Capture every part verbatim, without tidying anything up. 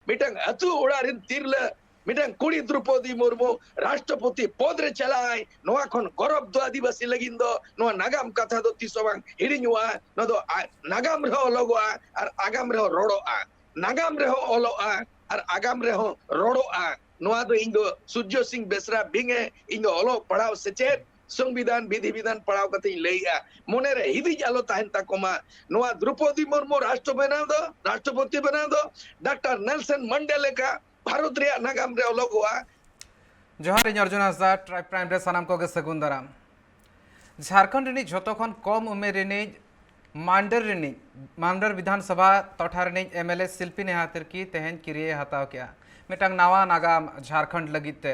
ᱢᱤᱫᱴᱟᱝ ᱟᱹᱛᱩ ᱚᱲᱟᱜ ᱨᱮᱱ ᱛᱤᱨᱞᱟᱹ, ᱢᱤᱫᱴᱟᱝ ᱠᱩᱲᱤ ᱫᱨᱚᱯᱚᱫᱤ ᱢᱩᱨᱢᱩ ᱨᱟᱥᱴᱨᱚᱯᱚᱛᱤ ᱯᱚᱫ ᱨᱮ ᱪᱟᱞᱟᱜ ᱟᱭ, ᱱᱚᱣᱟ ᱠᱷᱚᱱ ᱜᱚᱨᱚᱵ ᱫᱚ ᱟᱹᱫᱤᱵᱟᱹᱥᱤ ᱞᱟᱹᱜᱤᱫ ᱫᱚ ᱱᱚᱣᱟ ᱱᱟᱜᱟᱢ ᱠᱟᱛᱷᱟ ᱫᱚ ᱛᱤᱥ ᱦᱚᱸ ᱵᱟᱝ ᱦᱤᱲᱤᱧᱚᱜᱼᱟ᱾ ᱱᱚᱣᱟ ᱫᱚ ᱟ-, ᱱᱟᱜᱟᱢ ᱨᱮᱦᱚᱸ ᱚᱞᱚᱜᱚᱜᱼᱟ ᱟᱨ ᱟᱜᱟᱢ ᱨᱮᱦᱚᱸ ᱨᱚᱲᱚᱜᱼᱟ᱾ ᱱᱟᱜᱟᱢ ᱨᱮᱦᱚᱸ ᱚᱞᱚᱜᱼᱟ ᱟᱨ ᱟᱜᱟᱢ ᱨᱮᱦᱚᱸ ᱨᱚᱲᱚᱜᱼᱟ᱾ ᱱᱚᱣᱟ ᱫᱚ ᱤᱧ ᱫᱚ ᱥᱩᱨᱡᱚ ᱥᱤᱝ ᱵᱮᱥᱨᱟ ᱵᱤᱝ ᱮ ᱤᱧ ᱫᱚ ᱚᱞᱚᱜ ᱯᱟᱲᱦᱟᱣ ᱥᱮᱪᱮᱫ ᱥᱚᱝᱵᱤᱫᱷᱟᱱ ᱵᱤᱫᱷᱤ ᱵᱤᱫᱷᱟᱱ ᱯᱟᱲᱦᱟᱣ ᱠᱟᱛᱮ ᱤᱧ ᱞᱟᱹᱭᱮᱜᱼᱟ᱾ ᱢᱚᱱᱮᱨᱮ ᱦᱤᱫᱤᱡ ᱟᱞᱚ ᱛᱟᱦᱮᱱ ᱛᱟᱠᱚ ᱢᱟ᱾ ᱱᱚᱣᱟ ᱫᱨᱚᱯᱚᱫᱤ ᱢᱩᱨᱢᱩ ᱨᱟᱥᱴᱨᱚ ᱵᱮᱱᱟᱣ ᱫᱚ, ᱨᱟᱥᱴᱨᱚᱯᱚᱛᱤ ᱵᱮᱱᱟᱣ ᱫᱚ ᱰᱟᱠᱛᱟᱨ ᱱᱮᱞᱥᱚᱱ ᱢᱟᱱᱰᱮᱞ ᱞᱮᱠᱟ ᱵᱷᱟᱨᱚᱛ ᱨᱮᱭᱟᱜ ᱱᱟᱜᱟᱢ ᱨᱮ ᱚᱞᱚᱜᱚᱜᱼᱟ᱾ ᱡᱚᱦᱟᱨ, ᱤᱧ ᱚᱨᱡᱩᱱ ᱦᱟᱸᱥᱫᱟ, ᱴᱨᱟᱭᱤᱵᱽ ᱯᱨᱟᱭᱤᱢ ᱨᱮ ᱥᱟᱱᱟᱢ ᱠᱚᱜᱮ ᱥᱟᱹᱜᱩᱱ ᱫᱟᱨᱟᱢ᱾ ᱡᱷᱟᱲᱠᱷᱚᱸᱰ ᱨᱤᱱᱤᱡ ᱡᱷᱚᱛᱚ ᱠᱷᱚᱱ ᱠᱚᱢ ᱩᱢᱮᱨ ᱨᱤᱱᱤᱡ ᱢᱟᱱᱰᱚᱨ ᱨᱤᱱᱤᱡ, ᱢᱟᱱᱰᱚᱨ ᱵᱤᱫᱷᱟᱱ ᱥᱚᱵᱷᱟ ᱴᱚᱴᱷᱟ ᱨᱤᱱᱤᱡ ᱮᱢ ᱮᱞ ᱮ ᱥᱤᱞᱯᱤ ᱱᱮᱦᱟ ᱛᱤᱨᱠᱤ ᱛᱮᱦᱮᱧ ᱠᱤᱨᱤᱭᱟᱹ ᱦᱟᱛᱟᱣ ᱠᱮᱜᱼᱟ ᱢᱤᱫᱴᱟᱝ ᱱᱟᱣᱟ ᱱᱟᱜᱟᱢ ᱡᱷᱟᱲᱠᱷᱚᱸᱰ ᱞᱟᱹᱜᱤᱫ ᱛᱮ᱾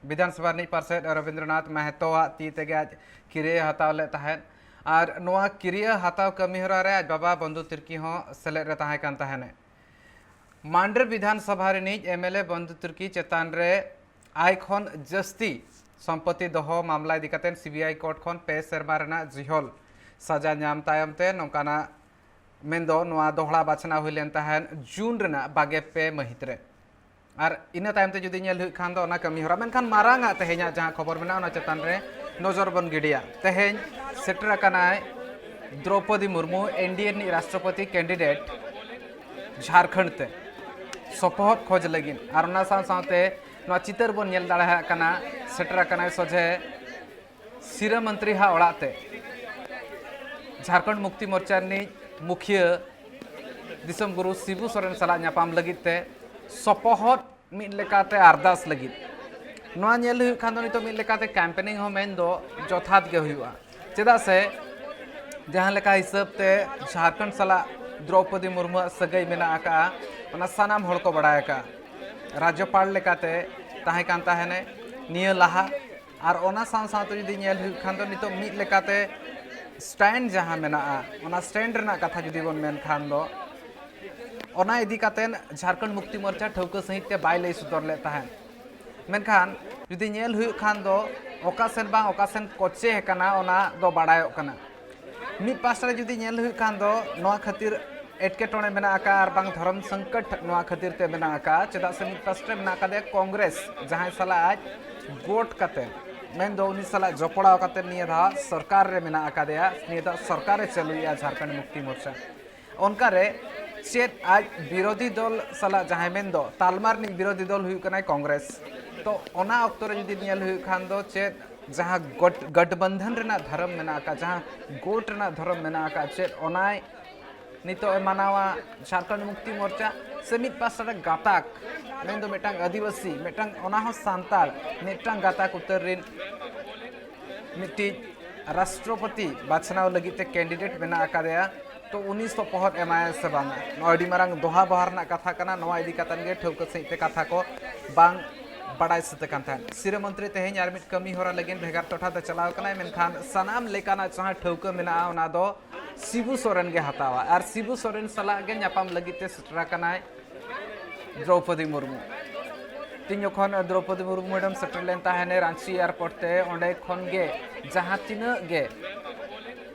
ᱵᱤᱫᱷᱟᱱ ᱥᱚᱵᱷᱟ ᱨᱤᱱᱤᱡ ᱯᱟᱨᱥᱮᱫ ᱨᱚᱵᱤᱱᱫᱨᱚᱱᱟᱛᱷ ᱢᱟᱦᱮᱛᱚᱣᱟᱜ ᱛᱤ ᱛᱮᱜᱮ ᱟᱡ ᱠᱤᱨᱤᱭᱟᱹ ᱦᱟᱛᱟᱣ ᱞᱮᱫ ᱛᱟᱦᱮᱸᱫ᱾ ᱟᱨ ᱱᱚᱣᱟ ᱠᱤᱨᱤᱭᱟᱹ ᱦᱟᱛᱟᱣ ᱠᱟᱹᱢᱤ ᱦᱚᱨᱟ ᱨᱮ ᱟᱡ ᱵᱟᱵᱟ ᱵᱚᱱᱫᱷᱩ ᱛᱤᱨᱠᱤ ᱦᱚᱸ ᱥᱮᱞᱮᱫ ᱨᱮ ᱛᱟᱦᱮᱸ ᱠᱟᱱ ᱛᱟᱦᱮᱸᱱᱮ᱾ ᱢᱟᱱᱰᱚᱨ ᱵᱤᱫᱷᱟᱱ ᱥᱚᱵᱷᱟ ᱨᱤᱱᱤᱡ ᱮᱢ ᱮᱞ ᱮ ᱵᱚᱱᱫᱷᱩ ᱛᱤᱨᱠᱤ ᱪᱮᱛᱟᱱ ᱨᱮ ᱟᱭ ᱠᱷᱚᱱ ᱡᱟᱹᱥᱛᱤ ᱥᱚᱢᱯᱚᱛᱤ ᱫᱚᱦᱚ ᱢᱟᱢᱞᱟ ᱤᱫᱤ ᱠᱟᱛᱮ ᱥᱤ ᱵᱤ ᱟᱭ ᱠᱳᱨᱴ ᱠᱷᱚᱱ ᱯᱮ ᱥᱮᱨᱢᱟ ᱨᱮᱱᱟᱜ ᱡᱤᱦᱚᱞ ᱥᱟᱡᱟ ᱧᱟᱢ ᱛᱟᱭᱚᱢ ᱛᱮ ᱱᱚᱝᱠᱟᱱᱟᱜ, ᱢᱮᱱᱫᱚ ᱱᱚᱣᱟ ᱫᱚᱦᱲᱟ ᱵᱟᱪᱷᱱᱟᱣ ᱦᱩᱭ ᱞᱮᱱ ᱛᱟᱦᱮᱸᱫ ᱡᱩᱱ ᱨᱮᱱᱟᱜ ᱵᱟᱜᱮ ᱯᱮ ᱢᱟᱹᱦᱤᱛ ᱨᱮ᱾ ᱟᱨ ᱤᱱᱟᱹ ᱛᱟᱭᱚᱢ ᱛᱮ ᱡᱩᱫᱤ ᱧᱮᱞ ᱦᱩᱭᱩᱜ ᱠᱷᱟᱱ ᱫᱚ ᱚᱱᱟ ᱠᱟᱹᱢᱤ ᱦᱚᱨᱟ, ᱢᱮᱱᱠᱷᱟᱱ ᱢᱟᱨᱟᱝ ᱟᱜ ᱛᱮᱦᱮᱧᱟᱜ ᱡᱟᱦᱟᱸ ᱠᱷᱚᱵᱚᱨ ᱢᱮᱱᱟᱜᱼᱟ ᱚᱱᱟ ᱪᱮᱛᱟᱱ ᱨᱮ ᱱᱚᱡᱚᱨ ᱵᱚᱱ ᱜᱤᱰᱤᱭᱟ᱾ ᱛᱮᱦᱮᱧ ᱥᱮᱴᱮᱨ ᱟᱠᱟᱱᱟᱭ ᱫᱨᱚᱯᱚᱫᱤ ᱢᱩᱨᱢᱩ, ᱮᱱ ᱰᱤ ᱮ ᱨᱤᱱᱤᱡ ᱨᱟᱥᱴᱨᱚᱯᱚᱛᱤ ᱠᱮᱱᱰᱤᱰᱮᱴ, ᱡᱷᱟᱲᱠᱷᱚᱸᱰ ᱛᱮ ᱥᱚᱯᱚᱦᱚᱫ ᱠᱷᱚᱡᱽ ᱞᱟᱹᱜᱤᱫ᱾ ᱟᱨ ᱚᱱᱟ ᱥᱟᱶ ᱥᱟᱶᱛᱮ ᱱᱚᱣᱟ ᱪᱤᱛᱟᱹᱨ ᱵᱚᱱ ᱧᱮᱞ ᱫᱟᱲᱮᱭᱟᱜ ᱠᱟᱱᱟ, ᱥᱮᱴᱮᱨ ᱟᱠᱟᱱᱟᱭ ᱥᱚᱡᱷᱮ ᱥᱤᱨᱟᱹ ᱢᱚᱱᱛᱨᱤ ᱦᱟᱜ ᱚᱲᱟᱜ ᱛᱮ᱾ ᱡᱷᱟᱲᱠᱷᱚᱸᱰ ᱢᱩᱠᱛᱤ ᱢᱳᱨᱪᱟ ᱨᱤᱱᱤᱡ ᱢᱩᱠᱷᱤᱭᱟᱹ ᱫᱤᱥᱚᱢ ᱜᱩᱨᱩ ᱥᱤᱵᱩ ᱥᱚᱨᱮᱱ ᱥᱟᱞᱟᱜ ᱧᱟᱯᱟᱢ ᱞᱟᱹᱜᱤᱫ ᱛᱮ ᱥᱚᱯᱚᱦᱚᱫ ᱢᱤᱫ ᱞᱮᱠᱟᱛᱮ ᱟᱨᱫᱟᱥ ᱞᱟᱹᱜᱤᱫ᱾ ᱱᱚᱣᱟ ᱧᱮᱞ ᱦᱩᱭᱩᱜ ᱠᱷᱟᱱ ᱫᱚ ᱱᱤᱛᱚᱜ ᱢᱤᱫ ᱞᱮᱠᱟᱛᱮ ᱠᱮᱢᱯᱮᱱᱤᱝ ᱦᱚᱸ ᱢᱮᱱ ᱫᱚ ᱡᱚᱛᱷᱟᱛ ᱜᱮ ᱦᱩᱭᱩᱜᱼᱟ᱾ ᱪᱮᱫᱟᱜ ᱥᱮ ᱡᱟᱦᱟᱸ ᱞᱮᱠᱟ ᱦᱤᱥᱟᱹᱵ ᱛᱮ ᱡᱷᱟᱲᱠᱷᱚᱸᱰ ᱥᱟᱞᱟᱜ ᱫᱨᱚᱣᱯᱚᱫᱤ ᱢᱩᱨᱢᱩᱣᱟᱜ ᱥᱟᱹᱜᱟᱹᱭ ᱢᱮᱱᱟᱜ ᱟᱠᱟᱫᱼᱟ, ᱚᱱᱟ ᱥᱟᱱᱟᱢ ᱦᱚᱲ ᱠᱚ ᱵᱟᱲᱟᱭ ᱟᱠᱟᱫᱼᱟ᱾ ᱨᱟᱡᱽᱡᱚᱯᱟᱲ ᱞᱮᱠᱟᱛᱮ ᱛᱟᱦᱮᱸ ᱠᱟᱱ ᱛᱟᱦᱮᱱᱮ ᱱᱤᱭᱟᱹ ᱞᱟᱦᱟ, ᱟᱨ ᱚᱱᱟ ᱥᱟᱶ ᱥᱟᱶᱛᱮ ᱡᱩᱫᱤ ᱧᱮᱞ ᱦᱩᱭᱩᱜ ᱠᱷᱟᱱ ᱫᱚ ᱱᱤᱛᱚᱜ ᱢᱤᱫ ᱞᱮᱠᱟᱛᱮ ᱥᱴᱮᱱᱰ ᱡᱟᱦᱟᱸ ᱢᱮᱱᱟᱜᱼᱟ, ᱚᱱᱟ ᱥᱴᱮᱱᱰ ᱨᱮᱱᱟᱜ ᱠᱟᱛᱷᱟ ᱡᱩᱫᱤ ᱵᱚᱱ ᱢᱮᱱ ᱠᱷᱟᱱ ᱫᱚ, ᱚᱱᱟ ᱤᱫᱤ ᱠᱟᱛᱮ ᱡᱷᱟᱲᱠᱷᱚᱸᱰ ᱢᱩᱠᱛᱤ ᱢᱳᱨᱪᱟ ᱴᱷᱟᱹᱣᱠᱟᱹ ᱥᱟᱺᱦᱤᱡ ᱛᱮ ᱵᱟᱭ ᱞᱟᱹᱭ ᱥᱚᱫᱚᱨ ᱞᱮᱫ ᱛᱟᱦᱮᱸᱫ᱾ ᱢᱮᱱᱠᱷᱟᱱ ᱡᱩᱫᱤ ᱧᱮᱞ ᱦᱩᱭᱩᱜ ᱠᱷᱟᱱ ᱫᱚ ᱚᱠᱟ ᱥᱮᱱ ᱵᱟᱝ ᱚᱠᱟ ᱥᱮᱱ ᱠᱚᱪᱮ ᱟᱠᱟᱱᱟ, ᱚᱱᱟ ᱫᱚ ᱵᱟᱲᱟᱭᱚᱜ ᱠᱟᱱᱟ᱾ ᱢᱤᱫ ᱯᱟᱥᱴᱟ ᱨᱮ ᱡᱩᱫᱤ ᱧᱮᱞ ᱦᱩᱭᱩᱜ ᱠᱷᱟᱱ ᱫᱚ ᱱᱚᱣᱟ ᱠᱷᱟᱹᱛᱤᱨ ᱮᱴᱠᱮᱴᱚᱬᱮ ᱢᱮᱱᱟᱜ ᱟᱠᱟᱫᱼᱟ ᱟᱨ ᱵᱟᱝ ᱫᱷᱚᱨᱚᱢ ᱥᱚᱝᱠᱚᱴ ᱱᱚᱣᱟ ᱠᱷᱟᱹᱛᱤᱨ ᱛᱮ ᱢᱮᱱᱟᱜ ᱟᱠᱟᱫᱼᱟ᱾ ᱪᱮᱫᱟᱜ ᱥᱮ ᱢᱤᱫ ᱯᱟᱥᱴᱟ ᱨᱮ ᱢᱮᱱᱟᱜ ᱟᱠᱟᱫᱮᱭᱟ ᱠᱚᱝᱜᱨᱮᱥ, ᱡᱟᱦᱟᱸᱭ ᱥᱟᱞᱟᱜ ᱟᱡ ᱜᱳᱴ ᱠᱟᱛᱮ, ᱢᱮᱱᱫᱚ ᱩᱱᱤ ᱥᱟᱞᱟᱜ ᱡᱚᱯᱲᱟᱣ ᱠᱟᱛᱮ ᱱᱤᱭᱟᱹ ᱫᱷᱟᱣ ᱥᱚᱨᱠᱟᱨ ᱨᱮ ᱢᱮᱱᱟᱜ ᱟᱠᱟᱫᱮᱭᱟ, ᱱᱤᱭᱟᱹ ᱫᱷᱟᱣ ᱥᱚᱨᱠᱟᱨ ᱮ ᱪᱟᱹᱞᱩᱭᱮᱫᱼᱟ ᱡᱷᱟᱲᱠᱷᱚᱸᱰ ᱢᱩᱠᱛᱤ ᱢᱳᱨᱪᱟ᱾ ᱚᱱᱠᱟᱨᱮ ᱪᱮᱫ ᱟᱡ ᱵᱤᱨᱳᱫᱷᱤ ᱫᱚᱞ ᱥᱟᱞᱟᱜ, ᱡᱟᱦᱟᱸᱭ ᱢᱮᱱᱫᱚ ᱛᱟᱞᱢᱟ ᱨᱤᱱᱤᱡ ᱵᱤᱨᱳᱫᱷᱤ ᱫᱚᱞ ᱦᱩᱭᱩᱜ ᱠᱟᱱᱟᱭ ᱠᱚᱝᱜᱨᱮᱥ, ᱛᱚ ᱚᱱᱟ ᱚᱠᱛᱚ ᱨᱮ ᱡᱩᱫᱤ ᱧᱮᱞ ᱦᱩᱭᱩᱜ ᱠᱷᱟᱱ ᱫᱚ ᱪᱮᱫ ᱡᱟᱦᱟᱸ ᱜᱚᱴ-, ᱜᱚᱴᱵᱚᱱᱫᱷᱚᱱ ᱨᱮᱱᱟᱜ ᱫᱷᱚᱨᱚᱢ ᱢᱮᱱᱟᱜ ᱟᱠᱟᱫ, ᱡᱟᱦᱟᱸ ᱜᱳᱴ ᱨᱮᱱᱟᱜ ᱫᱷᱚᱨᱚᱢ ᱢᱮᱱᱟᱜ ᱟᱠᱟᱫ, ᱪᱮᱫ ᱚᱱᱟᱭ ᱱᱤᱛᱚᱜ ᱮ ᱢᱟᱱᱟᱣᱟ ᱡᱷᱟᱲᱠᱷᱚᱸᱰ ᱢᱩᱠᱛᱤ ᱢᱳᱨᱪᱟ? ᱥᱮ ᱢᱤᱫ ᱯᱟᱥᱴᱟ ᱨᱮ ᱜᱟᱛᱟᱠ, ᱢᱮᱱᱫᱚ ᱢᱤᱫᱴᱟᱝ ᱟᱹᱫᱤᱵᱟᱹᱥᱤ, ᱢᱤᱫᱴᱟᱝ, ᱚᱱᱟ ᱦᱚᱸ ᱥᱟᱱᱛᱟᱲ, ᱢᱤᱫᱴᱟᱝ ᱜᱟᱛᱟᱠ ᱩᱛᱟᱹᱨ ᱨᱤᱱ ᱢᱤᱫᱴᱤᱡ ᱨᱟᱥᱴᱨᱚᱯᱚᱛᱤ ᱵᱟᱪᱷᱱᱟᱣ ᱞᱟᱹᱜᱤᱫ ᱛᱮ ᱠᱮᱱᱰᱤᱰᱮᱴ ᱢᱮᱱᱟᱜ ᱟᱠᱟᱫᱮᱭᱟ, ᱛᱚ ᱩᱱᱤ ᱥᱚᱯᱚᱦᱚᱫ ᱮᱢᱟᱭᱟ ᱥᱮ ᱵᱟᱝᱟ? ᱱᱚᱣᱟ ᱟᱹᱰᱤ ᱢᱟᱨᱟᱝ ᱫᱚᱦᱟ ᱵᱚᱦᱟ ᱨᱮᱱᱟᱜ ᱠᱟᱛᱷᱟ ᱠᱟᱱᱟ᱾ ᱱᱚᱣᱟ ᱤᱫᱤ ᱠᱟᱛᱮᱱ ᱜᱮ ᱴᱷᱟᱹᱣᱠᱟᱹ ᱥᱟᱺᱦᱤᱡ ᱛᱮ ᱠᱟᱛᱷᱟ ᱠᱚ ᱵᱟᱝ ᱵᱟᱰᱟᱭ ᱥᱟᱹᱛ ᱟᱠᱟᱱ ᱛᱟᱦᱮᱸᱫ᱾ ᱥᱤᱨᱟᱹ ᱢᱚᱱᱛᱨᱤ ᱛᱮᱦᱮᱧ ᱟᱨ ᱢᱤᱫ ᱠᱟᱹᱢᱤ ᱦᱚᱨᱟ ᱞᱟᱹᱜᱤᱫ ᱵᱷᱮᱜᱟᱨ ᱴᱚᱴᱷᱟ ᱛᱮ ᱪᱟᱞᱟᱣ ᱠᱟᱱᱟᱭ, ᱢᱮᱱᱠᱷᱟᱱ ᱥᱟᱱᱟᱢ ᱞᱮᱠᱟᱱᱟᱜ ᱡᱟᱦᱟᱸ ᱴᱷᱟᱹᱣᱠᱟᱹ ᱢᱮᱱᱟᱜᱼᱟ, ᱚᱱᱟ ᱫᱚ ᱥᱤᱵᱩ ᱥᱚᱨᱮᱱ ᱜᱮ ᱦᱟᱛᱟᱣᱟ᱾ ᱟᱨ ᱥᱤᱵᱩ ᱥᱚᱨᱮᱱ ᱥᱟᱞᱟᱜ ᱜᱮ ᱧᱟᱯᱟᱢ ᱞᱟᱹᱜᱤᱫ ᱛᱮ ᱥᱮᱴᱮᱨ ᱟᱠᱟᱱᱟᱭ ᱫᱨᱚᱣᱯᱚᱫᱤ ᱢᱩᱨᱢᱩ᱾ ᱛᱤᱧ ᱡᱚᱠᱷᱚᱱ ᱫᱨᱚᱣᱯᱚᱫᱤ ᱢᱩᱨᱢᱩ ᱢᱮᱰᱟᱢ ᱥᱮᱴᱮᱨ ᱞᱮᱱ ᱛᱟᱦᱮᱱᱮ ᱨᱟᱸᱪᱤ ᱮᱭᱟᱨᱯᱳᱨᱴ ᱛᱮ, ᱚᱸᱰᱮ ᱠᱷᱚᱱ ᱜᱮ ᱡᱟᱦᱟᱸ ᱛᱤᱱᱟᱹᱜ ᱜᱮ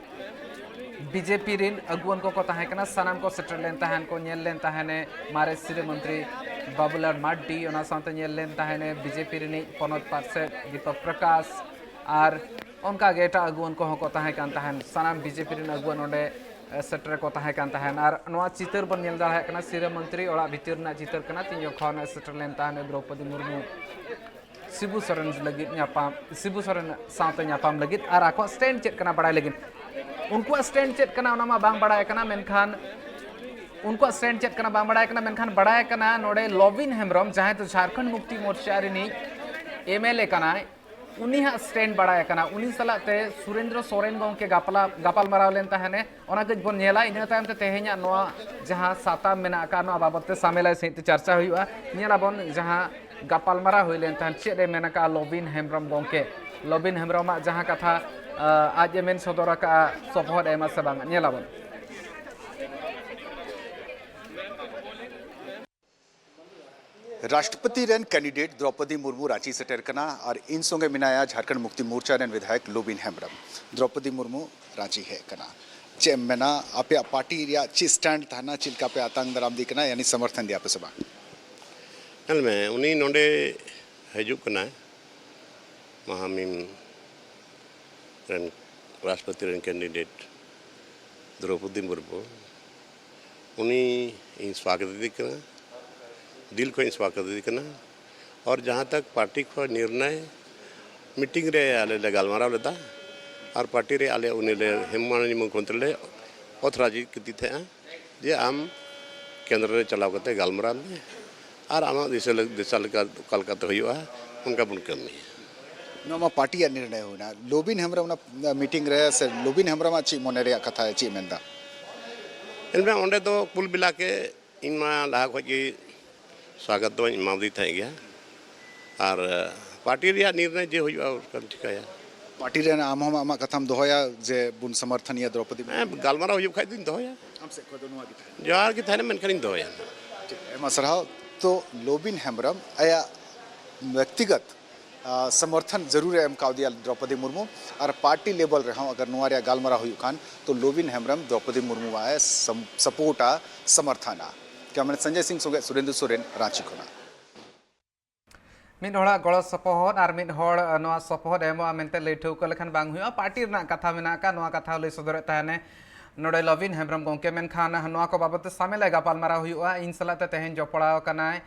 ᱵᱤᱡᱮᱯᱤ ᱨᱤᱱ ᱟᱹᱜᱩᱣᱟᱹᱱ ᱠᱚᱠᱚ ᱛᱟᱦᱮᱸ ᱠᱟᱱᱟ, ᱥᱟᱱᱟᱢ ᱠᱚ ᱥᱮᱴᱮᱨ ᱞᱮᱱ ᱛᱟᱦᱮᱱ ᱠᱚ, ᱧᱮᱞ ᱞᱮᱱ ᱛᱟᱦᱮᱱᱮ ᱢᱟᱨᱮ ᱥᱤᱨᱟᱹ ᱢᱚᱱᱛᱨᱤ ᱵᱟᱵᱩᱞᱟᱞ ᱢᱟᱨᱰᱤ, ᱚᱱᱟ ᱥᱟᱶᱛᱮ ᱧᱮᱞ ᱞᱮᱱ ᱛᱟᱦᱮᱱᱮ ᱵᱤᱡᱮᱯᱤ ᱨᱤᱱᱤᱡ ᱯᱚᱱᱚᱛ ᱯᱟᱨᱥᱮᱫ ᱫᱤᱯᱚᱠ ᱯᱨᱚᱠᱟᱥ, ᱟᱨ ᱚᱱᱠᱟ ᱜᱮ ᱮᱴᱟᱜ ᱟᱹᱜᱩᱣᱟᱹᱱ ᱠᱚᱦᱚᱸ ᱠᱚ ᱛᱟᱦᱮᱸ ᱠᱟᱱ ᱛᱟᱦᱮᱱ᱾ ᱥᱟᱱᱟᱢ ᱵᱤᱡᱮᱯᱤ ᱨᱤᱱ ᱟᱹᱜᱩᱣᱟᱹᱱ ᱚᱸᱰᱮ, ᱮ, ᱥᱮᱴᱮᱨ ᱠᱚ ᱛᱟᱦᱮᱸ ᱠᱟᱱ ᱛᱟᱦᱮᱱ᱾ ᱟᱨ ᱱᱚᱣᱟ ᱪᱤᱛᱟᱹᱨ ᱵᱚᱱ ᱧᱮᱞ ᱫᱟᱲᱮᱭᱟᱜ ᱠᱟᱱᱟ, ᱥᱤᱨᱟᱹ ᱢᱚᱱᱛᱨᱤ ᱚᱲᱟᱜ ᱵᱷᱤᱛᱤᱨ ᱨᱮᱱᱟᱜ ᱪᱤᱛᱟᱹᱨ ᱠᱟᱱᱟ, ᱛᱤᱧ ᱡᱚᱠᱷᱚᱱ ᱥᱮᱴᱮᱨ ᱞᱮᱱ ᱛᱟᱦᱮᱱ ᱫᱨᱚᱣᱯᱚᱫᱤ ᱢᱩᱨᱢᱩ ᱥᱤᱵᱩ ᱥᱚᱨᱮᱱ ᱞᱟᱹᱜᱤᱫ ᱧᱟᱯᱟᱢ, ᱥᱤᱵᱩ ᱥᱚᱨᱮᱱ ᱥᱟᱶᱛᱮ ᱧᱟᱯᱟᱢ ᱞᱟᱹᱜᱤᱫ ᱟᱨ ᱟᱠᱚᱣᱟᱜ ᱥᱴᱮᱱᱰ ᱪᱮᱫ ᱠᱟᱱᱟ ᱵᱟᱲᱟᱭ ᱞᱟᱹᱜᱤᱫ᱾ ᱩᱱᱠᱩᱣᱟᱜ ᱥᱴᱮᱱᱰ ᱪᱮᱫ ᱠᱟᱱᱟ ᱚᱱᱟ ᱢᱟ ᱵᱟᱝ ᱵᱟᱲᱟᱭ ᱠᱟᱱᱟ, ᱢᱮᱱᱠᱷᱟᱱ ᱩᱱᱠᱩᱣᱟᱜ ᱥᱴᱮᱱᱰ ᱪᱮᱫ ᱠᱟᱱᱟ ᱵᱟᱝ ᱵᱟᱲᱟᱭ ᱠᱟᱱᱟ, ᱢᱮᱱᱠᱷᱟᱱ ᱵᱟᱲᱟᱭ ᱠᱟᱱᱟ ᱱᱚᱰᱮ ᱞᱚᱵᱤᱱ ᱦᱮᱢᱵᱨᱚᱢ, ᱡᱟᱦᱟᱸᱭ ᱫᱚ ᱡᱷᱟᱲᱠᱷᱚᱸᱰ ᱢᱩᱠᱛᱤ ᱢᱳᱨᱪᱟ ᱨᱤᱱᱤᱡ ᱮᱢ ᱮᱞ ᱮ ᱠᱟᱱᱟᱭ, ᱩᱱᱤᱭᱟᱜ ᱥᱴᱮᱱᱰ ᱵᱟᱲᱟᱭ ᱠᱟᱱᱟ᱾ ᱩᱱᱤ ᱥᱟᱞᱟᱜ ᱛᱮ ᱥᱩᱨᱮᱱᱫᱨᱚ ᱥᱚᱨᱮᱱ ᱜᱚᱢᱠᱮ ᱜᱟᱯᱟᱞᱟ-, ᱜᱟᱯᱟᱞ ᱢᱟᱨᱟᱣ ᱞᱮᱱ ᱛᱟᱦᱮᱱᱮ, ᱚᱱᱟ ᱠᱟᱹᱡ ᱵᱚᱱ ᱧᱮᱞᱟ᱾ ᱤᱱᱟᱹ ᱛᱟᱭᱚᱢ ᱛᱮ ᱛᱮᱦᱮᱧᱟᱜ ᱱᱚᱣᱟ ᱡᱟᱦᱟᱸ ᱥᱟᱛᱟᱢ ᱢᱮᱱᱟᱜ ᱟᱠᱟᱫ, ᱱᱚᱣᱟ ᱵᱟᱵᱚᱫ ᱛᱮ ᱥᱟᱢᱮᱞᱟᱭ ᱥᱟᱺᱦᱤᱡ ᱛᱮ ᱪᱟᱨᱪᱟ ᱦᱩᱭᱩᱜᱼᱟ᱾ ᱧᱮᱞᱟᱵᱚᱱ ᱡᱟᱦᱟᱸ ᱜᱟᱯᱟᱞᱢᱟᱨᱟᱣ ᱦᱩᱭ ᱞᱮᱱ ᱛᱟᱦᱮᱸᱫ, ᱪᱮᱫ ᱮ ᱢᱮᱱ ᱟᱠᱟᱫᱼᱟ ᱞᱚᱵᱤᱱ ᱦᱮᱢᱵᱨᱚᱢ ᱜᱚᱢᱠᱮ᱾ ᱞᱚᱵᱤᱱ ᱦᱮᱢᱵᱨᱚᱢᱟᱜ ᱡᱟᱦᱟᱸ ᱠᱟᱛᱷᱟ, ᱟᱸ, ᱟᱡ ᱮ ᱢᱮᱱ ᱥᱚᱫᱚᱨ ᱟᱠᱟᱫᱼᱟ, ᱥᱚᱯᱚᱦᱚᱫ ᱮ ᱮᱢᱟ ᱥᱮ ᱵᱟᱝ, ᱧᱮᱞᱟᱵᱚᱱ᱾ ᱨᱟᱥᱴᱨᱚᱯᱚᱛᱤ ᱨᱮᱱ ᱠᱮᱱᱰᱤᱰᱮᱴ ᱫᱨᱚᱯᱚᱫᱤ ᱢᱩᱨᱢᱩ ᱨᱟᱸᱪᱤ ᱥᱮᱴᱮᱨ ᱠᱟᱱᱟ ᱟᱨ ᱤᱧ ᱥᱚᱸᱜᱮ ᱢᱮᱱᱟᱭᱟ ᱡᱷᱟᱲᱠᱷᱚᱸᱰ ᱢᱩᱠᱛᱤ ᱢᱳᱨᱪᱟ ᱨᱮᱱ ᱵᱤᱫᱷᱟᱭᱚᱠ ᱞᱚᱵᱤᱱ ᱦᱮᱢᱵᱨᱚᱢ᱾ ᱫᱨᱚᱯᱚᱫᱤ ᱢᱩᱨᱢᱩ ᱨᱟᱸᱪᱤ ᱦᱮᱡ ᱠᱟᱱᱟ᱾ ᱪᱮᱫ ᱮᱢ ᱢᱮᱱᱟ, ᱟᱯᱮᱭᱟᱜ ᱯᱟᱨᱴᱤ ᱨᱮᱭᱟᱜ ᱪᱮᱫ ᱥᱴᱮᱱᱰ ᱛᱟᱦᱮᱱᱟ, ᱪᱮᱫ ᱞᱮᱠᱟ ᱯᱮ ᱟᱛᱟᱝ ᱫᱟᱨᱟᱢ ᱫᱮ ᱠᱟᱱᱟ, ᱭᱟᱱᱤ ᱥᱚᱢᱚᱨᱛᱷᱚᱱ ᱫᱮᱭᱟ ᱯᱮ ᱥᱮ ᱵᱟᱝ? ᱧᱮᱞ ᱢᱮ, ᱩᱱᱤ ᱱᱚᱰᱮ ᱦᱤᱡᱩᱜ ᱠᱟᱱᱟᱭ, ᱢᱟᱦᱟᱢᱤᱢ ᱨᱮᱱ ᱨᱟᱥᱴᱨᱚᱯᱚᱛᱤ ᱨᱮᱱ ᱠᱮᱱᱰᱤᱰᱮᱴ ᱫᱨᱚᱣᱯᱚᱫᱤ ᱢᱩᱨᱢᱩ, ᱩᱱᱤ ᱤᱧ ᱥᱣᱟᱜᱚᱛ ᱮᱫᱮ ᱠᱟᱱᱟ, ᱫᱤᱞ ᱠᱷᱚᱱ ᱤᱧ ᱥᱣᱟᱜᱚᱛ ᱮᱫᱮ ᱠᱟᱱᱟ᱾ ᱟᱨ ᱡᱟᱦᱟᱸ ᱛᱟᱠ ᱯᱟᱨᱴᱤ ᱠᱷᱚᱱ ᱱᱤᱨᱱᱚᱭ ᱢᱤᱴᱤᱝ ᱨᱮ ᱟᱞᱮ ᱞᱮ ᱜᱟᱞᱢᱟᱨᱟᱣ ᱞᱮᱫᱟ, ᱟᱨ ᱯᱟᱨᱴᱤ ᱨᱮ ᱟᱞᱮ ᱩᱱᱤ ᱞᱮ ᱦᱮᱢ ᱢᱟᱱᱤ ᱢᱩᱠᱷᱚᱢᱚᱱᱛᱨᱤ ᱞᱮ ᱚᱛᱷᱚᱨᱟᱭᱤᱡᱽ ᱠᱮᱫᱮ ᱛᱟᱦᱮᱸᱜᱼᱟ ᱡᱮ ᱟᱢ ᱠᱮᱱᱫᱨᱚ ᱨᱮ ᱪᱟᱞᱟᱣ ᱠᱟᱛᱮ ᱜᱟᱞᱢᱟᱨᱟᱣ ᱢᱮ ᱟᱨ ᱟᱢᱟᱜ ᱫᱤᱥᱟᱹ ᱞᱮ-, ᱫᱤᱥᱟᱹ ᱞᱮᱠᱟ ᱚᱠᱟ ᱞᱮᱠᱟᱛᱮ ᱦᱩᱭᱩᱜᱼᱟ, ᱚᱱᱠᱟ ᱵᱚᱱ ᱠᱟᱹᱢᱤᱭᱟ᱾ ᱱᱚᱣᱟ ᱢᱟ ᱯᱟᱨᱴᱤᱭᱟᱜ ᱱᱤᱨᱱᱚᱭ ᱦᱩᱭᱱᱟ᱾ ᱞᱚᱵᱤᱱ ᱦᱮᱢᱵᱨᱚᱢ ᱚᱱᱟ ᱢᱤᱴᱤᱝ ᱨᱮ ᱥᱮ ᱞᱚᱵᱤᱱ ᱦᱮᱢᱵᱨᱚᱢᱟᱜ ᱪᱮᱫ ᱢᱚᱱᱮ ᱨᱮᱭᱟᱜ ᱠᱟᱛᱷᱟ, ᱪᱮᱫ ᱢᱮᱱᱫᱟ? ᱮᱱᱠᱷᱟᱱ ᱚᱸᱰᱮ ᱫᱚ ᱠᱩᱞ ᱵᱤᱞᱟ ᱠᱮ ᱤᱧ ᱢᱟ ᱞᱟᱦᱟ ᱠᱷᱚᱱ ᱜᱮ ᱥᱣᱟᱜᱚᱛ ᱫᱚᱧ ᱮᱢᱟᱫᱮ ᱛᱟᱦᱮᱸᱫ ᱜᱮᱭᱟ, ᱟᱨ ᱯᱟᱨᱴᱤ ᱨᱮᱭᱟᱜ ᱱᱤᱨᱱᱚᱭ ᱡᱮ ᱦᱩᱭᱩᱜᱼᱟ, ᱚᱱᱠᱟᱢ ᱪᱤᱠᱟᱹᱭᱟ᱾ ᱯᱟᱨᱴᱤ ᱨᱮᱱ ᱟᱢ ᱦᱚᱸ ᱟᱢᱟᱜ ᱠᱟᱛᱷᱟᱢ ᱫᱚᱦᱚᱭᱟ ᱡᱮ ᱵᱚᱱ ᱥᱚᱢᱚᱨᱛᱷᱚᱱᱤᱭᱟ ᱫᱨᱚᱯᱚᱫᱤ ᱢᱩᱨᱢᱩ? ᱦᱮᱸ, ᱜᱟᱞᱢᱟᱨᱟᱣ ᱦᱩᱭᱩᱜ ᱠᱷᱟᱡ ᱫᱚᱧ ᱫᱚᱦᱚᱭᱟ᱾ ᱟᱢ ᱥᱮᱫ ᱠᱷᱚᱱ ᱫᱚ ᱱᱚᱣᱟ ᱜᱮ ᱛᱟᱦᱮᱱᱟ? ᱡᱚᱦᱟᱨ ᱜᱮ ᱛᱟᱦᱮᱱᱟ, ᱢᱮᱱᱠᱷᱟᱱᱤᱧ ᱫᱚᱦᱚᱭᱟ᱾ ᱴᱷᱤᱠ, ᱟᱭᱢᱟ ᱥᱟᱨᱦᱟᱣ᱾ ᱛᱚ ᱞᱚᱵᱤᱱ ᱦᱮᱢᱵᱨᱚᱢ ᱟᱭᱟᱜ ᱵᱮᱠᱛᱤᱜᱚᱛ ᱟ, ᱥᱚᱢᱚᱨᱛᱷᱚᱱ ᱡᱟᱹᱨᱩᱲ ᱮ ᱮᱢ ᱠᱟᱣᱫᱮᱭᱟ ᱫᱨᱚᱯᱚᱫᱤ ᱢᱩᱨᱢᱩ᱾ ᱟᱨ ᱯᱟᱨᱴᱤ ᱞᱮᱵᱮᱞ ᱨᱮᱦᱚᱸ ᱟᱜᱟᱨ ᱱᱚᱣᱟ ᱨᱮᱭᱟᱜ ᱜᱟᱞᱢᱟᱨᱟᱣ ᱦᱩᱭᱩᱜ ᱠᱷᱟᱱ, ᱛᱚ ᱞᱚᱵᱤᱱ ᱦᱮᱢᱵᱨᱚᱢ ᱫᱨᱚᱯᱚᱫᱤ ᱢᱩᱨᱢᱩᱣᱟᱜ ᱮ ᱥᱚᱢ-, ᱥᱟᱯᱳᱨᱴᱟ, ᱥᱚᱢᱚᱨᱛᱷᱚᱱᱟ᱾ ᱠᱮᱢᱮᱨᱟ ᱥᱚᱧᱡᱚᱭ ᱥᱤᱝ ᱥᱚᱸᱜᱮ ᱥᱩᱨᱮᱱᱫᱩ ᱥᱚᱨᱮᱱ, ᱨᱟᱸᱪᱤ ᱠᱷᱚᱱᱟᱜ᱾ ᱢᱤᱫ ᱦᱚᱲᱟᱜ ᱜᱚᱲᱚ ᱥᱚᱯᱚᱦᱚᱫ ᱟᱨ ᱢᱤᱫ ᱦᱚᱲ, ᱱᱚᱣᱟ ᱥᱚᱯᱚᱦᱚᱫ ᱮᱢᱚᱜᱼᱟ ᱢᱮᱱᱛᱮ ᱞᱟᱹᱭ ᱴᱷᱟᱹᱣᱠᱟᱹ ᱞᱮᱠᱷᱟᱱ ᱵᱟᱝ ᱦᱩᱭᱩᱜᱼᱟ᱾ ᱯᱟᱨᱴᱤ ᱨᱮᱱᱟᱜ ᱠᱟᱛᱷᱟ ᱢᱮᱱᱟᱜ ᱟᱠᱟᱫ, ᱱᱚᱣᱟ ᱠᱟᱛᱷᱟ ᱞᱟᱹᱭ ᱥᱚᱫᱚᱨᱮᱫ ᱛᱟᱦᱮᱱᱮ ᱱᱚᱰᱮ ᱞᱚᱵᱤᱱ ᱦᱮᱢᱵᱨᱚᱢ ᱜᱚᱢᱠᱮ, ᱢᱮᱱᱠᱷᱟᱱ ᱱᱚᱣᱟ ᱠᱚ ᱵᱟᱵᱚᱫ ᱛᱮ ᱥᱟᱢᱮᱞᱟᱭ ᱜᱟᱯᱟᱞᱢᱟᱨᱟᱣ ᱦᱩᱭᱩᱜᱼᱟ᱾ ᱤᱧ ᱥᱟᱞᱟᱜ ᱛᱮ ᱛᱮᱦᱮᱧ ᱡᱚᱯᱲᱟᱣ ᱟᱠᱟᱱᱟᱭ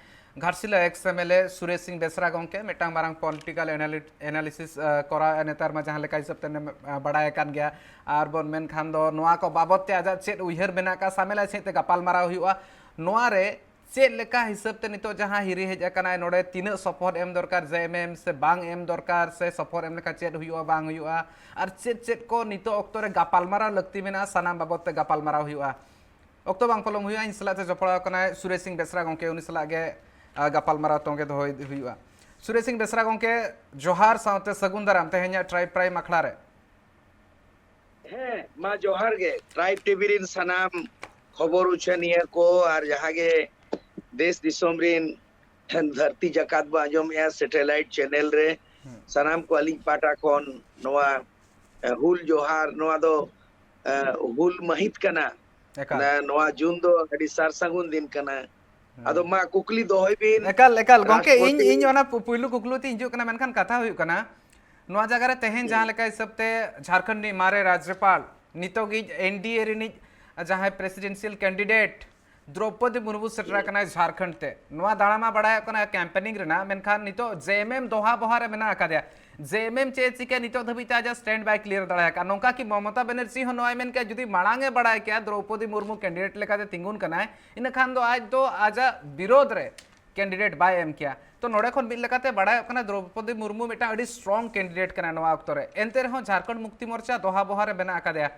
Ghatshila X M L A Suresh Singh Besra ᱜᱚᱢᱠᱮ, ᱢᱤᱫᱴᱟᱝ ᱢᱟᱨᱟᱝ ᱯᱚᱞᱤᱴᱤᱠᱟᱞ ᱮᱱᱟᱞᱤ-, ᱮᱱᱟᱞᱤᱥᱤᱥ, ᱟ, ᱠᱚᱨᱟᱣᱮᱫᱼᱟ ᱱᱮᱛᱟᱨ ᱢᱟ, ᱡᱟᱦᱟᱸ ᱞᱮᱠᱟ ᱦᱤᱥᱟᱹᱵ ᱛᱮ ᱱᱮᱢ-, ᱟ, ᱵᱟᱲᱟᱭ ᱟᱠᱟᱱ ᱜᱮᱭᱟ᱾ ᱟᱨ ᱵᱚᱱ ᱢᱮᱱᱠᱷᱟᱱ ᱫᱚ ᱱᱚᱣᱟ ᱠᱚ ᱵᱟᱵᱚᱫ ᱛᱮ ᱟᱡᱟᱜ ᱪᱮᱫ ᱩᱭᱦᱟᱹᱨ ᱢᱮᱱᱟᱜ ᱟᱠᱟᱫ, ᱥᱟᱢᱮᱞᱟᱭ ᱥᱟᱶᱛᱮ ᱜᱟᱯᱟᱞᱢᱟᱨᱟᱣ ᱦᱩᱭᱩᱜᱼᱟ᱾ ᱱᱚᱣᱟ ᱨᱮ ᱪᱮᱫ ᱞᱮᱠᱟ ᱦᱤᱥᱟᱹᱵ ᱛᱮ ᱱᱤᱛᱚᱜ ᱡᱟᱦᱟᱸ ᱦᱤᱨᱤ ᱦᱮᱡ ᱟᱠᱟᱱᱟᱭ, ᱱᱚᱰᱮ ᱛᱤᱱᱟᱹᱜ ᱥᱚᱯᱚᱦᱚᱫ ᱮᱢ ᱫᱚᱨᱠᱟᱨ, ᱡᱮ ᱮᱢ ᱮᱢ ᱥᱮ ᱵᱟᱝ ᱮᱢ ᱫᱚᱨᱠᱟᱨ, ᱥᱮ ᱥᱚᱯᱚᱦᱚᱫ ᱮᱢ ᱞᱮᱠᱷᱟᱱ ᱪᱮᱫ ᱦᱩᱭᱩᱜᱼᱟ, ᱵᱟᱝ ᱦᱩᱭᱩᱜᱼᱟ, ᱟᱨ ᱪᱮᱫ ᱪᱮᱫ ᱠᱚ ᱱᱤᱛᱚᱜ ᱚᱠᱛᱚ ᱨᱮ ᱜᱟᱯᱟᱞᱢᱟᱨᱟᱣ ᱞᱟᱹᱠᱛᱤ ᱢᱮᱱᱟᱜᱼᱟ, ᱥᱟᱱᱟᱢ ᱵᱟᱵᱚᱫ ᱛᱮ ᱜᱟᱯᱟᱞᱢᱟᱨᱟᱣ ᱦᱩᱭᱩᱜᱼᱟ᱾ ᱚᱠᱛᱚ ᱵᱟᱝ ᱯᱚᱞᱚᱢ ᱦᱩᱭᱩᱜᱼᱟ, ᱤᱧ ᱥᱟᱞᱟᱜ ᱛᱮ ᱡᱚᱯᱲᱟᱣ ᱟᱠᱟᱱᱟᱭ ᱥᱩᱨᱮᱥ ᱥᱤᱝ ᱵᱮᱥᱨᱟ ᱜᱚᱢᱠᱮ, ᱩᱱᱤ ᱥᱟᱞᱟᱜ ᱜᱮ, ᱟ, ᱜᱟᱯᱟᱞᱢᱟᱨᱟᱣ ᱛᱚᱸᱜᱮ ᱫᱚᱦᱚᱭ ᱦᱩᱭᱩᱜᱼᱟ᱾ ᱥᱩᱨᱮᱥ ᱥᱤᱝ ᱵᱮᱥᱨᱟ ᱜᱚᱢᱠᱮ, ᱡᱚᱦᱟᱨ ᱥᱟᱶᱛᱮ ᱥᱟᱹᱜᱩᱱ ᱫᱟᱨᱟᱢ ᱛᱮᱦᱮᱧᱟᱜ ᱴᱨᱟᱭᱤᱵᱽ ᱯᱨᱟᱭᱤᱢ ᱟᱠᱷᱲᱟ ᱨᱮ᱾ ᱦᱮᱸ, ᱢᱟ ᱡᱚᱦᱟᱨ ᱜᱮ᱾ ᱴᱨᱟᱭᱤᱵᱽ ᱴᱤᱵᱷᱤ ᱨᱤᱱ ᱥᱟᱱᱟᱢ ᱠᱷᱚᱵᱚᱨ ᱩᱪᱷᱟᱹᱱᱤᱭᱟᱹ ᱠᱚ ᱟᱨ ᱡᱟᱦᱟᱸ ᱜᱮ ᱫᱮᱥ ᱫᱤᱥᱚᱢ ᱨᱤᱱ ᱫᱷᱟᱹᱨᱛᱤ ᱡᱟᱠᱟᱛ ᱵᱚ ᱟᱸᱡᱚᱢᱮᱜᱼᱟ ᱥᱮᱴᱮᱞᱟᱭᱤᱴ ᱪᱮᱱᱮᱞ ᱨᱮ, ᱦᱮᱸ᱾ ᱥᱟᱱᱟᱢ ᱠᱚ ᱟᱹᱞᱤᱧ ᱯᱟᱦᱴᱟ ᱠᱷᱚᱱ ᱱᱚᱣᱟ, ᱮ, ᱦᱩᱞ ᱡᱚᱦᱟᱨ, ᱱᱚᱣᱟ ᱫᱚ ᱮ, ᱦᱩᱞ ᱢᱟᱹᱦᱤᱛ ᱠᱟᱱᱟ᱾ ᱮᱠᱟᱞ᱾ ᱱᱚᱣᱟ ᱡᱩᱱ ᱫᱚ ᱟᱹᱰᱤ ᱥᱟᱨ ᱥᱟᱹᱜᱩᱱ ᱫᱤᱱ ᱠᱟᱱᱟ᱾ ᱟᱫᱚ ᱢᱟ ᱠᱩᱠᱞᱤ ᱫᱚᱦᱚᱭ ᱵᱤᱱ᱾ ᱮᱠᱟᱞ ᱮᱠᱟᱞ ᱜᱚᱝᱠᱮ, ᱤᱧ ᱨᱟᱥᱴᱨᱚᱯᱚᱛᱤ ᱤᱧ ᱚᱱᱟ ᱯᱩ- ᱯᱩᱭᱞᱩ ᱠᱩᱠᱞᱤ ᱛᱤᱧ ᱦᱤᱡᱩᱜ ᱠᱟᱱᱟ, ᱢᱮᱱᱠᱷᱟᱱ ᱠᱟᱛᱷᱟ ᱦᱩᱭᱩᱜ ᱠᱟᱱᱟ, ᱱᱚᱣᱟ ᱡᱟᱭᱜᱟ ᱨᱮ ᱛᱮᱦᱮᱧ ᱡᱟᱦᱟᱸ ᱞᱮᱠᱟ ᱦᱤᱥᱟᱹᱵ ᱛᱮ ᱡᱷᱟᱲᱠᱷᱚᱸᱰ ᱨᱤᱱᱤᱡ ᱢᱟᱨᱮ ᱨᱟᱡᱽᱡᱚᱯᱟᱞ, ᱱᱤᱛᱚᱜᱤᱡ ᱮᱱᱰᱤᱮ ᱨᱤᱱᱤᱡ ᱡᱟᱦᱟᱸᱭ ᱯᱨᱮᱥᱤᱰᱮᱱᱥᱤᱭᱟᱞ ᱠᱮᱱᱰᱤᱰᱮᱴ ᱫᱨᱚᱯᱚᱫᱤ ᱢᱩᱨᱢᱩ ᱥᱮᱴᱮᱨ ᱟᱠᱟᱱᱟᱭ ᱡᱷᱟᱲᱠᱷᱚᱸᱰ ᱛᱮ᱾ ᱱᱚᱣᱟ ᱫᱟᱬᱟ ᱢᱟ ᱵᱟᱲᱟᱭᱚᱜ ᱠᱟᱱᱟ ᱠᱮᱢᱯᱮᱱᱤᱝ ᱨᱮᱱᱟᱜ, ᱢᱮᱱᱠᱷᱟᱱ ᱱᱤᱛᱚᱜ ᱡᱮ ᱮᱢ ᱮᱢ ᱫᱚᱦᱟ ᱵᱚᱦᱟ ᱨᱮ ᱢᱮᱱᱟᱜ ᱟᱠᱟᱫᱮᱭᱟ᱾ ᱡᱮ ᱮᱢ ᱮᱢ ᱪᱮᱫ ᱪᱤᱠᱟᱹ ᱱᱤᱛᱚᱜ ᱫᱷᱟᱹᱵᱤᱡ ᱛᱮ ᱟᱡᱟᱜ ᱥᱴᱮᱱᱰ ᱵᱟᱭ ᱠᱞᱤᱭᱟᱨ ᱫᱟᱲᱮ ᱟᱠᱟᱫ᱾ ᱱᱚᱝᱠᱟ ᱠᱤ ᱢᱚᱢᱚᱛᱟ ᱵᱮᱱᱟᱨᱡᱤ ᱦᱚᱸ ᱱᱚᱣᱟᱭ ᱢᱮᱱ ᱠᱮᱭᱟ, ᱡᱩᱫᱤ ᱢᱟᱲᱟᱝ ᱮ ᱵᱟᱲᱟᱭ ᱠᱮᱭᱟ ᱫᱨᱚᱯᱚᱫᱤ ᱢᱩᱨᱢᱩ ᱠᱮᱱᱰᱤᱰᱮᱴ ᱞᱮᱠᱟᱛᱮ ᱛᱤᱸᱜᱩᱱ ᱠᱟᱱᱟᱭ, ᱤᱱᱟᱹ ᱠᱷᱟᱱ ᱫᱚ ᱟᱡ ᱫᱚ ᱟᱡᱟᱜ ᱵᱤᱨᱳᱫᱷ ᱨᱮ ᱠᱮᱱᱰᱤᱰᱮᱴ ᱵᱟᱭ ᱮᱢ ᱠᱮᱭᱟ᱾ ᱛᱚ ᱱᱚᱰᱮ ᱠᱷᱚᱱ ᱢᱤᱫ ᱞᱮᱠᱟᱛᱮ ᱵᱟᱲᱟᱭᱚᱜ ᱠᱟᱱᱟ ᱫᱨᱚᱯᱚᱫᱤ ᱢᱩᱨᱢᱩ ᱢᱤᱫᱴᱟᱝ ᱟᱹᱰᱤ ᱥᱴᱨᱚᱝ ᱠᱮᱱᱰᱤᱰᱮᱴ ᱠᱟᱱᱟᱭ ᱱᱚᱣᱟ ᱚᱠᱛᱚ ᱨᱮ᱾ ᱮᱱᱛᱮ ᱨᱮᱦᱚᱸ ᱡᱷᱟᱲᱠᱷᱚᱸᱰ ᱢᱩᱠᱛᱤ ᱢᱳᱨᱪᱟ ᱫᱚᱦᱟ ᱵᱚᱦᱟ ᱨᱮ ᱢᱮᱱᱟᱜ ᱟᱠᱟᱫᱮᱭᱟ᱾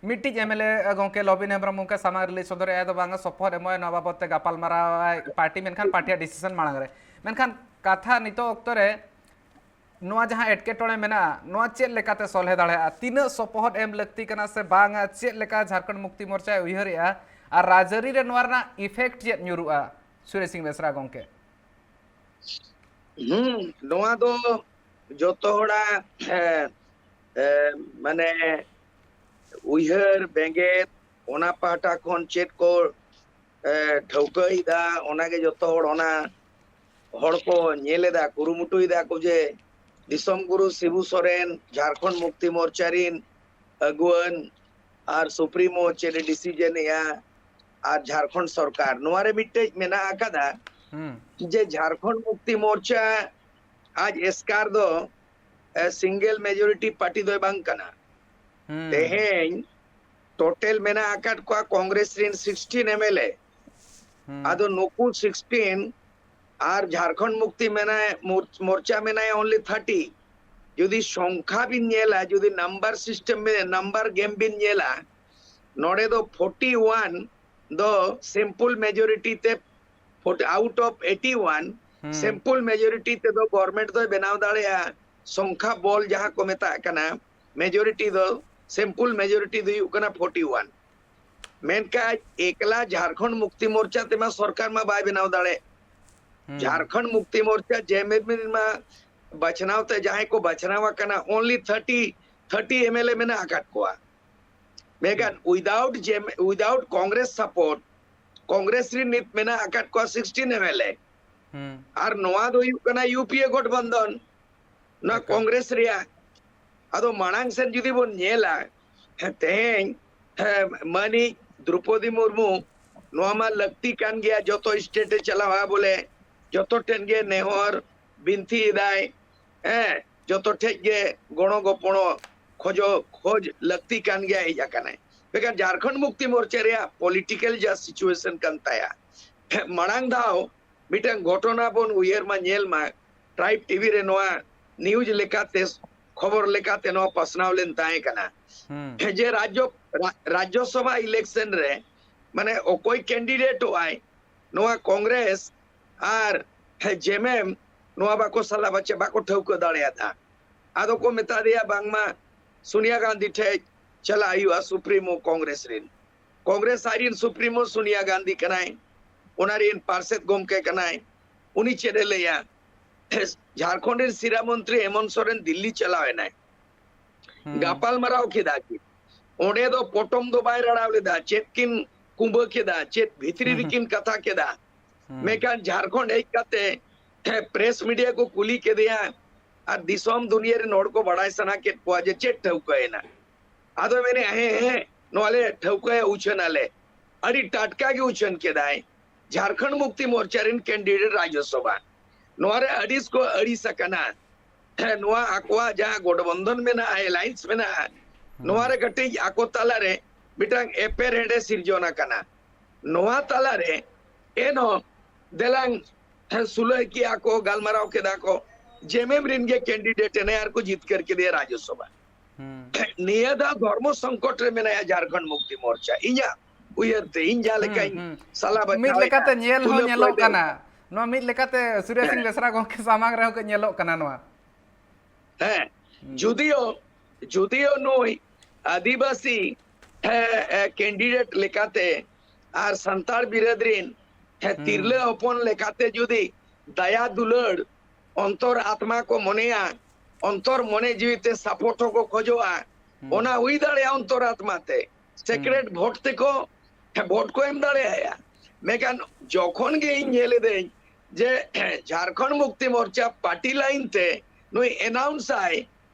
ᱢᱤᱫᱴᱤᱡ ᱮᱢ ᱮᱞ ᱮ ᱜᱚᱝᱠᱮ ᱞᱚᱵᱤᱱ ᱦᱮᱢᱵᱨᱚᱢ ᱜᱚᱝᱠᱮ ᱥᱟᱢᱟᱝ ᱨᱮ ᱞᱟᱹᱭ ᱥᱚᱫᱚᱨᱮᱫᱼᱟᱭ ᱫᱚ ᱵᱟᱝᱟ ᱥᱚᱯᱚᱦᱚᱫ ᱮᱢᱚᱜᱼᱟᱭ, ᱱᱚᱣᱟ ᱵᱟᱵᱚᱫ ᱛᱮ ᱜᱟᱯᱟᱞᱢᱟᱨᱟᱣ ᱟᱭ ᱯᱟᱨᱴᱤ, ᱢᱮᱱᱠᱷᱟᱱ ᱯᱟᱨᱴᱤᱭᱟᱜ ᱰᱤᱥᱤᱥᱚᱱ ᱢᱟᱲᱟᱝ ᱨᱮ᱾ ᱢᱮᱱᱠᱷᱟᱱ ᱠᱟᱛᱷᱟ ᱱᱤᱛᱚᱜ ᱚᱠᱛᱚ ᱨᱮ ᱱᱚᱣᱟ ᱡᱟᱦᱟᱸ ᱮᱴᱠᱮᱴᱚᱬᱮ ᱢᱮᱱᱟᱜᱼᱟ, ᱱᱚᱣᱟ ᱪᱮᱫ ᱞᱮᱠᱟᱛᱮ ᱥᱚᱞᱦᱮ ᱫᱟᱲᱮᱭᱟᱜᱼᱟ? ᱛᱤᱱᱟᱹᱜ ᱥᱚᱯᱚᱦᱚᱫ ᱮᱢ ᱞᱟᱹᱠᱛᱤ ᱠᱟᱱᱟ ᱥᱮ ᱵᱟᱝᱟ? ᱪᱮᱫ ᱞᱮᱠᱟ ᱡᱷᱟᱲᱠᱷᱚᱸᱰ ᱢᱩᱠᱛᱤ ᱢᱳᱨᱪᱟᱭ ᱩᱭᱦᱟᱹᱨᱮᱜᱼᱟ? ᱟᱨ ᱨᱟᱡᱽᱟᱹᱨᱤ ᱨᱮ ᱱᱚᱣᱟ ᱨᱮᱱᱟᱜ ᱤᱯᱷᱮᱠᱴ ᱪᱮᱫ ᱧᱩᱨᱩᱜᱼᱟ, ᱥᱩᱨᱮᱥ ᱥᱤᱝ ᱵᱮᱥᱨᱟ ᱜᱚᱝᱠᱮ? ᱦᱩᱸ, ᱱᱚᱣᱟ ᱫᱚ ᱡᱚᱛᱚ ᱦᱚᱲᱟᱜ, ᱮ, ᱮ, ᱢᱟᱱᱮ ᱩᱭᱦᱟᱹᱨ ᱵᱮᱸᱜᱮᱫ, ᱚᱱᱟ ᱯᱟᱦᱴᱟ ᱠᱷᱚᱱ ᱪᱮᱫ ᱠᱚ, ᱮ, ᱴᱷᱟᱹᱣᱠᱟᱹᱭᱮᱫᱟ, ᱚᱱᱟᱜᱮ ᱡᱚᱛᱚ ᱦᱚᱲ ᱚᱱᱟ ᱦᱚᱲ ᱠᱚ ᱧᱮᱞ ᱮᱫᱟ, ᱠᱩᱨᱩᱢᱩᱴᱩᱭᱮᱫᱟ ᱠᱚ ᱡᱮ ᱫᱤᱥᱚᱢ ᱜᱩᱨᱩ ᱥᱤᱵᱩ ᱥᱚᱨᱮᱱ ᱡᱷᱟᱲᱠᱷᱚᱸᱰ ᱢᱩᱠᱛᱤ ᱢᱳᱨᱪᱟ ᱨᱤᱱ ᱟᱹᱜᱩᱣᱟᱹᱱ ᱟᱨ ᱥᱩᱯᱨᱤᱢᱳ ᱪᱮᱫ ᱮ ᱰᱤᱥᱤᱡᱚᱱ ᱮᱜᱼᱟ, ᱟᱨ ᱡᱷᱟᱲᱠᱷᱚᱸᱰ ᱥᱚᱨᱠᱟᱨ᱾ ᱱᱚᱣᱟ ᱨᱮ ᱢᱤᱫᱴᱮᱡ ᱢᱮᱱᱟᱜ ᱟᱠᱟᱫᱟ ᱦᱩᱸ᱾ ᱡᱮ ᱡᱷᱟᱲᱠᱷᱚᱸᱰ ᱢᱩᱠᱛᱤ ᱢᱳᱨᱪᱟ ᱟᱡ ᱮᱥᱠᱟᱨ ᱫᱚ, ᱮ, ᱥᱤᱝᱜᱮᱞ ᱢᱮᱡᱚᱨᱤᱴᱤ ᱯᱟᱨᱴᱤ ᱫᱚᱭ ᱵᱟᱝ ᱠᱟᱱᱟ᱾ ᱦᱩᱸ᱾ ᱛᱮᱦᱮᱧ ᱴᱳᱴᱮᱞ ᱢᱮᱱᱟᱜ ᱟᱠᱟᱫ ᱠᱚᱣᱟ ᱠᱚᱝᱜᱨᱮᱥ ᱨᱤᱱ ᱥᱤᱠᱥᱴᱤᱱ ᱮᱢ ᱮᱞ ᱮ᱾ ᱦᱩᱸ᱾ ᱟᱫᱚ ᱱᱩᱠᱩ ᱥᱤᱠᱥᱴᱤᱱ ᱟᱨ ᱡᱷᱟᱲᱠᱷᱚᱸᱰ ᱢᱩᱠᱛᱤ ᱢᱮᱱᱟᱭ, ᱢᱳᱨ-, ᱢᱳᱨᱪᱟ ᱢᱮᱱᱟᱭ only thirty᱾ ᱡᱩᱫᱤ ᱥᱚᱝᱠᱷᱟ ᱵᱤᱱ ᱧᱮᱞᱟ, ᱡᱩᱫᱤ ᱱᱟᱢᱵᱟᱨ ᱥᱤᱥᱴᱮᱢ, ᱱᱟᱢᱵᱟᱨ ᱜᱮᱢ ᱵᱤᱱ ᱧᱮᱞᱟ, ᱱᱚᱰᱮ ᱫᱚ forty one ᱫᱚ simple majority ᱛᱮ, forty out of eighty one, ᱦᱩᱸ᱾ simple majority ᱛᱮᱫᱚ ᱜᱚᱵᱚᱨᱱᱢᱮᱱᱴ ᱫᱚᱭ ᱵᱮᱱᱟᱣ ᱫᱟᱲᱮᱭᱟᱜᱼᱟ᱾ ᱥᱚᱝᱠᱷᱟ ᱵᱚᱞ ᱡᱟᱦᱟᱸ ᱠᱚ ᱢᱮᱛᱟᱜ ᱠᱟᱱᱟ, ᱢᱮᱡᱚᱨᱤᱴᱤ ᱫᱚ, simple majority ᱫᱚ ᱦᱩᱭᱩᱜ ᱠᱟᱱᱟ forty one᱾ ᱢᱮᱱᱠᱷᱟᱱ ᱮᱠᱞᱟ ᱡᱷᱟᱲᱠᱷᱚᱸᱰ ᱢᱩᱠᱛᱤ ᱢᱳᱨᱪᱟ ᱛᱮᱢᱟ ᱥᱚᱨᱠᱟᱨ ᱢᱟ ᱵᱟᱭ ᱵᱮᱱᱟᱣ ᱫᱟᱲᱮ᱾ ᱦᱩᱸ᱾ ᱡᱷᱟᱲᱠᱷᱚᱸᱰ ᱢᱩᱠᱛᱤ ᱢᱳᱨᱪᱟ, ᱡᱮ ᱮᱢ ᱮᱢ ᱢᱟ ᱵᱟᱪᱷᱱᱟᱣ ᱛᱮ ᱡᱟᱦᱟᱸᱭ ᱠᱚ ᱵᱟᱪᱷᱱᱟᱣ ᱟᱠᱟᱱᱟ, only thirty, thirty M L A ᱢᱮᱱᱟᱜ ᱟᱠᱟᱫ ᱠᱚᱣᱟ᱾ ᱢᱮᱱᱠᱷᱟᱱ without ᱡᱮ, without Congress support, ᱠᱚᱝᱜᱨᱮᱥ ᱨᱮ ᱱᱤᱛ ᱢᱮᱱᱟᱜ ᱟᱠᱟᱫ ᱠᱚᱣᱟ ᱥᱤᱠᱥᱴᱤᱱ ᱮᱢ ᱮᱞ ᱮ᱾ ᱦᱩᱸ᱾ ᱟᱨ ᱱᱚᱣᱟ ᱫᱚ ᱦᱩᱭᱩᱜ ᱠᱟᱱᱟ ᱭᱩ ᱯᱤ ᱮ ᱜᱚᱴᱵᱚᱱᱫᱷᱚᱱ᱾ ᱱᱚᱣᱟ ᱮᱠᱟᱞ᱾ ᱠᱚᱝᱜᱨᱮᱥ ᱨᱮᱭᱟᱜ᱾ ᱟᱫᱚ ᱢᱟᱲᱟᱝ ᱥᱮᱫ ᱡᱩᱫᱤ ᱵᱚᱱ ᱧᱮᱞᱟ, ᱦᱮᱸ, ᱛᱮᱦᱮᱧ, ᱦᱮᱸ, ᱢᱟᱹᱱᱤᱡ ᱫᱨᱚᱯᱚᱫᱤ ᱢᱩᱨᱢᱩ, ᱱᱚᱣᱟ ᱢᱟ ᱞᱟᱹᱠᱛᱤ ᱠᱟᱱ ᱜᱮᱭᱟ, ᱡᱚᱛᱚ ᱥᱴᱮᱴ ᱮ ᱪᱟᱞᱟᱣᱟ ᱵᱚᱞᱮ, ᱡᱚᱛᱚ ᱴᱷᱮᱱ ᱜᱮ ᱱᱮᱦᱚᱨ ᱵᱤᱱᱛᱤ ᱮᱫᱟᱭ, ᱦᱮᱸ, ᱡᱚᱛᱚ ᱴᱷᱮᱡ ᱜᱮ ᱜᱚᱲᱚ ᱜᱚᱯᱚᱲᱚ ᱠᱷᱚᱡᱚ-, ᱠᱷᱚᱡ ᱞᱟᱹᱠᱛᱤ ᱠᱟᱱ ᱜᱮᱭᱟ, ᱦᱮᱡ ᱟᱠᱟᱱᱟᱭ᱾ ᱢᱮᱱᱠᱷᱟᱱ ᱡᱷᱟᱲᱠᱷᱚᱸᱰ ᱢᱩᱠᱛᱤ ᱢᱳᱨᱪᱟ ᱨᱮᱭᱟᱜ ᱯᱚᱞᱤᱴᱤᱠᱟᱞ ᱡᱟ ᱥᱤᱪᱩᱭᱮᱥᱚᱱ ᱠᱟᱱ ᱛᱟᱭᱟ, ᱢᱟᱲᱟᱝ ᱫᱷᱟᱣ ᱢᱤᱫᱴᱟᱝ ᱜᱷᱚᱴᱚᱱᱟ ᱵᱚᱱ ᱩᱭᱦᱟᱹᱨ ᱢᱟ, ᱧᱮᱞ ᱢᱟ, ᱴᱨᱟᱭᱤᱵ ᱴᱤᱵᱷᱤ ᱨᱮ ᱱᱚᱣᱟ ᱱᱤᱭᱩᱡᱽ ᱞᱮᱠᱟᱛᱮ, ᱠᱷᱚᱵᱚᱨ ᱞᱮᱠᱟᱛᱮ ᱱᱚᱣᱟ ᱯᱟᱥᱱᱟᱣ ᱞᱮᱱ ᱛᱟᱦᱮᱸ ᱠᱟᱱᱟ᱾ ᱦᱩᱸ᱾ ᱡᱮ ᱨᱟᱡᱽᱡᱚ-, ᱨᱟ-, ᱨᱟᱡᱽᱡᱚᱥᱚᱵᱷᱟ ᱤᱞᱮᱠᱥᱚᱱ ᱨᱮ, ᱢᱟᱱᱮ, ᱚᱠᱚᱭ ᱠᱮᱱᱰᱤᱰᱮᱴᱚᱜ ᱟᱭ, ᱱᱚᱣᱟ ᱠᱚᱝᱜᱨᱮᱥ ᱟᱨ ᱡᱮᱢᱮᱢ ᱱᱚᱣᱟ ᱵᱟᱠᱚ ᱥᱟᱞᱟ ᱵᱟᱪᱷᱟ, ᱵᱟᱠᱚ ᱴᱷᱟᱹᱣᱠᱟᱹ ᱫᱟᱲᱮᱭᱟᱫᱟ᱾ ᱟᱫᱚ ᱠᱚ ᱢᱮᱛᱟ ᱫᱮᱭᱟ ᱵᱟᱝᱢᱟ ᱥᱳᱱᱤᱭᱟ ᱜᱟᱱᱫᱷᱤ ᱴᱷᱮᱡ ᱪᱟᱞᱟᱜ ᱦᱩᱭᱩᱜᱼᱟ, ᱥᱩᱯᱨᱤᱢᱳ ᱠᱚᱝᱜᱨᱮᱥ ᱨᱮᱱ᱾ ᱠᱚᱝᱜᱨᱮᱥ ᱟᱡ ᱨᱮᱱ ᱥᱩᱯᱨᱤᱢᱳ ᱥᱳᱱᱤᱭᱟ ᱜᱟᱱᱫᱷᱤ ᱠᱟᱱᱟᱭ, ᱚᱱᱟ ᱨᱮᱱ ᱯᱟᱨᱥᱮᱛ ᱜᱚᱢᱠᱮ ᱠᱟᱱᱟᱭ᱾ ᱩᱱᱤ ᱪᱮᱫ ᱮ ᱞᱟᱹᱭᱟ? ᱡᱷᱟᱲᱠᱷᱚᱸᱰ ᱨᱮᱱ ᱥᱤᱨᱟ ᱢᱚᱱᱛᱨᱤ ᱦᱮᱢᱚᱱᱛ ᱥᱚᱨᱮᱱ ᱫᱤᱞᱞᱤ ᱪᱟᱞᱟᱣ ᱮᱱᱟᱭ᱾ ᱦᱩᱸ᱾ ᱜᱟᱯᱟᱞ ᱢᱟᱨᱟᱣ ᱠᱮᱫᱟ ᱠᱤᱱ᱾ ᱚᱸᱰᱮ ᱫᱚ ᱯᱚᱴᱚᱢ ᱫᱚ ᱵᱟᱭ ᱨᱟᱲᱟᱣ ᱞᱮᱫᱟ, ᱪᱮᱫ ᱠᱤᱱ ᱠᱩᱸᱵᱟᱹ ᱠᱮᱫᱟ, ᱪᱮᱫ ᱵᱷᱤᱛᱨᱤ ᱦᱩᱸ, ᱦᱩᱸ᱾ ᱨᱮᱠᱤᱱ ᱠᱟᱛᱷᱟ ᱠᱮᱫᱟ᱾ ᱦᱩᱸ᱾ ᱢᱮᱱᱠᱷᱟᱱ ᱡᱷᱟᱲᱠᱷᱚᱸᱰ ᱦᱮᱡ ᱠᱟᱛᱮ ᱯᱨᱮᱥ ᱢᱤᱰᱤᱭᱟ ᱠᱚ ᱠᱩᱞᱤ ᱠᱮᱫᱮᱭᱟ ᱟᱨ ᱫᱤᱥᱚᱢ ᱫᱩᱱᱤᱭᱟᱹ ᱨᱮᱱ ᱦᱚᱲ ᱠᱚ ᱵᱟᱲᱟᱭ ᱥᱟᱱᱟ ᱠᱮᱫ ᱠᱚᱣᱟ ᱡᱮ ᱪᱮᱫ ᱴᱷᱟᱹᱣᱠᱟᱹᱭᱮᱱᱟ᱾ ᱟᱫᱚ ᱢᱮᱱᱮ, "ᱦᱮᱸ, ᱦᱮᱸ, ᱱᱚᱣᱟ ᱞᱮ ᱴᱷᱟᱹᱣᱠᱟᱹᱭᱟ, ᱩᱪᱷᱟᱹᱱ ᱟᱞᱮ᱾" ᱟᱹᱰᱤ ᱴᱟᱴᱠᱟ ᱜᱮ ᱩᱪᱷᱟᱹᱱ ᱠᱮᱫᱟᱭ, ᱡᱷᱟᱲᱠᱷᱚᱸᱰ ᱢᱩᱠᱛᱤ ᱢᱳᱨᱪᱟ ᱨᱮᱱ ᱠᱮᱱᱰᱤᱰᱮᱴ ᱨᱟᱡᱽᱡᱚᱥᱚᱵᱷᱟ᱾ ᱱᱚᱣᱟ ᱨᱮ ᱟᱹᱲᱤᱥ ᱠᱚ ᱟᱹᱲᱤᱥ ᱟᱠᱟᱱᱟ᱾ ᱦᱮᱸ, ᱱᱚᱣᱟ ᱟᱠᱚᱣᱟᱜ ᱡᱟᱦᱟᱸ ᱜᱚᱴᱵᱚᱱᱫᱷᱚᱱ ᱢᱮᱱᱟᱜᱼᱟ, ᱮᱞᱟᱭᱮᱱᱥ ᱢᱮᱱᱟᱜᱼᱟ, ᱦᱩᱸ᱾ ᱱᱚᱣᱟ ᱨᱮ ᱠᱟᱹᱴᱤᱡ ᱟᱠᱚ ᱛᱟᱞᱟᱨᱮ ᱢᱤᱫᱴᱟᱝ ᱮᱯᱮᱨᱦᱮᱸᱰᱮ ᱥᱤᱨᱡᱚᱱ ᱟᱠᱟᱱᱟ᱾ ᱱᱚᱣᱟ ᱛᱟᱞᱟᱨᱮ ᱮᱱᱦᱚᱸ ᱫᱮᱞᱟᱝ, ᱦᱮᱸ, ᱥᱩᱞᱟᱹᱭ ᱠᱮᱜᱼᱟ ᱠᱚ, ᱜᱟᱞᱢᱟᱨᱟᱣ ᱠᱮᱫᱟ ᱠᱚ, ᱡᱮᱢᱮᱢ ᱨᱮᱱ ᱜᱮ ᱠᱮᱱᱰᱤᱰᱮᱴ ᱮᱱᱟᱭ ᱟᱨ ᱠᱚ ᱡᱤᱛᱠᱟᱹᱨ ᱠᱮᱫᱮᱭᱟ ᱨᱟᱡᱽᱡᱚᱥᱚᱵᱷᱟ᱾ ᱦᱩᱸ᱾ ᱱᱤᱭᱟᱹ ᱫᱷᱟᱣ ᱫᱷᱚᱨᱢᱚ ᱥᱚᱝᱠᱚᱴ ᱨᱮ ᱢᱮᱱᱟᱭᱟ ᱡᱷᱟᱲᱠᱷᱚᱸᱰ ᱢᱩᱠᱛᱤ ᱢᱳᱨᱪᱟ, ᱤᱧᱟᱹᱜ ᱩᱭᱦᱟᱹᱨ ᱛᱮ, ᱤᱧ ᱡᱟᱦᱟᱸ ᱦᱩᱸ, ᱞᱮᱠᱟᱧ ᱦᱩᱸ᱾ ᱥᱟᱞᱟ ᱢᱤᱫ ᱵᱟᱪᱷᱟᱣᱮᱫᱼᱟ, ᱞᱮᱠᱟᱛᱮ ᱧᱮᱞ ᱦᱚᱸ ᱛᱩᱞᱟᱹ ᱧᱮᱞᱚᱜ ᱯᱟᱹᱭᱞᱟᱹ᱾ ᱠᱟᱱᱟ᱾ ᱱᱚᱣᱟ ᱢᱤᱫ ᱞᱮᱠᱟᱛᱮ ᱥᱩᱨᱮᱥ ᱥᱤᱝ ᱦᱮᱸ᱾ ᱵᱮᱥᱨᱟ ᱜᱚᱢᱠᱮ ᱥᱟᱢᱟᱝ ᱨᱮᱦᱚᱸ ᱠᱚ ᱧᱮᱞᱚᱜ ᱠᱟᱱᱟ ᱱᱚᱣᱟ᱾ ᱦᱮᱸ, ᱦᱩᱸ᱾ ᱡᱩᱫᱤᱭᱳ, ᱡᱩᱫᱤᱭᱳ ᱱᱩᱭ ᱟᱹᱫᱤᱵᱟᱹᱥᱤ, ᱦᱮᱸ, ᱦᱮᱸ, ᱠᱮᱱᱰᱤᱰᱮᱴ ᱞᱮᱠᱟᱛᱮ ᱟᱨ ᱥᱟᱱᱛᱟᱲ ᱵᱤᱨᱟᱹᱫ ᱨᱤᱱ, ᱦᱮᱸ, ᱦᱩᱸ᱾ ᱛᱤᱨᱞᱟᱹ ᱦᱚᱯᱚᱱ ᱞᱮᱠᱟᱛᱮ ᱡᱩᱫᱤ ᱫᱟᱭᱟ ᱫᱩᱞᱟᱹᱲ, ᱚᱱᱛᱚᱨ ᱟᱛᱢᱟ ᱠᱚ ᱢᱚᱱᱮᱭᱟ, ᱚᱱᱛᱚᱨ ᱢᱚᱱᱮ ᱡᱤᱣᱤ ᱛᱮ ᱥᱟᱯᱳᱨᱴ ᱦᱚᱸᱠᱚ ᱠᱷᱚᱡᱚᱜᱼᱟ, ᱦᱩᱸ᱾ ᱚᱱᱟ ᱦᱩᱭ ᱫᱟᱲᱮᱭᱟᱜᱼᱟ ᱚᱱᱛᱚᱨᱟᱛᱢᱟ ᱛᱮ, ᱦᱩᱸ᱾ ᱥᱤᱠᱨᱮᱴ ᱵᱷᱳᱴ ᱛᱮᱠᱚ ᱵᱷᱳᱴ ᱠᱚ ᱮᱢ ᱫᱟᱲᱮᱭᱟᱭᱟ᱾ ᱢᱮᱱᱠᱷᱟᱱ ᱡᱚᱠᱷᱚᱱ ᱜᱮ ᱤᱧ ᱧᱮᱞ ᱮᱫᱟᱹᱧ ᱡᱮ ᱡᱷᱟᱲᱠᱷᱚᱸᱰ ᱢᱩᱠᱛᱤ ᱢᱳᱨᱪᱟ ᱯᱟᱨᱴᱤ ᱞᱟᱭᱤᱱ ᱛᱮ ᱱᱩᱭ ᱮᱱᱟᱣᱩᱱᱥ ᱟᱭ,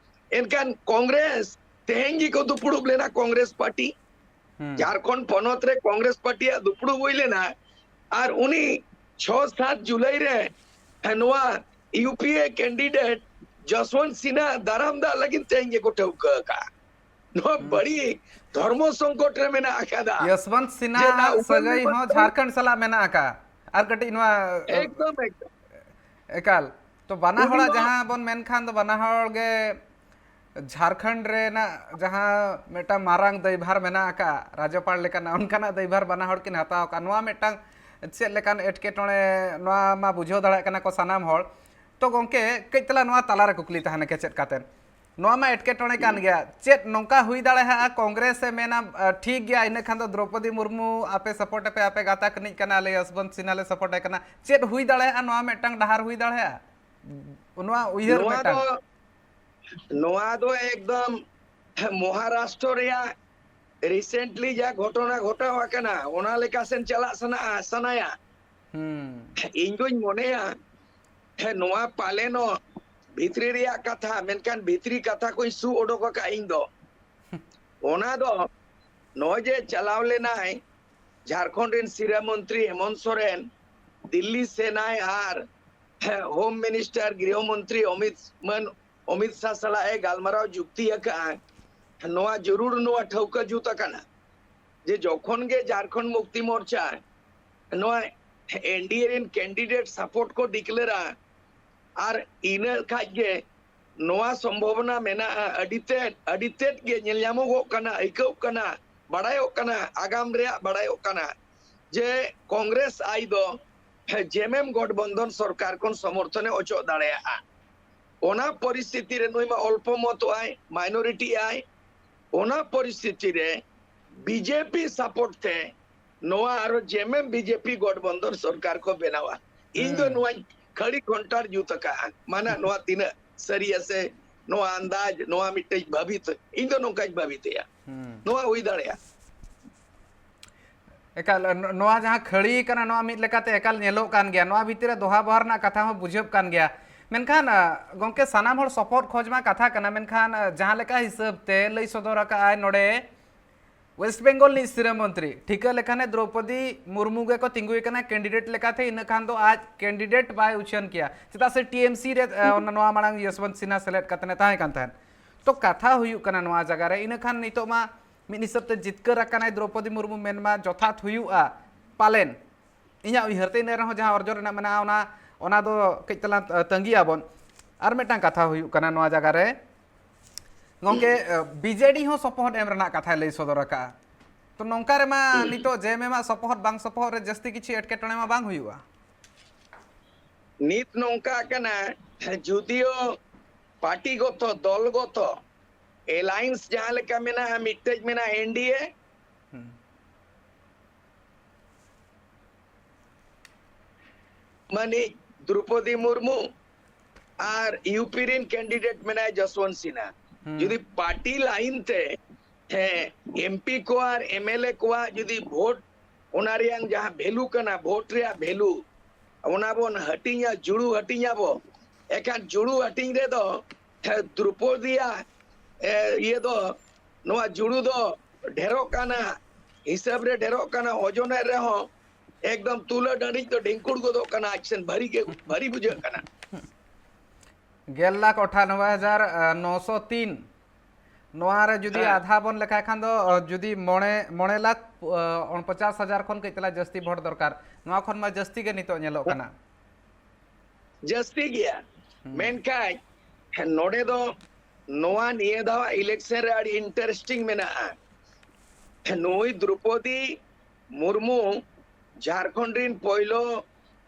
ᱮᱱᱠᱷᱟᱱ ᱠᱚᱝᱜᱨᱮᱥ ᱛᱮᱦᱮᱧ ᱜᱮᱠᱚ ᱫᱩᱯᱲᱩᱵ ᱞᱮᱱᱟ, ᱠᱚᱝᱜᱨᱮᱥ ᱯᱟᱨᱴᱤ᱾ ᱦᱩᱸ᱾ ᱡᱷᱟᱲᱠᱷᱚᱸᱰ ᱯᱚᱱᱚᱛ ᱨᱮ ᱠᱚᱝᱜᱨᱮᱥ ᱯᱟᱨᱴᱤᱭᱟᱜ ᱫᱩᱯᱲᱩᱵ ᱦᱩᱭ ᱞᱮᱱᱟ, ᱟᱨ ᱩᱱᱤ ᱪᱷᱚ ᱥᱟᱛ ᱡᱩᱞᱟᱭ ᱨᱮ ᱱᱚᱣᱟ ᱭᱩ ᱯᱤ ᱮ ᱠᱮᱱᱰᱤᱰᱮᱴ ᱡᱚᱥᱣᱚᱱᱛ ᱥᱤᱱᱦᱟ ᱫᱟᱨᱟᱢ ᱫᱟᱜ ᱞᱟᱹᱜᱤᱫ ᱛᱮᱦᱮᱧ ᱜᱮᱠᱚ ᱴᱷᱟᱹᱣᱠᱟᱹ ᱟᱠᱟᱫᱼᱟ᱾ ᱱᱚᱣᱟ ᱦᱩᱸ᱾ ᱵᱟᱹᱲᱤ ᱫᱷᱚᱨᱢᱚ ᱥᱚᱝᱠᱚᱴ ᱨᱮ ᱢᱮᱱᱟᱜ ᱟᱠᱟᱫᱟ᱾ ᱭᱚᱥᱵᱚᱱᱛ ᱥᱤᱱᱦᱟ ᱡᱮ ᱱᱟ ᱩᱯᱚᱨ ᱥᱟᱹᱜᱟᱹᱭ ᱦᱚᱸ ᱱᱤᱨᱵᱟᱪᱚᱱ ᱡᱷᱟᱲᱠᱷᱚᱸᱰ ᱥᱟᱞᱟᱜ ᱢᱮᱱᱟᱜ ᱟᱠᱟᱫ᱾ ᱟᱨ ᱠᱟᱹᱴᱤᱡ ᱱᱚᱣᱟ, ᱮᱠᱫᱚᱢ, ᱮᱠᱫᱚᱢ᱾ ᱮᱠᱟᱞ᱾ ᱛᱚ ᱵᱟᱱᱟ ᱩᱱᱤ ᱦᱚᱲᱟᱜ ᱢᱟ ᱡᱟᱦᱟᱸ ᱵᱚᱱ ᱢᱮᱱᱠᱷᱟᱱ ᱫᱚ ᱵᱟᱱᱟ ᱦᱚᱲ ᱜᱮ ᱡᱷᱟᱲᱠᱷᱚᱸᱰ ᱨᱮᱱᱟᱜ ᱡᱟᱦᱟᱸ ᱢᱤᱫᱴᱟᱝ ᱢᱟᱨᱟᱝ ᱫᱟᱭᱵᱷᱟᱨ ᱢᱮᱱᱟᱜ ᱟᱠᱟᱫ, ᱨᱟᱡᱽᱡᱚᱯᱟᱲ ᱞᱮᱠᱟᱱᱟᱜ, ᱚᱱᱠᱟᱱᱟᱜ ᱫᱟᱭᱵᱷᱟᱨ ᱵᱟᱱᱟ ᱦᱚᱲ ᱠᱤᱱ ᱦᱟᱛᱟᱣ ᱟᱠᱟᱫ᱾ ᱱᱚᱣᱟ ᱢᱤᱫᱴᱟᱝ ᱪᱮᱫ ᱞᱮᱠᱟᱱ ᱮᱴᱠᱮᱴᱚᱬᱮ, ᱱᱚᱣᱟ ᱢᱟ ᱵᱩᱡᱷᱟᱹᱣ ᱫᱟᱲᱮᱭᱟᱜ ᱠᱟᱱᱟ ᱠᱚ ᱥᱟᱱᱟᱢ ᱦᱚᱲ᱾ ᱛᱚ ᱜᱚᱝᱠᱮ, ᱠᱟᱹᱡ ᱛᱟᱞᱟ ᱱᱚᱣᱟ ᱛᱟᱞᱟᱨᱮ ᱠᱩᱠᱞᱤ ᱛᱟᱦᱮᱱᱟ ᱠᱮᱪᱮᱫ ᱠᱟᱛᱮ᱾ ᱱᱚᱣᱟ ᱢᱟ ᱮᱴᱠᱮᱴᱚᱬᱮ ᱠᱟᱱ ᱦᱩᱸ᱾ ᱜᱮᱭᱟ᱾ ᱪᱮᱫ ᱱᱚᱝᱠᱟ ᱦᱩᱭ ᱫᱟᱲᱮᱭᱟᱜᱼᱟ, ᱠᱚᱝᱜᱨᱮᱥ ᱮ ᱢᱮᱱᱟ, ᱟ, ᱴᱷᱤᱠ ᱜᱮᱭᱟ, ᱤᱱᱟᱹ ᱠᱷᱟᱱ ᱫᱚ ᱫᱨᱚᱯᱚᱫᱤ ᱢᱩᱨᱢᱩ ᱟᱯᱮ ᱥᱟᱯᱳᱨᱴ ᱟᱯᱮ, ᱟᱯᱮ ᱜᱟᱛᱟᱠ ᱨᱤᱱᱤᱡ ᱠᱟᱱᱟ, ᱟᱞᱮ ᱭᱚᱥᱵᱚᱱᱛ ᱥᱤᱱᱦᱟ ᱞᱮ ᱥᱟᱯᱳᱨᱴ ᱟᱭ ᱠᱟᱱᱟ? ᱪᱮᱫ ᱦᱩᱭ ᱫᱟᱲᱮᱭᱟᱜᱼᱟ, ᱱᱚᱣᱟ ᱢᱤᱫᱴᱟᱝ ᱰᱟᱦᱟᱨ ᱦᱩᱭ ᱫᱟᱲᱮᱭᱟᱜᱼᱟ? ᱱᱚᱣᱟ ᱩᱭᱦᱟᱹᱨ ᱱᱚᱣᱟ ᱢᱤᱫᱴᱟᱝ᱾ ᱫᱚ, ᱱᱚᱣᱟ ᱫᱚ ᱮᱠᱫᱚᱢ ᱢᱚᱦᱟᱨᱟᱥᱴᱨᱚ ᱨᱮᱭᱟᱜ recently ᱡᱟ ᱜᱷᱚᱴᱚᱱᱟ ᱜᱷᱚᱴᱟᱣ ᱟᱠᱟᱱᱟ, ᱚᱱᱟ ᱞᱮᱠᱟ ᱥᱮᱱ ᱪᱟᱞᱟᱜ ᱥᱟᱱᱟ, ᱥᱟᱱᱟᱭᱟ᱾ ᱦᱩᱸ᱾ ᱤᱧ ᱫᱩᱧ ᱢᱚᱱᱮᱭᱟ, ᱦᱮᱸ, ᱱᱚᱣᱟ ᱯᱟᱞᱮᱱᱚᱜ ᱵᱷᱤᱛᱨᱤ ᱨᱮᱭᱟᱜ ᱠᱟᱛᱷᱟ, ᱢᱮᱱᱠᱷᱟᱱ ᱵᱷᱤᱛᱨᱤ ᱠᱟᱛᱷᱟ ᱠᱚᱧ ᱥᱩ ᱚᱰᱚᱠ ᱟᱠᱟᱫ ᱤᱧ ᱫᱚ᱾ ᱚᱱᱟ ᱫᱚ ᱱᱚᱜᱼᱚᱭ ᱡᱮ ᱪᱟᱞᱟᱣ ᱞᱮᱱᱟᱭ ᱡᱷᱟᱲᱠᱷᱚᱸᱰ ᱨᱮᱱ ᱥᱤᱨᱟᱹ ᱢᱚᱱᱛᱨᱤ ᱦᱮᱢᱚᱱᱛ ᱥᱚᱨᱮᱱ ᱫᱤᱞᱞᱤ ᱥᱮᱱᱟᱭ ᱟᱨ, ᱦᱮᱸ, ᱦᱳᱢ ᱢᱤᱱᱤᱥᱴᱟᱨ, ᱜᱨᱤᱦᱚ ᱢᱚᱱᱛᱨᱤ ᱚᱢᱤᱛ, ᱢᱟᱹᱱ ᱚᱢᱤᱛ ᱥᱟᱦ ᱥᱟᱞᱟᱜ ᱮ ᱜᱟᱞᱢᱟᱨᱟᱣ ᱡᱩᱠᱛᱤ ᱟᱠᱟᱫᱼᱟ᱾ ᱱᱚᱣᱟ ᱡᱟᱹᱨᱩᱲ, ᱱᱚᱣᱟ ᱴᱷᱟᱹᱣᱠᱟᱹ ᱡᱩᱛ ᱟᱠᱟᱱᱟ ᱡᱮ ᱡᱚᱠᱷᱚᱱ ᱜᱮ ᱡᱷᱟᱲᱠᱷᱚᱸᱰ ᱢᱩᱠᱛᱤ ᱢᱳᱨᱪᱟ ᱱᱚᱣᱟ ᱮᱱ ᱰᱤ ᱮ ᱨᱮᱱ ᱠᱮᱱᱰᱤᱰᱮᱴ ᱥᱟᱯᱳᱨᱴ ᱠᱚ ᱰᱤᱠᱞᱮᱭᱟᱨᱟ, ᱟᱨ ᱤᱱᱟᱹ ᱠᱷᱟᱡ ᱜᱮ ᱱᱚᱣᱟ ᱥᱚᱢᱵᱷᱚᱵᱚᱱᱟ ᱢᱮᱱᱟᱜᱼᱟ, ᱟᱹᱰᱤ ᱛᱮᱫ, ᱟᱹᱰᱤ ᱛᱮᱫ ᱜᱮ ᱧᱮᱞ ᱧᱟᱢᱚᱜᱚᱜ ᱠᱟᱱᱟ, ᱟᱹᱭᱠᱟᱹᱜ ᱠᱟᱱᱟ, ᱵᱟᱲᱟᱭᱚᱜ ᱠᱟᱱᱟ, ᱟᱜᱟᱢ ᱨᱮᱭᱟᱜ ᱵᱟᱲᱟᱭᱚᱜ ᱠᱟᱱᱟ ᱡᱮ ᱠᱚᱝᱜᱨᱮᱥ ᱟᱭ ᱫᱚ ᱡᱮ ᱮᱢ ᱮᱢ ᱜᱚᱴᱵᱚᱱᱫᱷᱚᱱ ᱥᱚᱨᱠᱟᱨ ᱠᱷᱚᱱ ᱥᱚᱢᱚᱨᱛᱷᱚᱱᱮ ᱚᱪᱚᱜ ᱫᱟᱲᱮᱭᱟᱜᱼᱟ᱾ ᱚᱱᱟ ᱯᱚᱨᱤᱥᱛᱷᱤᱛᱤ ᱨᱮ ᱱᱩᱭ ᱢᱟ ᱚᱞᱯᱚ ᱢᱚᱛᱚᱜ ᱟᱭ, ᱢᱟᱭᱱᱚᱨᱤᱴᱤ ᱟᱭ, ᱚᱱᱟ ᱯᱚᱨᱤᱥᱛᱷᱤᱛᱤ ᱨᱮ ᱵᱤ ᱡᱮ ᱯᱤ ᱥᱟᱯᱳᱨᱴ ᱛᱮ ᱱᱚᱣᱟ ᱟᱨᱚ ᱡᱮ ᱮᱢ ᱮᱢ ᱵᱤ ᱡᱮ ᱯᱤ ᱜᱚᱴᱵᱚᱱᱫᱷᱚᱱ ᱥᱚᱨᱠᱟᱨ ᱠᱚ ᱵᱮᱱᱟᱣᱟ᱾ ᱤᱧ ᱫᱚ ᱦᱩᱸ᱾ ᱱᱚᱣᱟᱧ ᱠᱷᱟᱹᱲᱤ ᱜᱷᱚᱱᱴᱟᱨ ᱡᱩᱛ ᱟᱠᱟᱜᱼᱟ᱾ ᱢᱟᱱᱟ ᱱᱚᱣᱟ ᱛᱤᱱᱟᱹᱜ ᱥᱟᱹᱨᱤᱭᱟ ᱥᱮ ᱱᱚᱣᱟ ᱟᱱᱫᱟᱡ, ᱱᱚᱣᱟ ᱢᱤᱫᱴᱮᱡ ᱵᱷᱟᱹᱵᱤᱛ, ᱤᱧ ᱫᱚ ᱱᱚᱝᱠᱟᱧ ᱵᱷᱟᱹᱵᱤᱛᱮᱜᱼᱟ᱾ ᱦᱩᱸ᱾ ᱱᱚᱣᱟ ᱦᱩᱭ ᱫᱟᱲᱮᱭᱟᱜᱼᱟ᱾ ᱮᱠᱟᱞ, ᱱᱚ- ᱱᱚᱣᱟ ᱡᱟᱦᱟᱸ ᱠᱷᱟᱹᱲᱤ ᱠᱟᱱᱟ, ᱱᱚᱣᱟ ᱢᱤᱫ ᱞᱮᱠᱟᱛᱮ ᱮᱠᱟᱞ ᱧᱮᱞᱚᱜ ᱠᱟᱱ ᱜᱮᱭᱟ, ᱱᱚᱣᱟ ᱵᱷᱤᱛᱤᱨ ᱨᱮ ᱫᱚᱦᱟ ᱵᱚᱦᱟ ᱨᱮᱱᱟᱜ ᱠᱟᱛᱷᱟ ᱦᱚᱸ ᱵᱩᱡᱷᱟᱹᱜ ᱠᱟᱱ ᱜᱮᱭᱟ᱾ ᱢᱮᱱᱠᱷᱟᱱ ᱟ, ᱜᱚᱢᱠᱮ, ᱥᱟᱱᱟᱢ ᱦᱚᱲ ᱥᱚᱯᱚᱦᱚᱫ ᱠᱷᱚᱡᱽ ᱢᱟ ᱠᱟᱛᱷᱟ ᱠᱟᱱᱟ, ᱢᱮᱱᱠᱷᱟᱱ ᱟ, ᱡᱟᱦᱟᱸ ᱞᱮᱠᱟ ᱦᱤᱥᱟᱹᱵ ᱛᱮ ᱞᱟᱹᱭ ᱥᱚᱫᱚᱨ ᱟᱠᱟᱫᱼᱟᱭ ᱱᱚᱰᱮ, ᱳᱭᱮᱥᱴ ᱵᱮᱝᱜᱚᱞ ᱨᱤᱱᱤᱡ ᱥᱤᱨᱟᱹ ᱢᱚᱱᱛᱨᱤ ᱴᱷᱤᱠᱟᱹ ᱞᱮᱠᱷᱟᱱᱮ ᱫᱨᱚᱣᱯᱚᱫᱤ ᱢᱩᱨᱢᱩ ᱜᱮᱠᱚ ᱛᱤᱸᱜᱩᱭ ᱠᱟᱱᱟ ᱠᱮᱱᱰᱤᱰᱮᱴ ᱞᱮᱠᱟᱛᱮ, ᱤᱱᱟᱹ ᱠᱷᱟᱱ ᱫᱚ ᱟᱡ ᱠᱮᱱᱰᱤᱰᱮᱴ ᱵᱟᱭ ᱩᱪᱷᱟᱹᱱ ᱠᱮᱭᱟ᱾ ᱪᱮᱫᱟᱜ ᱥᱮ ᱴᱤ ᱮᱢ ᱥᱤ ᱨᱮ ᱟ, ᱚᱱᱟ- ᱱᱚᱣᱟ ᱢᱟᱲᱟᱝ ᱭᱚᱥᱵᱚᱱᱛ ᱥᱤᱱᱦᱟ ᱥᱮᱞᱮᱫ ᱠᱟᱛᱮ ᱮ ᱛᱟᱦᱮᱸ ᱠᱟᱱ ᱛᱟᱦᱮᱸᱫ᱾ ᱛᱚ ᱠᱟᱛᱷᱟ ᱦᱩᱭᱩᱜ ᱠᱟᱱᱟ ᱱᱚᱣᱟ ᱡᱟᱭᱜᱟ ᱨᱮ, ᱤᱱᱟᱹ ᱠᱷᱟᱱ ᱱᱤᱛᱚᱜ ᱢᱟ ᱢᱤᱫ ᱦᱤᱥᱟᱹᱵ ᱛᱮ ᱡᱤᱛᱠᱟᱹᱨ ᱟᱠᱟᱱᱟᱭ ᱫᱨᱚᱣᱯᱚᱫᱤ ᱢᱩᱨᱢᱩ ᱢᱮᱱ ᱢᱟ ᱡᱚᱛᱷᱟᱛ ᱦᱩᱭᱩᱜᱼᱟ ᱯᱟᱞᱮᱱ, ᱤᱧᱟᱹᱜ ᱩᱭᱦᱟᱹᱨ ᱛᱮ᱾ ᱤᱱᱟᱹ ᱨᱮᱦᱚᱸ ᱡᱟᱦᱟᱸ ᱚᱨᱡᱚ ᱨᱮᱱᱟᱜ ᱢᱮᱱᱟᱜᱼᱟ, ᱚᱱᱟ ᱚᱱᱟ ᱫᱚ ᱠᱟᱹᱡ ᱛᱟᱞᱟᱝ ᱛᱟᱺᱜᱤᱭᱟᱵᱚᱱ᱾ ᱟᱨ ᱢᱤᱫᱴᱟᱝ ᱠᱟᱛᱷᱟ ᱦᱩᱭᱩᱜ ᱠᱟᱱᱟ ᱱᱚᱣᱟ ᱡᱟᱭᱜᱟ ᱨᱮ, ᱜᱚᱢᱠᱮ, ᱵᱤ ᱡᱮ ᱰᱤ ᱦᱚᱸ ᱥᱚᱯᱚᱦᱚᱫ ᱮᱢ ᱨᱮᱱᱟᱜ ᱠᱟᱛᱷᱟᱭ ᱞᱟᱹᱭ ᱥᱚᱫᱚᱨ ᱟᱠᱟᱫᱼᱟ᱾ ᱛᱚ ᱱᱚᱝᱠᱟ ᱨᱮᱢᱟ ᱱᱤᱛᱚᱜ ᱡᱮ ᱮᱢ ᱮᱢ ᱟᱜ ᱥᱚᱯᱚᱦᱚᱫ ᱵᱟᱝ ᱥᱚᱯᱚᱦᱚᱫ ᱨᱮ ᱡᱟᱹᱥᱛᱤ ᱠᱤᱪᱷᱩ ᱮᱴᱠᱮᱴᱚᱬᱮ ᱢᱟ ᱵᱟᱝ ᱦᱩᱭᱩᱜᱼᱟ᱾ ᱱᱤᱛ ᱱᱚᱝᱠᱟ ᱠᱟᱱᱟ, ᱡᱩᱫᱤᱭᱳ ᱯᱟᱨᱴᱤᱜᱚᱛᱚ, ᱫᱚᱞᱜᱚᱛᱚ ᱮᱞᱟᱭᱮᱱᱥ ᱡᱟᱦᱟᱸ ᱞᱮᱠᱟ ᱢᱮᱱᱟᱜᱼᱟ, ᱢᱤᱫᱴᱮᱡ ᱢᱮᱱᱟᱜᱼᱟ ᱮᱱ ᱰᱤ ᱮ, ᱦᱩᱸ᱾ ᱢᱟᱹᱱᱤᱡ ᱫᱨᱚᱣᱯᱚᱫᱤ ᱢᱩᱨᱢᱩ, ᱟᱨ ᱭᱩ ᱯᱤ ᱨᱮᱱ ᱠᱮᱱᱰᱤᱰᱮᱴ ᱢᱮᱱᱟᱭ ᱡᱚᱥᱣᱚᱱᱛ ᱥᱤᱱᱦᱟ᱾ ᱦᱩᱸ᱾ ᱡᱩᱫᱤ ᱯᱟᱨᱴᱤ ᱞᱟᱭᱤᱱ ᱛᱮ, ᱦᱮᱸ, ᱮᱢ ᱯᱤ ᱠᱚ ᱟᱨ ᱮᱢ ᱮᱞ ᱮ ᱠᱚᱣᱟᱜ ᱡᱩᱫᱤ ᱵᱷᱳᱴ, ᱚᱱᱟ ᱨᱮᱭᱟᱝ ᱡᱟᱦᱟᱸ ᱵᱷᱮᱞᱩ ᱠᱟᱱᱟ, ᱵᱷᱳᱴ ᱨᱮᱭᱟᱜ ᱵᱷᱮᱞᱩ, ᱚᱱᱟ ᱵᱚᱱ ᱦᱟᱹᱴᱤᱧᱟ, ᱡᱩᱲᱩ ᱦᱟᱹᱴᱤᱧ ᱟᱵᱚ᱾ ᱮᱱᱠᱷᱟᱱ ᱡᱩᱲᱩ ᱦᱟᱹᱴᱤᱧ ᱨᱮᱫᱚ, ᱦᱮᱸ, ᱫᱨᱚᱣᱯᱚᱫᱤᱭᱟᱜ, ᱮ, ᱤᱭᱟᱹ ᱫᱚ, ᱱᱚᱣᱟ ᱡᱩᱲᱩ ᱫᱚ ᱰᱷᱮᱨᱚᱜ ᱠᱟᱱᱟ, ᱦᱤᱥᱟᱹᱵ ᱨᱮ ᱰᱷᱮᱨᱚᱜ ᱠᱟᱱᱟ, ᱳᱡᱚᱱᱮᱫ ᱨᱮᱦᱚᱸ ᱮᱠᱫᱚᱢ ᱛᱩᱞᱟᱹ ᱰᱟᱹᱰᱤᱡ ᱫᱚ ᱰᱷᱤᱝᱠᱩᱲ ᱜᱚᱫᱚᱜ ᱠᱟᱱᱟ, ᱟᱡ ᱥᱮᱱ ᱵᱷᱟᱹᱨᱤ ᱜᱮ, ᱵᱷᱟᱹᱨᱤ ᱵᱩᱡᱷᱟᱹᱜ ᱠᱟᱱᱟ᱾ ᱜᱮᱞ ᱞᱟᱠᱷ ᱟᱴᱷᱟᱱᱚᱵᱵᱳᱭ ᱦᱟᱡᱟᱨ ᱱᱚᱥᱚ ᱛᱤᱱ, ᱱᱚᱣᱟ ᱨᱮ ᱡᱩᱫᱤ ᱦᱮᱸ᱾ ᱟᱫᱷᱟ ᱵᱚᱱ ᱞᱮᱠᱷᱟᱭ ᱠᱷᱟᱱ ᱫᱚ, ᱡᱩᱫᱤ ᱢᱚᱬᱮ, ᱢᱚᱬᱮ ᱞᱟᱠᱷ ᱯᱚᱧᱪᱟᱥ ᱦᱟᱡᱟᱨ ᱠᱷᱚᱱ ᱠᱟᱹᱡ ᱛᱟᱞᱟ ᱡᱟᱹᱥᱛᱤ ᱵᱷᱳᱴ ᱫᱚᱨᱠᱟᱨ, ᱱᱚᱣᱟ ᱠᱷᱚᱱ ᱢᱟ ᱡᱟᱹᱥᱛᱤ ᱜᱮ ᱱᱤᱛᱚᱜ ᱧᱮᱞᱚᱜ ᱠᱟᱱᱟ᱾ ᱡᱟᱹᱥᱛᱤ ᱜᱮᱭᱟ᱾ ᱦᱩᱸ᱾ ᱢᱮᱱᱠᱷᱟᱱ ᱱᱚᱰᱮ ᱫᱚ ᱱᱚᱣᱟ ᱱᱤᱭᱟᱹ ᱫᱷᱟᱣ ᱤᱞᱮᱠᱥᱚᱱ ᱨᱮ ᱟᱹᱰᱤ ᱤᱱᱴᱟᱨᱮᱥᱴᱤᱝ ᱢᱮᱱᱟᱜᱼᱟ᱾ ᱱᱩᱭ ᱫᱨᱚᱣᱯᱚᱫᱤ ᱢᱩᱨᱢᱩ ᱡᱷᱟᱲᱠᱷᱚᱸᱰ ᱨᱤᱱ ᱯᱳᱭᱞᱳ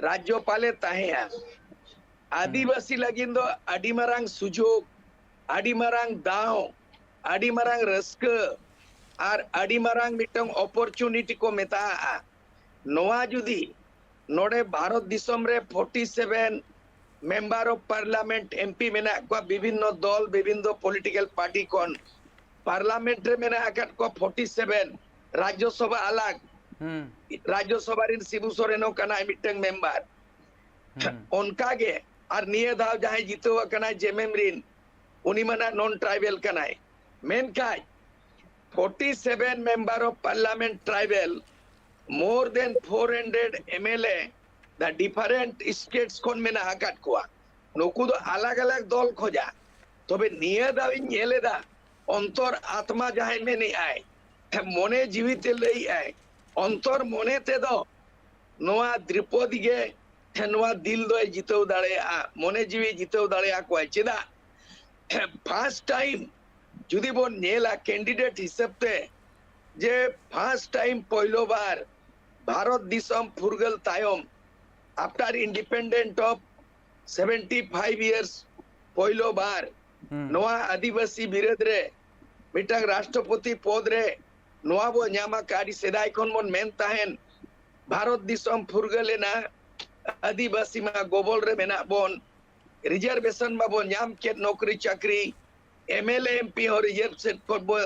ᱨᱟᱡᱽᱡᱚᱯᱟᱞᱮ ᱛᱟᱦᱮᱸᱭᱟ᱾ ᱟᱹᱫᱤᱵᱟᱹᱥᱤ ᱞᱟᱹᱜᱤᱫ ᱫᱚ ᱟᱹᱰᱤ ᱢᱟᱨᱟᱝ ᱥᱩᱡᱳᱜᱽ, ᱟᱹᱰᱤ ᱢᱟᱨᱟᱝ ᱫᱟᱣ, ᱟᱹᱰᱤ ᱢᱟᱨᱟᱝ ᱨᱟᱹᱥᱠᱟᱹ ᱟᱨ ᱟᱹᱰᱤ ᱢᱟᱨᱟᱝ ᱢᱤᱫᱴᱟᱝ ᱚᱯᱚᱨᱪᱩᱱᱤᱴᱤ ᱠᱚ ᱢᱮᱛᱟᱜᱼᱟ᱾ ᱱᱚᱣᱟ ᱡᱩᱫᱤ ᱱᱚᱰᱮ ᱵᱷᱟᱨᱚᱛ ᱫᱤᱥᱚᱢ ᱨᱮ forty seven member of parliament, M P ᱢᱮᱱᱟᱜ ᱠᱚᱣᱟ ᱵᱤᱵᱷᱤᱱᱱᱚ ᱫᱚᱞ, ᱵᱤᱵᱷᱤᱱᱱᱚ political party ᱠᱷᱚᱱ᱾ Parliament ᱨᱮ ᱢᱮᱱᱟᱜ ᱟᱠᱟᱫ ᱠᱚᱣᱟ forty seven, ᱨᱟᱡᱽᱡᱚ ᱥᱚᱵᱷᱟ ᱟᱞᱟᱜᱽ, ᱦᱩᱸ ᱨᱟᱡᱽᱡᱚ ᱥᱚᱵᱷᱟ ᱨᱮᱱ ᱥᱤᱵᱩ ᱥᱚᱨᱮᱱ ᱦᱚᱸ ᱠᱟᱱᱟᱭ ᱢᱤᱫᱴᱟᱝ member᱾ ᱦᱩᱸ ᱚᱱᱠᱟ ᱜᱮ ᱟᱨ ᱱᱤᱭᱟᱹ ᱫᱷᱟᱣ ᱡᱟᱦᱟᱸᱭ ᱡᱤᱛᱟᱹᱣ ᱟᱠᱟᱱᱟᱭ JMM ᱨᱤᱱ, ᱩᱱᱤ ᱢᱟ ᱱᱟᱜ non tribal ᱠᱟᱱᱟᱭ, ᱢᱮᱱᱠᱷᱟᱱ forty seven member of parliament tribal, more than four hundred MLA, the different states ᱠᱷᱚᱱ ᱢᱮᱱᱟᱜ ᱟᱠᱟᱫ ᱠᱚᱣᱟ᱾ ᱱᱩᱠᱩ ᱫᱚ ᱟᱞᱟᱜᱽ ᱟᱞᱟᱜᱽ ᱫᱚᱞ ᱠᱷᱚᱡᱟ᱾ ᱛᱚᱵᱮ ᱱᱤᱭᱟᱹ ᱫᱷᱟᱣ ᱤᱧ ᱧᱮᱞ ᱮᱫᱟ, ᱚᱱᱛᱚᱨ ᱟᱛᱢᱟ ᱡᱟᱦᱟᱸᱭ ᱢᱮᱱᱮᱜᱼᱟᱭ, ᱢᱚᱱᱮ ᱡᱤᱣᱤ ᱛᱮ ᱞᱟᱹᱭᱮᱜᱼᱟᱭ, ᱚᱱᱛᱚᱨ ᱢᱚᱱᱮ ᱛᱮᱫᱚ ᱱᱚᱣᱟ ᱫᱨᱤᱯᱚᱫᱤ ᱜᱮ ᱱᱚᱣᱟ ᱫᱤᱞ ᱫᱚᱭ ᱡᱤᱛᱟᱹᱣ ᱫᱟᱲᱮᱭᱟᱜᱼᱟ, ᱢᱚᱱᱮ ᱡᱤᱣᱤ ᱡᱤᱛᱟᱹᱣ ᱫᱟᱲᱮᱭᱟᱠᱚᱣᱟᱭ᱾ ᱪᱮᱫᱟᱜ? First time ᱡᱩᱫᱤ ᱵᱚᱱ ᱧᱮᱞᱟ candidate ᱦᱤᱥᱟᱹᱵ ᱛᱮ, ᱡᱮ first time ᱯᱳᱭᱞᱳ ᱵᱟᱨ ᱵᱷᱟᱨᱚᱛ ᱫᱤᱥᱚᱢ ᱯᱷᱩᱨᱜᱟᱹᱞ ᱛᱟᱭᱚᱢ, after independent of seventy five years, ᱯᱳᱭᱞᱳ ᱵᱟᱨ ᱦᱩᱸ ᱱᱚᱣᱟ ᱟᱹᱫᱤᱵᱟᱹᱥᱤ ᱵᱤᱨᱟᱹᱫ ᱨᱮ ᱢᱤᱫᱴᱟᱝ ᱨᱟᱥᱴᱨᱚᱯᱚᱛᱤ ᱯᱚᱫ ᱨᱮ ᱱᱚᱣᱟ ᱵᱚ ᱧᱟᱢ ᱟᱠᱟᱫ᱾ ᱟᱹᱰᱤ ᱥᱮᱫᱟᱭ ᱠᱷᱚᱱ ᱵᱚᱱ ᱢᱮᱱ ᱛᱟᱦᱮᱱ, ᱵᱷᱟᱨᱚᱛ ᱫᱤᱥᱚᱢ ᱯᱷᱩᱨᱜᱟᱹᱞ ᱮᱱᱟ, ᱟᱹᱫᱤᱵᱟᱹᱥᱤ ᱢᱟ ᱜᱚᱵᱚᱞ ᱨᱮ ᱢᱮᱱᱟᱜ ᱵᱚᱱ, reservation ᱢᱟᱵᱚᱱ ᱧᱟᱢ ᱠᱮᱫ, ᱱᱚᱠᱨᱤ ᱪᱟᱹᱠᱨᱤ, MLA MP ᱦᱚᱸ reservation ᱠᱷᱚᱱ ᱵᱚ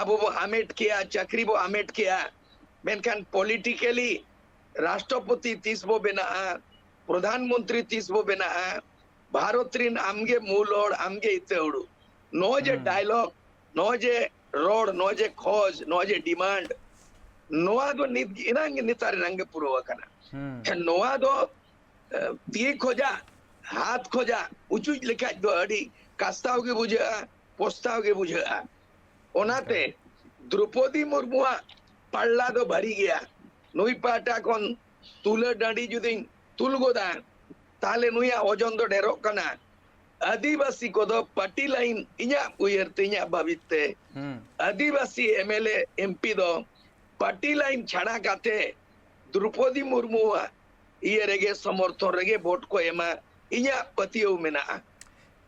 ᱟᱵᱚ ᱵᱚ ᱦᱟᱢᱮᱴ ᱠᱮᱜᱼᱟ, ᱪᱟᱹᱠᱨᱤ ᱵᱚ ᱦᱟᱢᱮᱴ ᱠᱮᱜᱼᱟ, ᱢᱮᱱᱠᱷᱟᱱ politically ᱨᱟᱥᱴᱨᱚᱯᱚᱛᱤ ᱛᱤᱥ ᱵᱚ ᱵᱮᱱᱟᱜᱼᱟ, ᱯᱨᱚᱫᱷᱟᱱ ᱢᱚᱱᱛᱨᱤ ᱛᱤᱥ ᱵᱚ ᱵᱮᱱᱟᱜᱼᱟ, ᱵᱷᱟᱨᱚᱛ ᱨᱤᱱ ᱟᱢᱜᱮ ᱢᱩᱞ ᱦᱚᱲ, ᱟᱢᱜᱮ ᱤᱛᱟᱹ ᱦᱩᱲᱩ, ᱱᱚᱜᱼᱚᱭ ᱡᱮ ᱦᱩᱸ dialogue, ᱱᱚᱜᱼᱚᱭ ᱡᱮ ᱨᱚᱲ, ᱱᱚᱜᱼᱚᱭ ᱡᱮ ᱠᱷᱚᱡᱽ, ᱱᱚᱜᱼᱚᱭ ᱡᱮ demand, ᱱᱚᱣᱟ ᱫᱚ ᱱᱤᱛ ᱮᱱᱟᱝ ᱜᱮ, ᱱᱮᱛᱟᱨ ᱮᱱᱟᱝ ᱜᱮ ᱯᱩᱨᱟᱹᱣ ᱟᱠᱟᱱᱟ᱾ ᱦᱩᱸ ᱱᱚᱣᱟ ᱫᱚ ᱮ, ᱛᱤ ᱠᱷᱚᱡᱟᱜ, ᱦᱟᱛ ᱠᱷᱚᱡᱟᱜ ᱩᱪᱩᱡ ᱞᱮᱠᱷᱟᱡ ᱫᱚ ᱟᱹᱰᱤ ᱠᱟᱥᱛᱟᱣ ᱜᱮ ᱵᱩᱡᱷᱟᱹᱜᱼᱟ, ᱯᱚᱥᱛᱟᱣ ᱜᱮ ᱵᱩᱡᱷᱟᱹᱜᱼᱟ᱾ ᱚᱱᱟᱛᱮ ᱫᱨᱚᱯᱚᱫᱤ ᱢᱩᱨᱢᱩᱣᱟᱜ ᱯᱟᱞᱞᱟ ᱫᱚ ᱵᱷᱟᱹᱨᱤ ᱜᱮᱭᱟ᱾ ᱱᱩᱭ ᱯᱟᱦᱴᱟ ᱠᱷᱚᱱ ᱛᱩᱞᱟᱹ ᱰᱟᱹᱰᱤ ᱡᱩᱫᱤᱧ ᱛᱩᱞ ᱜᱚᱫᱟ, ᱛᱟᱦᱞᱮ ᱱᱩᱭᱟᱜ ᱳᱡᱚᱱ ᱫᱚ ᱰᱷᱮᱨᱚᱜ ᱠᱟᱱᱟ᱾ ᱟᱹᱫᱤᱵᱟᱹᱥᱤ ᱠᱚᱫᱚ party line, ᱤᱧᱟᱹᱜ ᱩᱭᱦᱟᱹᱨ ᱛᱮ, ᱤᱧᱟᱹᱜ ᱵᱷᱟᱵᱤᱛ ᱛᱮ, ᱦᱩᱸ ᱟᱹᱫᱤᱵᱟᱹᱥᱤ MLA MP ᱫᱚ party line ᱪᱷᱟᱲᱟ ᱠᱟᱛᱮ ᱫᱨᱚᱯᱚᱫᱤ ᱢᱩᱨᱢᱩᱣᱟᱜ ᱤᱭᱟᱹ ᱨᱮᱜᱮ, ᱥᱚᱢᱚᱨᱛᱷᱚᱱ ᱨᱮᱜᱮ ᱵᱷᱳᱴ ᱠᱚ ᱮᱢᱟ, ᱤᱧᱟᱹᱜ ᱯᱟᱹᱛᱭᱟᱹᱣ ᱢᱮᱱᱟᱜᱼᱟ᱾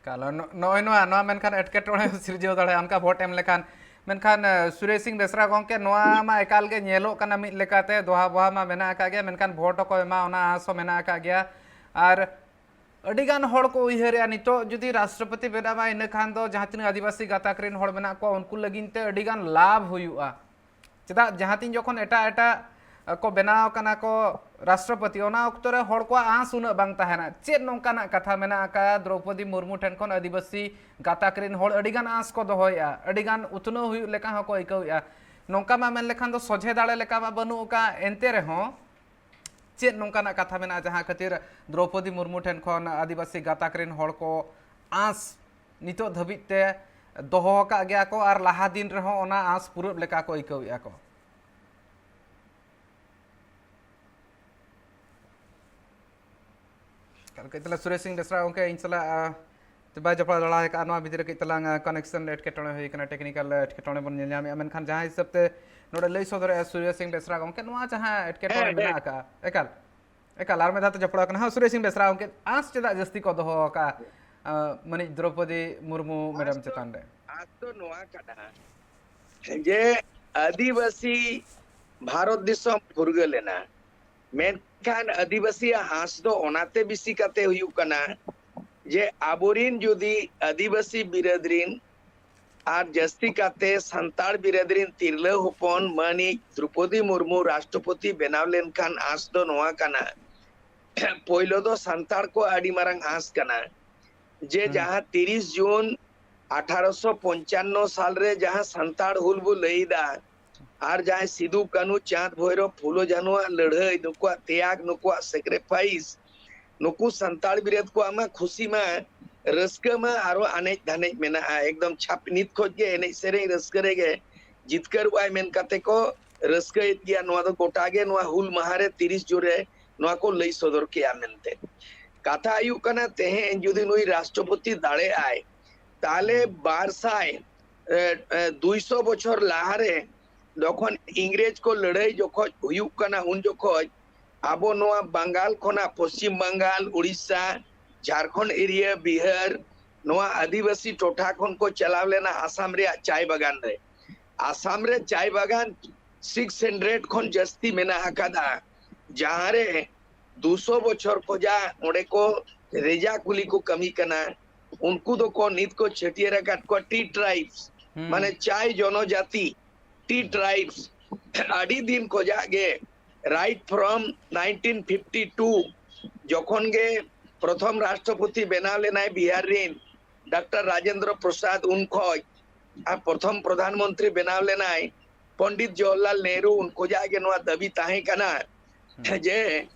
ᱠᱟᱞᱚ ᱱᱚ- ᱱᱚᱜᱼᱚᱭ ᱱᱚᱣᱟ, ᱱᱚᱣᱟ ᱢᱮᱱᱠᱷᱟᱱ ᱮᱴᱠᱮᱴᱚᱬᱮ ᱥᱤᱨᱡᱟᱹᱣ ᱫᱟᱲᱮᱭᱟᱜᱼᱟ ᱚᱱᱠᱟ ᱵᱷᱳᱴ ᱮᱢ ᱞᱮᱠᱷᱟᱱ᱾ ᱢᱮᱱᱠᱷᱟᱱ ᱮ, ᱥᱩᱨᱮᱥ ᱥᱤᱝ ᱵᱮᱥᱨᱟ ᱜᱚᱢᱠᱮ, ᱱᱚᱣᱟ ᱢᱟ ᱮᱠᱟᱞ ᱜᱮ ᱧᱮᱞᱚᱜ ᱠᱟᱱᱟ ᱢᱤᱫ ᱞᱮᱠᱟᱛᱮ, ᱫᱚᱦᱟ ᱵᱚᱦᱟ ᱢᱟ ᱢᱮᱱᱟᱜ ᱟᱠᱟᱫ ᱜᱮᱭᱟ, ᱢᱮᱱᱠᱷᱟᱱ ᱵᱷᱳᱴ ᱦᱚᱸᱠᱚ ᱮᱢᱟ, ᱚᱱᱟ ᱟᱸᱥ ᱦᱚᱸ ᱢᱮᱱᱟᱜ ᱟᱠᱟᱫ ᱜᱮᱭᱟ᱾ ᱟᱨ ᱟᱹᱰᱤᱜᱟᱱ ᱦᱚᱲ ᱠᱚ ᱩᱭᱦᱟᱹᱨᱮᱜᱼᱟ, ᱱᱤᱛᱚᱜ ᱡᱩᱫᱤ ᱨᱟᱥᱴᱨᱚᱯᱚᱛᱤ ᱵᱮᱱᱟᱣᱟ, ᱤᱱᱟᱹ ᱠᱷᱟᱱ ᱫᱚ ᱡᱟᱦᱟᱸ ᱛᱤᱱᱟᱹᱜ ᱟᱹᱫᱤᱵᱟᱹᱥᱤ ᱜᱟᱛᱟᱠ ᱨᱮᱱ ᱦᱚᱲ ᱢᱮᱱᱟᱜ ᱠᱚᱣᱟ, ᱩᱱᱠᱩ ᱞᱟᱹᱜᱤᱫ ᱛᱮ ᱟᱹᱰᱤᱜᱟᱱ ᱞᱟᱵᱷ ᱦᱩᱭᱩᱜᱼᱟ᱾ ᱪᱮᱫᱟᱜ, ᱡᱟᱦᱟᱸ ᱛᱤᱱ ᱡᱚᱠᱷᱚᱱ ᱮᱴᱟᱜ ᱮᱴᱟᱜ ᱠᱚ ᱵᱮᱱᱟᱣ ᱠᱟᱱᱟ ᱠᱚ ᱨᱟᱥᱴᱨᱚᱯᱚᱛᱤ, ᱚᱱᱟ ᱚᱠᱛᱚ ᱨᱮ ᱦᱚᱲ ᱠᱚᱣᱟᱜ ᱟᱸᱥ ᱩᱱᱟᱹᱜ ᱵᱟᱝ ᱛᱟᱦᱮᱱᱟ᱾ ᱪᱮᱫ ᱱᱚᱝᱠᱟᱱᱟᱜ ᱠᱟᱛᱷᱟ ᱢᱮᱱᱟᱜ ᱟᱠᱟᱫ ᱫᱨᱚᱣᱯᱚᱫᱤ ᱢᱩᱨᱢᱩ ᱴᱷᱮᱱ ᱠᱷᱚᱱ ᱟᱹᱫᱤᱵᱟᱹᱥᱤ ᱜᱟᱛᱟᱠ ᱨᱮᱱ ᱦᱚᱲ ᱟᱹᱰᱤᱜᱟᱱ ᱟᱸᱥ ᱠᱚ ᱫᱚᱦᱚᱭᱮᱫᱼᱟ, ᱟᱹᱰᱤᱜᱟᱱ ᱩᱛᱱᱟᱹᱣ ᱦᱩᱭᱩᱜ ᱞᱮᱠᱟ ᱦᱚᱸᱠᱚ ᱟᱹᱭᱠᱟᱹᱣᱮᱫᱼᱟ? ᱱᱚᱝᱠᱟ ᱢᱟ ᱢᱮᱱ ᱞᱮᱠᱷᱟᱱ ᱫᱚ ᱥᱚᱡᱷᱮ ᱫᱟᱲᱮ ᱞᱮᱠᱟ ᱢᱟ ᱵᱟᱹᱱᱩᱜ ᱟᱠᱟᱫ, ᱮᱱᱛᱮ ᱨᱮᱦᱚᱸ ᱪᱮᱫ ᱱᱚᱝᱠᱟᱱᱟᱜ ᱠᱟᱛᱷᱟ ᱢᱮᱱᱟᱜᱼᱟ, ᱡᱟᱦᱟᱸ ᱠᱷᱟᱹᱛᱤᱨ ᱫᱨᱚᱣᱯᱚᱫᱤ ᱢᱩᱨᱢᱩ ᱴᱷᱮᱱ ᱠᱷᱚᱱ ᱟᱹᱫᱤᱵᱟᱹᱥᱤ ᱜᱟᱛᱟᱠ ᱨᱮᱱ ᱦᱚᱲ ᱠᱚ ᱟᱸᱥ ᱱᱤᱛᱚᱜ ᱫᱷᱟᱹᱵᱤᱡ ᱛᱮ ᱫᱚᱦᱚ ᱟᱠᱟᱫ ᱜᱮᱭᱟ ᱠᱚ ᱟᱨ ᱞᱟᱦᱟ ᱫᱤᱱ ᱨᱮᱦᱚᱸ ᱚᱱᱟ ᱟᱸᱥ ᱯᱩᱨᱟᱹᱜ ᱞᱮᱠᱟ ᱠᱚ ᱟᱹᱭᱠᱟᱹᱣᱮᱫᱼᱟ ᱠᱚ? ᱠᱟᱹᱡ ᱛᱟᱞᱟᱝ ᱥᱩᱨᱮᱥ ᱥᱤᱝ ᱵᱮᱥᱨᱟ ᱜᱚᱢᱠᱮ ᱤᱧ ᱥᱟᱞᱟᱜ, ᱟᱸ, ᱵᱟᱭ ᱡᱚᱯᱲᱟᱣ ᱫᱟᱲᱮ ᱟᱠᱟᱫᱼᱟ, ᱱᱚᱣᱟ ᱵᱷᱤᱛᱤᱨ ᱨᱮ ᱠᱟᱹᱡ ᱛᱟᱞᱟᱝ, ᱟᱸ, connection ᱨᱮ ᱮᱴᱠᱮᱴᱚᱬᱮ ᱦᱩᱭ ᱟᱠᱟᱱᱟ, technical ᱮᱴᱠᱮᱴᱚᱬᱮ ᱵᱚᱱ ᱧᱮᱞ ᱧᱟᱢᱮᱫᱼᱟ᱾ ᱢᱮᱱᱠᱷᱟᱱ ᱡᱟᱦᱟᱸ ᱦᱤᱥᱟᱹᱵ ᱛᱮ ᱱᱚᱰᱮ ᱞᱟᱹᱭ ᱥᱚᱫᱚᱨᱮᱜᱼᱟ ᱥᱩᱨᱮᱥ ᱥᱤᱝ ᱵᱮᱥᱨᱟ ᱜᱚᱢᱠᱮ, ᱱᱚᱣᱟ ᱡᱟᱦᱟᱸ ᱮᱴᱠᱮᱴᱚᱬᱮ ᱦᱮᱸ, ᱢᱮᱱᱟᱜ ᱦᱮᱸ᱾ ᱟᱠᱟᱫᱼᱟ, ᱮᱠᱟᱞ, ᱮᱠᱟᱞ, ᱟᱨ ᱢᱤᱫ ᱫᱷᱟᱣ ᱛᱮ ᱡᱚᱯᱲᱟᱣ ᱠᱟᱱᱟ᱾ ᱦᱚᱸ, ᱥᱩᱨᱮᱥ ᱥᱤᱝ ᱵᱮᱥᱨᱟ ᱜᱚᱢᱠᱮ, ᱟᱸᱥ ᱪᱮᱫᱟᱜ ᱡᱟᱹᱥᱛᱤ ᱠᱚ ᱫᱚᱦᱚ ᱟᱠᱟᱫᱼᱟ, ᱟᱸ, ᱢᱟᱹᱱᱤᱡ ᱫᱨᱚᱣᱯᱚᱫᱤ ᱢᱩᱨᱢᱩ ᱢᱮᱰᱟᱢ ᱪᱮᱛᱟᱱ ᱨᱮ? ᱟᱸᱥ ᱫᱚ ᱱᱚᱣᱟ ᱠᱟᱱᱟ ᱡᱮ ᱟᱹᱫᱤᱵᱟᱹᱥᱤ ᱵᱷᱟᱨᱚᱛ ᱫᱤᱥᱚᱢ ᱯᱷᱩᱨᱜᱟᱹᱞ ᱮᱱᱟ, ᱢᱮᱱᱠᱷᱟᱱ ᱟᱹᱫᱤᱵᱟᱹᱥᱤᱭᱟᱜ ᱟᱸᱥ ᱫᱚ ᱚᱱᱟᱛᱮ ᱵᱮᱥᱤ ᱠᱟᱛᱮ ᱦᱩᱭᱩᱜ ᱠᱟᱱᱟ ᱡᱮ ᱟᱵᱚᱨᱤᱱ ᱡᱩᱫᱤ ᱟᱹᱫᱤᱵᱟᱹᱥᱤ ᱵᱤᱨᱟᱹᱫ ᱨᱤᱱ ᱟᱨ ᱡᱟᱹᱥᱛᱤ ᱠᱟᱛᱮ ᱥᱟᱱᱛᱟᱲ ᱵᱤᱨᱟᱹᱫ ᱨᱤᱱ ᱛᱤᱨᱞᱟᱹ ᱦᱚᱯᱚᱱ ᱢᱟᱹᱱᱤᱡ ᱫᱨᱚᱣᱯᱚᱫᱤ ᱢᱩᱨᱢᱩ ᱨᱟᱥᱴᱨᱚᱯᱚᱛᱤ ᱵᱮᱱᱟᱣ ᱞᱮᱱᱠᱷᱟᱱ ᱟᱸᱥ ᱫᱚ ᱱᱚᱣᱟ ᱠᱟᱱᱟ, ᱯᱳᱭᱞᱳ ᱫᱚ ᱥᱟᱱᱛᱟᱲ ᱠᱚ ᱟᱹᱰᱤ ᱢᱟᱨᱟᱝ ᱟᱸᱥ ᱠᱟᱱᱟ ᱡᱮ ᱦᱩᱸ᱾ ᱡᱟᱦᱟᱸ ᱛᱤᱨᱤᱥ ᱡᱩᱱ ᱟᱴᱷᱟᱨᱚᱥᱚ ᱯᱚᱧᱪᱟᱱᱱᱚ ᱥᱟᱞ ᱨᱮ ᱡᱟᱦᱟᱸ ᱥᱟᱱᱛᱟᱲ ᱦᱩᱞ ᱵᱚ ᱞᱟᱹᱭ ᱮᱫᱟ, ᱟᱨ ᱡᱟᱦᱟᱸᱭ ᱥᱤᱫᱩ, ᱠᱟᱹᱱᱦᱩ, ᱪᱟᱸᱫᱽ, ᱵᱷᱳᱭᱨᱚᱵ, ᱯᱷᱩᱞᱳ, ᱡᱷᱟᱱᱩᱣᱟᱜ ᱞᱟᱹᱲᱦᱟᱹᱭ, ᱱᱩᱠᱩᱣᱟᱜ ᱛᱮᱭᱟᱜ, ᱱᱩᱠᱩᱣᱟᱜ sacrifice, ᱱᱩᱠᱩ ᱥᱟᱱᱛᱟᱲ ᱵᱤᱨᱟᱹᱫ ᱠᱚᱣᱟᱜ ᱢᱟ ᱠᱷᱩᱥᱤ ᱢᱟ, ᱨᱟᱹᱥᱠᱟᱹ ᱢᱟ ᱟᱨᱚ ᱟᱱᱮᱡ ᱫᱷᱟᱱᱮᱡ ᱢᱮᱱᱟᱜᱼᱟ᱾ ᱮᱠᱫᱚᱢ ᱪᱷᱟᱯ-, ᱱᱤᱛ ᱠᱷᱚᱡ ᱜᱮ ᱮᱱᱮᱡ ᱥᱮᱨᱮᱧ ᱨᱟᱹᱥᱠᱟᱹ ᱨᱮᱜᱮ ᱡᱤᱛᱠᱟᱹᱨᱚᱜᱼᱟᱭ ᱢᱮᱱ ᱠᱟᱛᱮ ᱠᱚ ᱨᱟᱹᱥᱠᱟᱹᱭᱮᱫ ᱜᱮᱭᱟ᱾ ᱱᱚᱣᱟ ᱫᱚ ᱜᱚᱴᱟ ᱜᱮ ᱱᱚᱣᱟ ᱦᱩᱞ ᱢᱟᱦᱟ ᱨᱮ ᱛᱤᱨᱤᱥ ᱡᱩᱱ ᱨᱮ ᱱᱚᱣᱟ ᱠᱚ ᱞᱟᱹᱭ ᱥᱚᱫᱚᱨ ᱠᱮᱜᱼᱟ ᱢᱮᱱᱛᱮ᱾ ᱠᱟᱛᱷᱟ ᱦᱩᱭᱩᱜ ᱠᱟᱱᱟ, ᱛᱮᱦᱮᱧ ᱡᱩᱫᱤ ᱱᱩᱭ ᱨᱟᱥᱴᱨᱚᱯᱚᱛᱤ ᱫᱟᱲᱮᱜ ᱟᱭ, ᱛᱟᱦᱞᱮ ᱵᱟᱨ ᱥᱟᱭ, ᱮ, ᱮ, ᱫᱩᱭᱥᱚ ᱵᱚᱪᱷᱚᱨ ᱞᱟᱦᱟᱨᱮ ᱡᱚᱠᱷᱚᱱ ᱤᱝᱨᱮᱡᱽ ᱠᱚ ᱞᱟᱹᱲᱦᱟᱹᱭ ᱡᱚᱠᱷᱚᱡ ᱦᱩᱭᱩᱜ ᱠᱟᱱᱟ, ᱩᱱ ᱡᱚᱠᱷᱚᱡ ᱟᱵᱚ ᱱᱚᱣᱟ ᱵᱟᱝᱜᱟᱞ ᱠᱷᱚᱱᱟᱜ, ᱯᱚᱥᱪᱤᱢ ᱵᱟᱝᱜᱟᱞ, ᱩᱲᱤᱥᱥᱟ, ᱡᱷᱟᱲᱠᱷᱚᱸᱰ area, ᱵᱤᱦᱟᱨ, ᱱᱚᱣᱟ ᱟᱹᱫᱤᱵᱟᱹᱥᱤ ᱴᱚᱴᱷᱟ ᱠᱷᱚᱱ ᱠᱚ ᱪᱟᱞᱟᱣ ᱞᱮᱱᱟ ᱟᱥᱟᱢ ᱨᱮᱭᱟᱜ ᱪᱟᱭ ᱵᱟᱜᱟᱱ ᱨᱮ᱾ ᱟᱥᱟᱢ ᱨᱮ ᱪᱟᱭ ᱵᱟᱜᱟᱱ six hundred ᱠᱷᱚᱱ ᱡᱟᱹᱥᱛᱤ ᱢᱮᱱᱟᱜ ᱟᱠᱟᱫᱟ, ᱡᱟᱦᱟᱸ ᱨᱮ ᱫᱩᱥᱚ ᱵᱚᱪᱷᱚᱨ ᱠᱷᱚᱡᱟᱜ ᱚᱸᱰᱮ ᱠᱚ ᱨᱮᱡᱟ ᱠᱩᱞᱤ ᱠᱚ ᱠᱟᱹᱢᱤ ᱠᱟᱱᱟ, ᱩᱱᱠᱩ ᱫᱚᱠᱚ ᱱᱤᱛ ᱠᱚ ᱪᱷᱟᱹᱴᱭᱟᱹᱨ ᱟᱠᱟᱫ ᱠᱚᱣᱟ ᱴᱤ ᱴᱨᱟᱭᱤᱵᱥ, ᱦᱩᱸ᱾ ᱢᱟᱱᱮ ᱪᱟᱭ ᱡᱚᱱᱚᱡᱟᱛᱤ, ᱴᱤ ᱴᱨᱟᱭᱤᱵᱥ᱾ ᱟᱹᱰᱤ ᱫᱤᱱ ᱠᱷᱚᱡᱟᱜ ᱜᱮ, right from nineteen fifty two, ᱡᱚᱠᱷᱚᱱ ᱜᱮ ᱯᱨᱚᱛᱷᱚᱢ ᱨᱟᱥᱴᱨᱚᱯᱚᱛᱤ ᱵᱮᱱᱟᱣ ᱞᱮᱱᱟᱭ ᱵᱤᱦᱟᱨ ᱨᱤᱱ ᱰᱟᱠᱛᱟᱨ ᱨᱟᱡᱮᱱᱫᱨᱚ ᱯᱨᱚᱥᱟᱫᱽ, ᱩᱱ ᱠᱷᱚᱡ, ᱟᱨ ᱯᱨᱚᱛᱷᱚᱢ ᱯᱨᱚᱫᱷᱟᱱ ᱢᱚᱱᱛᱨᱤ ᱵᱮᱱᱟᱣ ᱞᱮᱱᱟᱭ ᱯᱚᱱᱰᱤᱛ ᱡᱚᱣᱟᱦᱚᱨᱞᱟᱞ ᱱᱮᱦᱨᱩ, ᱩᱱ ᱠᱷᱚᱡᱟᱜ ᱜᱮ ᱱᱚᱣᱟ ᱫᱟᱹᱵᱤ ᱛᱟᱦᱮᱸ ᱠᱟᱱᱟ ᱦᱩᱸ᱾ ᱡᱮ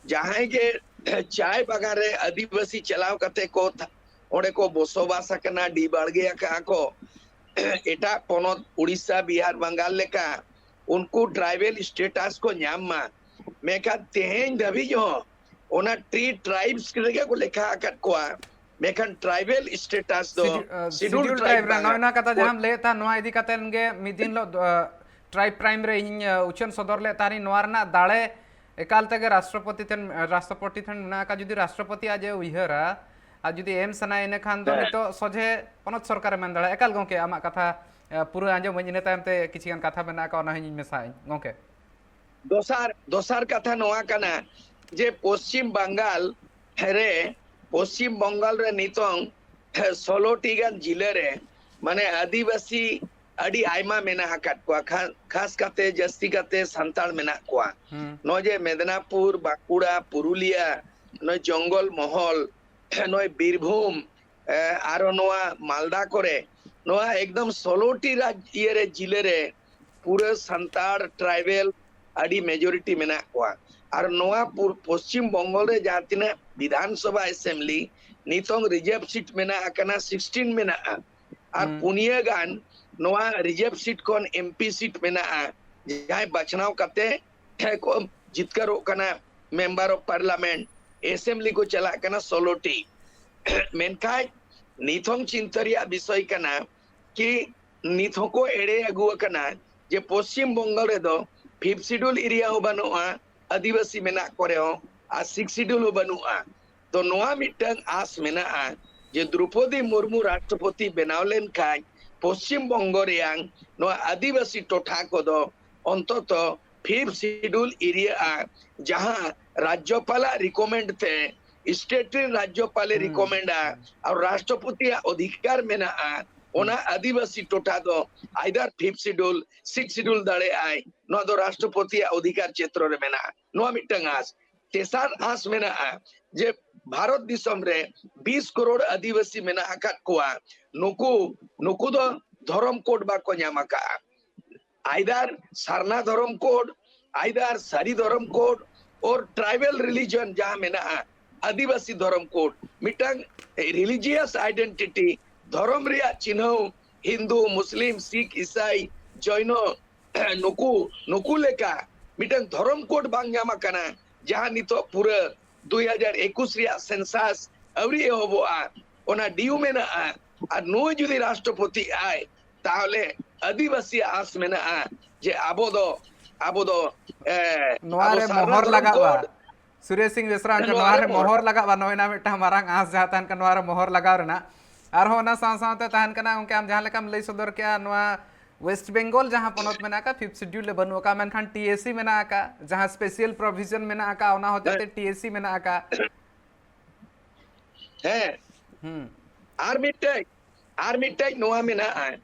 ᱡᱟᱦᱟᱸᱭ ᱜᱮ ᱪᱟᱭ ᱵᱟᱜᱟᱱ ᱨᱮ ᱟᱹᱫᱤᱵᱟᱹᱥᱤ ᱪᱟᱞᱟᱣ ᱠᱟᱛᱮ ᱠᱚ ᱛᱷᱟ-, ᱚᱸᱰᱮ ᱠᱚ ᱵᱚᱥᱚᱵᱟᱥ ᱟᱠᱟᱱᱟ, ᱰᱤ ᱵᱟᱲᱜᱮ ᱟᱠᱟᱫᱼᱟ ᱠᱚ, ᱮᱴᱟᱜ ᱯᱚᱱᱚᱛ ᱩᱲᱤᱥᱥᱟ, ᱵᱤᱦᱟᱨ, ᱵᱟᱝᱜᱟᱞ ᱞᱮᱠᱟ ᱩᱱᱠᱩ ᱴᱨᱟᱭᱵᱮᱞ ᱥᱴᱮᱴᱟᱥ ᱠᱚ ᱧᱟᱢ ᱢᱟ᱾ ᱢᱮᱱᱠᱷᱟᱱ ᱛᱮᱦᱮᱧ ᱫᱷᱟᱹᱵᱤᱡ ᱦᱚᱸ ᱚᱱᱟ ᱴᱤ ᱴᱨᱟᱭᱤᱵᱥ ᱨᱮᱜᱮ ᱠᱚ ᱞᱮᱠᱷᱟ ᱟᱠᱟᱫ ᱠᱚᱣᱟ, ᱢᱮᱱᱠᱷᱟᱱ ᱴᱨᱟᱭᱵᱮᱞ ᱥᱴᱮᱴᱟᱥ ᱫᱚ ᱥᱤᱰᱤ-, ᱟ, ᱥᱤᱰᱩᱞ ᱥᱤᱰᱩᱞ ᱴᱨᱟᱭᱤᱵ ᱴᱨᱟᱭᱤᱵ ᱨᱮ᱾ ᱵᱟᱝᱟ᱾ ᱱᱚᱜᱼᱚᱭ ᱱᱚᱣᱟ ᱠᱟᱛᱷᱟ ᱦᱳᱭ᱾ ᱡᱟᱦᱟᱸᱢ ᱞᱟᱹᱭᱮᱫ ᱛᱟᱦᱮᱸ, ᱱᱚᱣᱟ ᱤᱫᱤ ᱠᱟᱛᱮ ᱜᱮ ᱢᱤᱫ ᱫᱤᱱ ᱦᱤᱞᱳᱜ, ᱟ, ᱴᱨᱟᱭᱤᱵ ᱯᱨᱟᱭᱤᱢ ᱨᱮ ᱤᱧ, ᱟ, ᱩᱪᱷᱟᱹᱱ ᱥᱚᱫᱚᱨ ᱞᱮᱫ ᱛᱟᱦᱮᱸᱱᱤᱧ᱾ ᱱᱚᱣᱟ ᱨᱮᱱᱟᱜ ᱫᱟᱲᱮ ᱮᱠᱟᱞ ᱛᱮᱜᱮ ᱨᱟᱥᱴᱨᱚᱯᱚᱛᱤ ᱴᱷᱮᱱ, ᱨᱟᱥᱴᱨᱚᱯᱚᱛᱤ ᱴᱷᱮᱱ ᱢᱮᱱᱟᱜ ᱟᱠᱟᱫ᱾ ᱡᱩᱫᱤ ᱨᱟᱥᱴᱨᱚᱯᱚᱛᱤ ᱟᱡ ᱮ ᱩᱭᱦᱟᱹᱨᱟ ᱟᱨ ᱡᱩᱫᱤ ᱮᱢ ᱥᱟᱱᱟᱭᱮ, ᱤᱱᱟᱹ ᱠᱷᱟᱱ ᱫᱚ ᱦᱮᱸ᱾ ᱱᱤᱛᱚᱜ ᱥᱚᱡᱷᱮ ᱯᱚᱱᱚᱛ ᱥᱚᱨᱠᱟᱨᱮ ᱢᱮᱱ ᱫᱟᱲᱮᱭᱟᱜᱼᱟ᱾ ᱮᱠᱟᱞ ᱜᱚᱢᱠᱮ, ᱟᱢᱟᱜ ᱠᱟᱛᱷᱟ, ᱟ, ᱯᱩᱨᱟᱹ ᱟᱸᱡᱚᱢᱟᱹᱧ, ᱤᱱᱟᱹ ᱛᱟᱭᱚᱢ ᱛᱮ ᱠᱤᱪᱷᱤ ᱜᱟᱱ ᱠᱟᱛᱷᱟ ᱢᱮᱱᱟᱜ ᱟᱠᱟᱫ, ᱚᱱᱟ ᱦᱚᱸᱧ ᱢᱮᱥᱟᱭᱟᱹᱧ ᱜᱚᱢᱠᱮ᱾ ᱫᱚᱥᱟᱨ, ᱫᱚᱥᱟᱨ ᱠᱟᱛᱷᱟ ᱱᱚᱣᱟ ᱠᱟᱱᱟ ᱡᱮ ᱯᱚᱥᱪᱤᱢ ᱵᱟᱝᱜᱟᱞ ᱨᱮ, ᱯᱚᱥᱪᱤᱢ ᱵᱟᱝᱜᱟᱞ ᱨᱮ ᱱᱤᱛᱚᱝ ᱥᱳᱞᱳ ᱴᱤ ᱜᱟᱱ ᱡᱤᱞᱟᱹ ᱨᱮ, ᱢᱟᱱᱮ ᱟᱹᱫᱤᱵᱟᱹᱥᱤ ᱟᱹᱰᱤ ᱟᱭᱢᱟ ᱢᱮᱱᱟᱜ ᱟᱠᱟᱫ ᱠᱚᱣᱟ, ᱠᱷᱟ-, ᱠᱷᱟᱥ ᱠᱟᱛᱮ ᱡᱟᱹᱥᱛᱤ ᱠᱟᱛᱮ ᱥᱟᱱᱛᱟᱲ ᱢᱮᱱᱟᱜ ᱠᱚᱣᱟ᱾ ᱦᱩᱸ᱾ ᱱᱚᱜᱼᱚᱭ ᱡᱮ ᱢᱮᱫᱽᱱᱟᱯᱩᱨ, ᱵᱟᱸᱠᱩᱲᱟ, ᱯᱩᱨᱩᱞᱤᱭᱟ, ᱱᱚᱜᱼᱚᱭ ᱡᱚᱝᱜᱚᱞ ᱢᱚᱦᱚᱞ, ᱱᱚᱜᱼᱚᱭ ᱵᱤᱨᱵᱷᱩᱢ, ᱮ, ᱟᱨᱚ ᱱᱚᱣᱟ ᱢᱟᱞᱫᱟ ᱠᱚᱨᱮ, ᱱᱚᱣᱟ ᱮᱠᱫᱚᱢ ᱥᱳᱞᱳ ᱴᱤ ᱨᱟᱡᱽ-, ᱤᱭᱟᱹ ᱨᱮ, ᱡᱤᱞᱟᱹ ᱨᱮ ᱯᱩᱨᱟᱹ ᱥᱟᱱᱛᱟᱲ ᱴᱨᱟᱭᱵᱮᱞ ᱟᱹᱰᱤ ᱢᱮᱡᱚᱨᱤᱴᱤ ᱢᱮᱱᱟᱜ ᱠᱚᱣᱟ᱾ ᱟᱨ ᱱᱚᱣᱟ ᱯᱩᱨ-, ᱯᱚᱥᱪᱤᱢ ᱵᱚᱝᱜᱚ ᱨᱮ ᱡᱟᱦᱟᱸ ᱛᱤᱱᱟᱹᱜ ᱵᱤᱫᱷᱟᱱ ᱥᱚᱵᱷᱟ ᱮᱥᱮᱢᱵᱞᱤ ᱱᱤᱛᱚᱝ ᱨᱤᱡᱟᱨᱵᱷ ᱥᱤᱴ ᱢᱮᱱᱟᱜ ᱟᱠᱟᱱᱟ, ᱥᱤᱠᱥᱴᱤᱱ ᱢᱮᱱᱟᱜᱼᱟ᱾ ᱟᱨ ᱦᱩᱸ᱾ ᱯᱩᱱᱭᱟᱹ ᱜᱟᱱ ᱱᱚᱣᱟ ᱨᱤᱡᱟᱨᱵᱷ ᱥᱤᱴ ᱠᱷᱚᱱ ᱮᱢ ᱯᱤ ᱥᱤᱴ ᱢᱮᱱᱟᱜᱼᱟ, ᱡᱟᱦᱟᱸᱭ ᱵᱟᱪᱷᱱᱟᱣ ᱠᱟᱛᱮ ᱠᱚ ᱡᱤᱛᱠᱟᱹᱨᱚᱜ ᱠᱟᱱᱟ, ᱢᱮᱢᱵᱟᱨ ᱚᱯ ᱯᱟᱨᱞᱟᱢᱮᱱᱴ, ᱮᱥᱮᱢᱵᱞᱤ ᱠᱚ ᱪᱟᱞᱟᱜ ᱠᱟᱱᱟ ᱥᱳᱞᱳ ᱴᱤ᱾ ᱢᱮᱱᱠᱷᱟᱱ ᱱᱤᱛ ᱦᱚᱸ ᱪᱤᱱᱛᱟᱹ ᱨᱮᱭᱟᱜ ᱵᱤᱥᱚᱭ ᱠᱟᱱᱟ ᱠᱤ ᱱᱤᱛ ᱦᱚᱸᱠᱚ ᱮᱲᱮ ᱟᱹᱜᱩ ᱟᱠᱟᱱᱟ ᱡᱮ ᱯᱚᱥᱪᱤᱢ ᱵᱚᱝᱜᱚ ᱨᱮᱫᱚ ᱯᱷᱤᱯᱛᱷ ᱥᱤᱰᱩᱞ ᱮᱨᱤᱭᱟ ᱦᱚᱸ ᱵᱟᱹᱱᱩᱜᱼᱟ, ᱟᱹᱫᱤᱵᱟᱹᱥᱤ ᱢᱮᱱᱟᱜ ᱠᱚ ᱨᱮᱦᱚᱸ, ᱟᱨ ᱥᱤᱠᱥ ᱥᱤᱰᱩᱞ ᱦᱚᱸ ᱵᱟᱹᱱᱩᱜᱼᱟ᱾ ᱛᱚ ᱱᱚᱣᱟ ᱢᱤᱫᱴᱟᱝ ᱟᱥ ᱢᱮᱱᱟᱜᱼᱟ ᱡᱮ ᱫᱨᱚᱯᱚᱫᱤ ᱢᱩᱨᱢᱩ ᱨᱟᱥᱴᱨᱚᱯᱚᱛᱤ ᱵᱮᱱᱟᱣ ᱞᱮᱱᱠᱷᱟᱱ ᱯᱚᱥᱪᱤᱢ ᱵᱚᱝᱜᱚ ᱨᱮᱭᱟᱝ ᱱᱚᱣᱟ ᱟᱹᱫᱤᱵᱟᱹᱥᱤ ᱴᱚᱴᱷᱟ ᱠᱚᱫᱚ ᱚᱱᱛᱚᱛᱚ ᱯᱷᱤᱯᱛᱷ ᱥᱤᱰᱩᱞ ᱮᱨᱤᱭᱟᱜᱼᱟ, ᱡᱟᱦᱟᱸ ᱨᱟᱡᱽᱡᱚᱯᱟᱞᱟᱜ ᱨᱤᱠᱚᱢᱮᱱᱰ ᱛᱮ ᱥᱴᱮᱴ ᱨᱮᱱ ᱨᱟᱡᱽᱡᱚᱯᱟᱞᱮ ᱨᱤᱠᱚᱢᱮᱱᱰᱟ ᱟᱨ ᱨᱟᱥᱴᱨᱚᱯᱚᱛᱤᱭᱟᱜ ᱚᱫᱷᱤᱠᱟᱨ ᱢᱮᱱᱟᱜᱼᱟ, ᱚᱱᱟ ᱟᱹᱫᱤᱵᱟᱹᱥᱤ ᱴᱚᱴᱷᱟ ᱫᱚ ᱟᱭᱫᱟᱨ ᱯᱷᱤᱯᱛᱷ ᱥᱤᱰᱩᱞ, ᱥᱤᱠᱥ ᱥᱤᱰᱩᱞ ᱫᱟᱲᱮᱭᱟᱜᱼᱟᱭ, ᱱᱚᱣᱟ ᱫᱚ ᱨᱟᱥᱴᱨᱚᱯᱚᱛᱤᱭᱟᱜ ᱚᱫᱷᱤᱠᱟᱨ ᱪᱮᱛᱨᱚ ᱨᱮ ᱢᱮᱱᱟᱜᱼᱟ᱾ ᱱᱚᱣᱟ ᱢᱤᱫᱴᱟᱝ ᱟᱸᱥ᱾ ᱛᱮᱥᱟᱨ ᱟᱸᱥ ᱢᱮᱱᱟᱜᱼᱟ ᱡᱮ ᱵᱷᱟᱨᱚᱛ ᱫᱤᱥᱚᱢ ᱨᱮ ᱵᱤᱥ ᱠᱨᱳᱲ ᱟᱹᱫᱤᱵᱟᱹᱥᱤ ᱢᱮᱱᱟᱜ ᱟᱠᱟᱫ ᱠᱚᱣᱟ, ᱱᱩᱠᱩ, ᱱᱩᱠᱩ ᱫᱚ ᱫᱷᱚᱨᱚᱢ ᱠᱳᱰ ᱵᱟᱠᱚ ᱧᱟᱢ ᱟᱠᱟᱫᱼᱟ᱾ ᱟᱭᱫᱟᱨ ᱥᱟᱨᱱᱟ ᱫᱷᱚᱨᱚᱢ ᱠᱳᱰ, ᱟᱭᱫᱟᱨ ᱥᱟᱹᱨᱤ ᱫᱷᱚᱨᱚᱢ ᱠᱳᱰ, ᱚᱨ ᱴᱨᱟᱭᱵᱟᱞ ᱨᱤᱞᱤᱡᱚᱱ ᱡᱟᱦᱟᱸ ᱢᱮᱱᱟᱜᱼᱟ, ᱟᱹᱫᱤᱵᱟᱹᱥᱤ ᱫᱷᱚᱨᱚᱢ ᱠᱳᱰ, ᱢᱤᱫᱴᱟᱝ ᱨᱤᱞᱤᱡᱤᱭᱟᱥ ᱟᱭᱰᱮᱱᱴᱤᱴᱤ, ᱫᱷᱚᱨᱚᱢ ᱨᱮᱭᱟᱜ ᱪᱤᱱᱦᱟᱹᱣ, ᱦᱤᱱᱫᱩ, ᱢᱩᱥᱞᱤᱢ, ᱥᱤᱠᱷ, ᱤᱥᱟᱭ, ᱡᱚᱭᱱᱚ, ᱱᱩᱠᱩ, ᱱᱩᱠᱩ ᱞᱮᱠᱟ ᱢᱤᱫᱴᱟᱝ ᱫᱷᱚᱨᱚᱢ ᱠᱳᱰ ᱵᱟᱝ ᱧᱟᱢ ᱟᱠᱟᱱᱟ, ᱡᱟᱦᱟᱸ ᱱᱤᱛᱚᱜ ᱯᱩᱨᱟᱹ ᱫᱩᱭ ᱦᱟᱡᱟᱨ ᱮᱠᱩᱥ ᱨᱮᱭᱟᱜ ᱥᱮᱱᱥᱟᱥ ᱟᱹᱣᱨᱤ ᱮᱦᱚᱵᱚᱜᱼᱟ, ᱚᱱᱟ ᱰᱤᱭᱩ ᱢᱮᱱᱟᱜᱼᱟ᱾ ᱟᱨ ᱱᱩᱭ ᱡᱩᱫᱤ ᱨᱟᱥᱴᱨᱚᱯᱚᱛᱤ ᱟᱭ, ᱛᱟᱦᱚᱞᱮ ᱟᱹᱫᱤᱵᱟᱹᱥᱤᱭᱟᱜ ᱟᱸᱥ ᱢᱮᱱᱟᱜᱼᱟ ᱡᱮ ᱟᱵᱚ ᱫᱚ, ᱟᱵᱚ ᱫᱚ, ᱮ, ᱱᱚᱣᱟ ᱟᱵᱚ ᱨᱮ ᱥᱟᱨᱱᱟ ᱢᱚᱦᱚᱨ ᱫᱷᱚᱨᱚᱢ ᱞᱟᱜᱟᱜᱼᱟ᱾ ᱠᱳᱰ, ᱥᱩᱨᱮᱥ ᱥᱤᱝ ᱵᱮᱥᱨᱟ ᱜᱚᱢᱠᱮ, ᱱᱚᱣᱟ ᱱᱚᱣᱟ ᱨᱮ ᱨᱮ ᱢᱚᱦᱚᱨ ᱞᱟᱜᱟᱜᱼᱟ, ᱱᱚᱜᱼᱚᱭ ᱱᱟ ᱢᱤᱫᱴᱟᱝ ᱢᱟᱨᱟᱝ ᱟᱸᱥ ᱡᱟᱦᱟᱸ ᱛᱟᱦᱮᱱ ᱠᱟᱱᱟ, ᱱᱚᱣᱟ ᱨᱮ ᱢᱚᱦᱚᱨ ᱞᱟᱜᱟᱣ ᱨᱮᱱᱟᱜ᱾ ᱟᱨᱦᱚᱸ ᱚᱱᱟ ᱥᱟᱶ ᱥᱟᱶᱛᱮ ᱛᱟᱦᱮᱱ ᱠᱟᱱᱟ, ᱜᱚᱢᱠᱮ, ᱟᱢ ᱡᱟᱦᱟᱸ ᱞᱮᱠᱟᱢ ᱞᱟᱹᱭ ᱥᱚᱫᱚᱨ ᱠᱮᱜᱼᱟ, ᱱᱚᱣᱟ ᱣᱮᱥᱴ ᱵᱮᱝᱜᱚᱞ ᱡᱟᱦᱟᱸ ᱯᱚᱱᱚᱛ ᱢᱮᱱᱟᱜ ᱟᱠᱟᱫ, ᱯᱷᱤᱯᱛᱷ ᱥᱤᱰᱤᱭᱩᱞ ᱨᱮ ᱵᱟᱹᱱᱩᱜ ᱟᱠᱟᱫ, ᱢᱮᱱᱠᱷᱟᱱ ᱴᱤ ᱮ ᱥᱤ ᱢᱮᱱᱟᱜ ᱟᱠᱟᱫ, ᱡᱟᱦᱟᱸ ᱥᱯᱮᱥᱤᱭᱟᱞ ᱯᱨᱚᱵᱷᱤᱡᱚᱱ ᱢᱮᱱᱟᱜ ᱟᱠᱟᱫ, ᱚᱱᱟ ᱦᱚᱛᱮᱡ ᱛᱮ ᱦᱮᱸ᱾ ᱴᱤ ᱮ ᱥᱤ ᱢᱮᱱᱟᱜ ᱟᱠᱟᱫ᱾ ᱦᱮᱸ᱾ ᱦᱩᱸ᱾ ᱟᱨ ᱢᱤᱫᱴᱮᱡ, ᱟᱨ ᱢᱤᱫᱴᱮᱡ ᱱᱚᱣᱟ ᱢᱮᱱᱟᱜᱼᱟ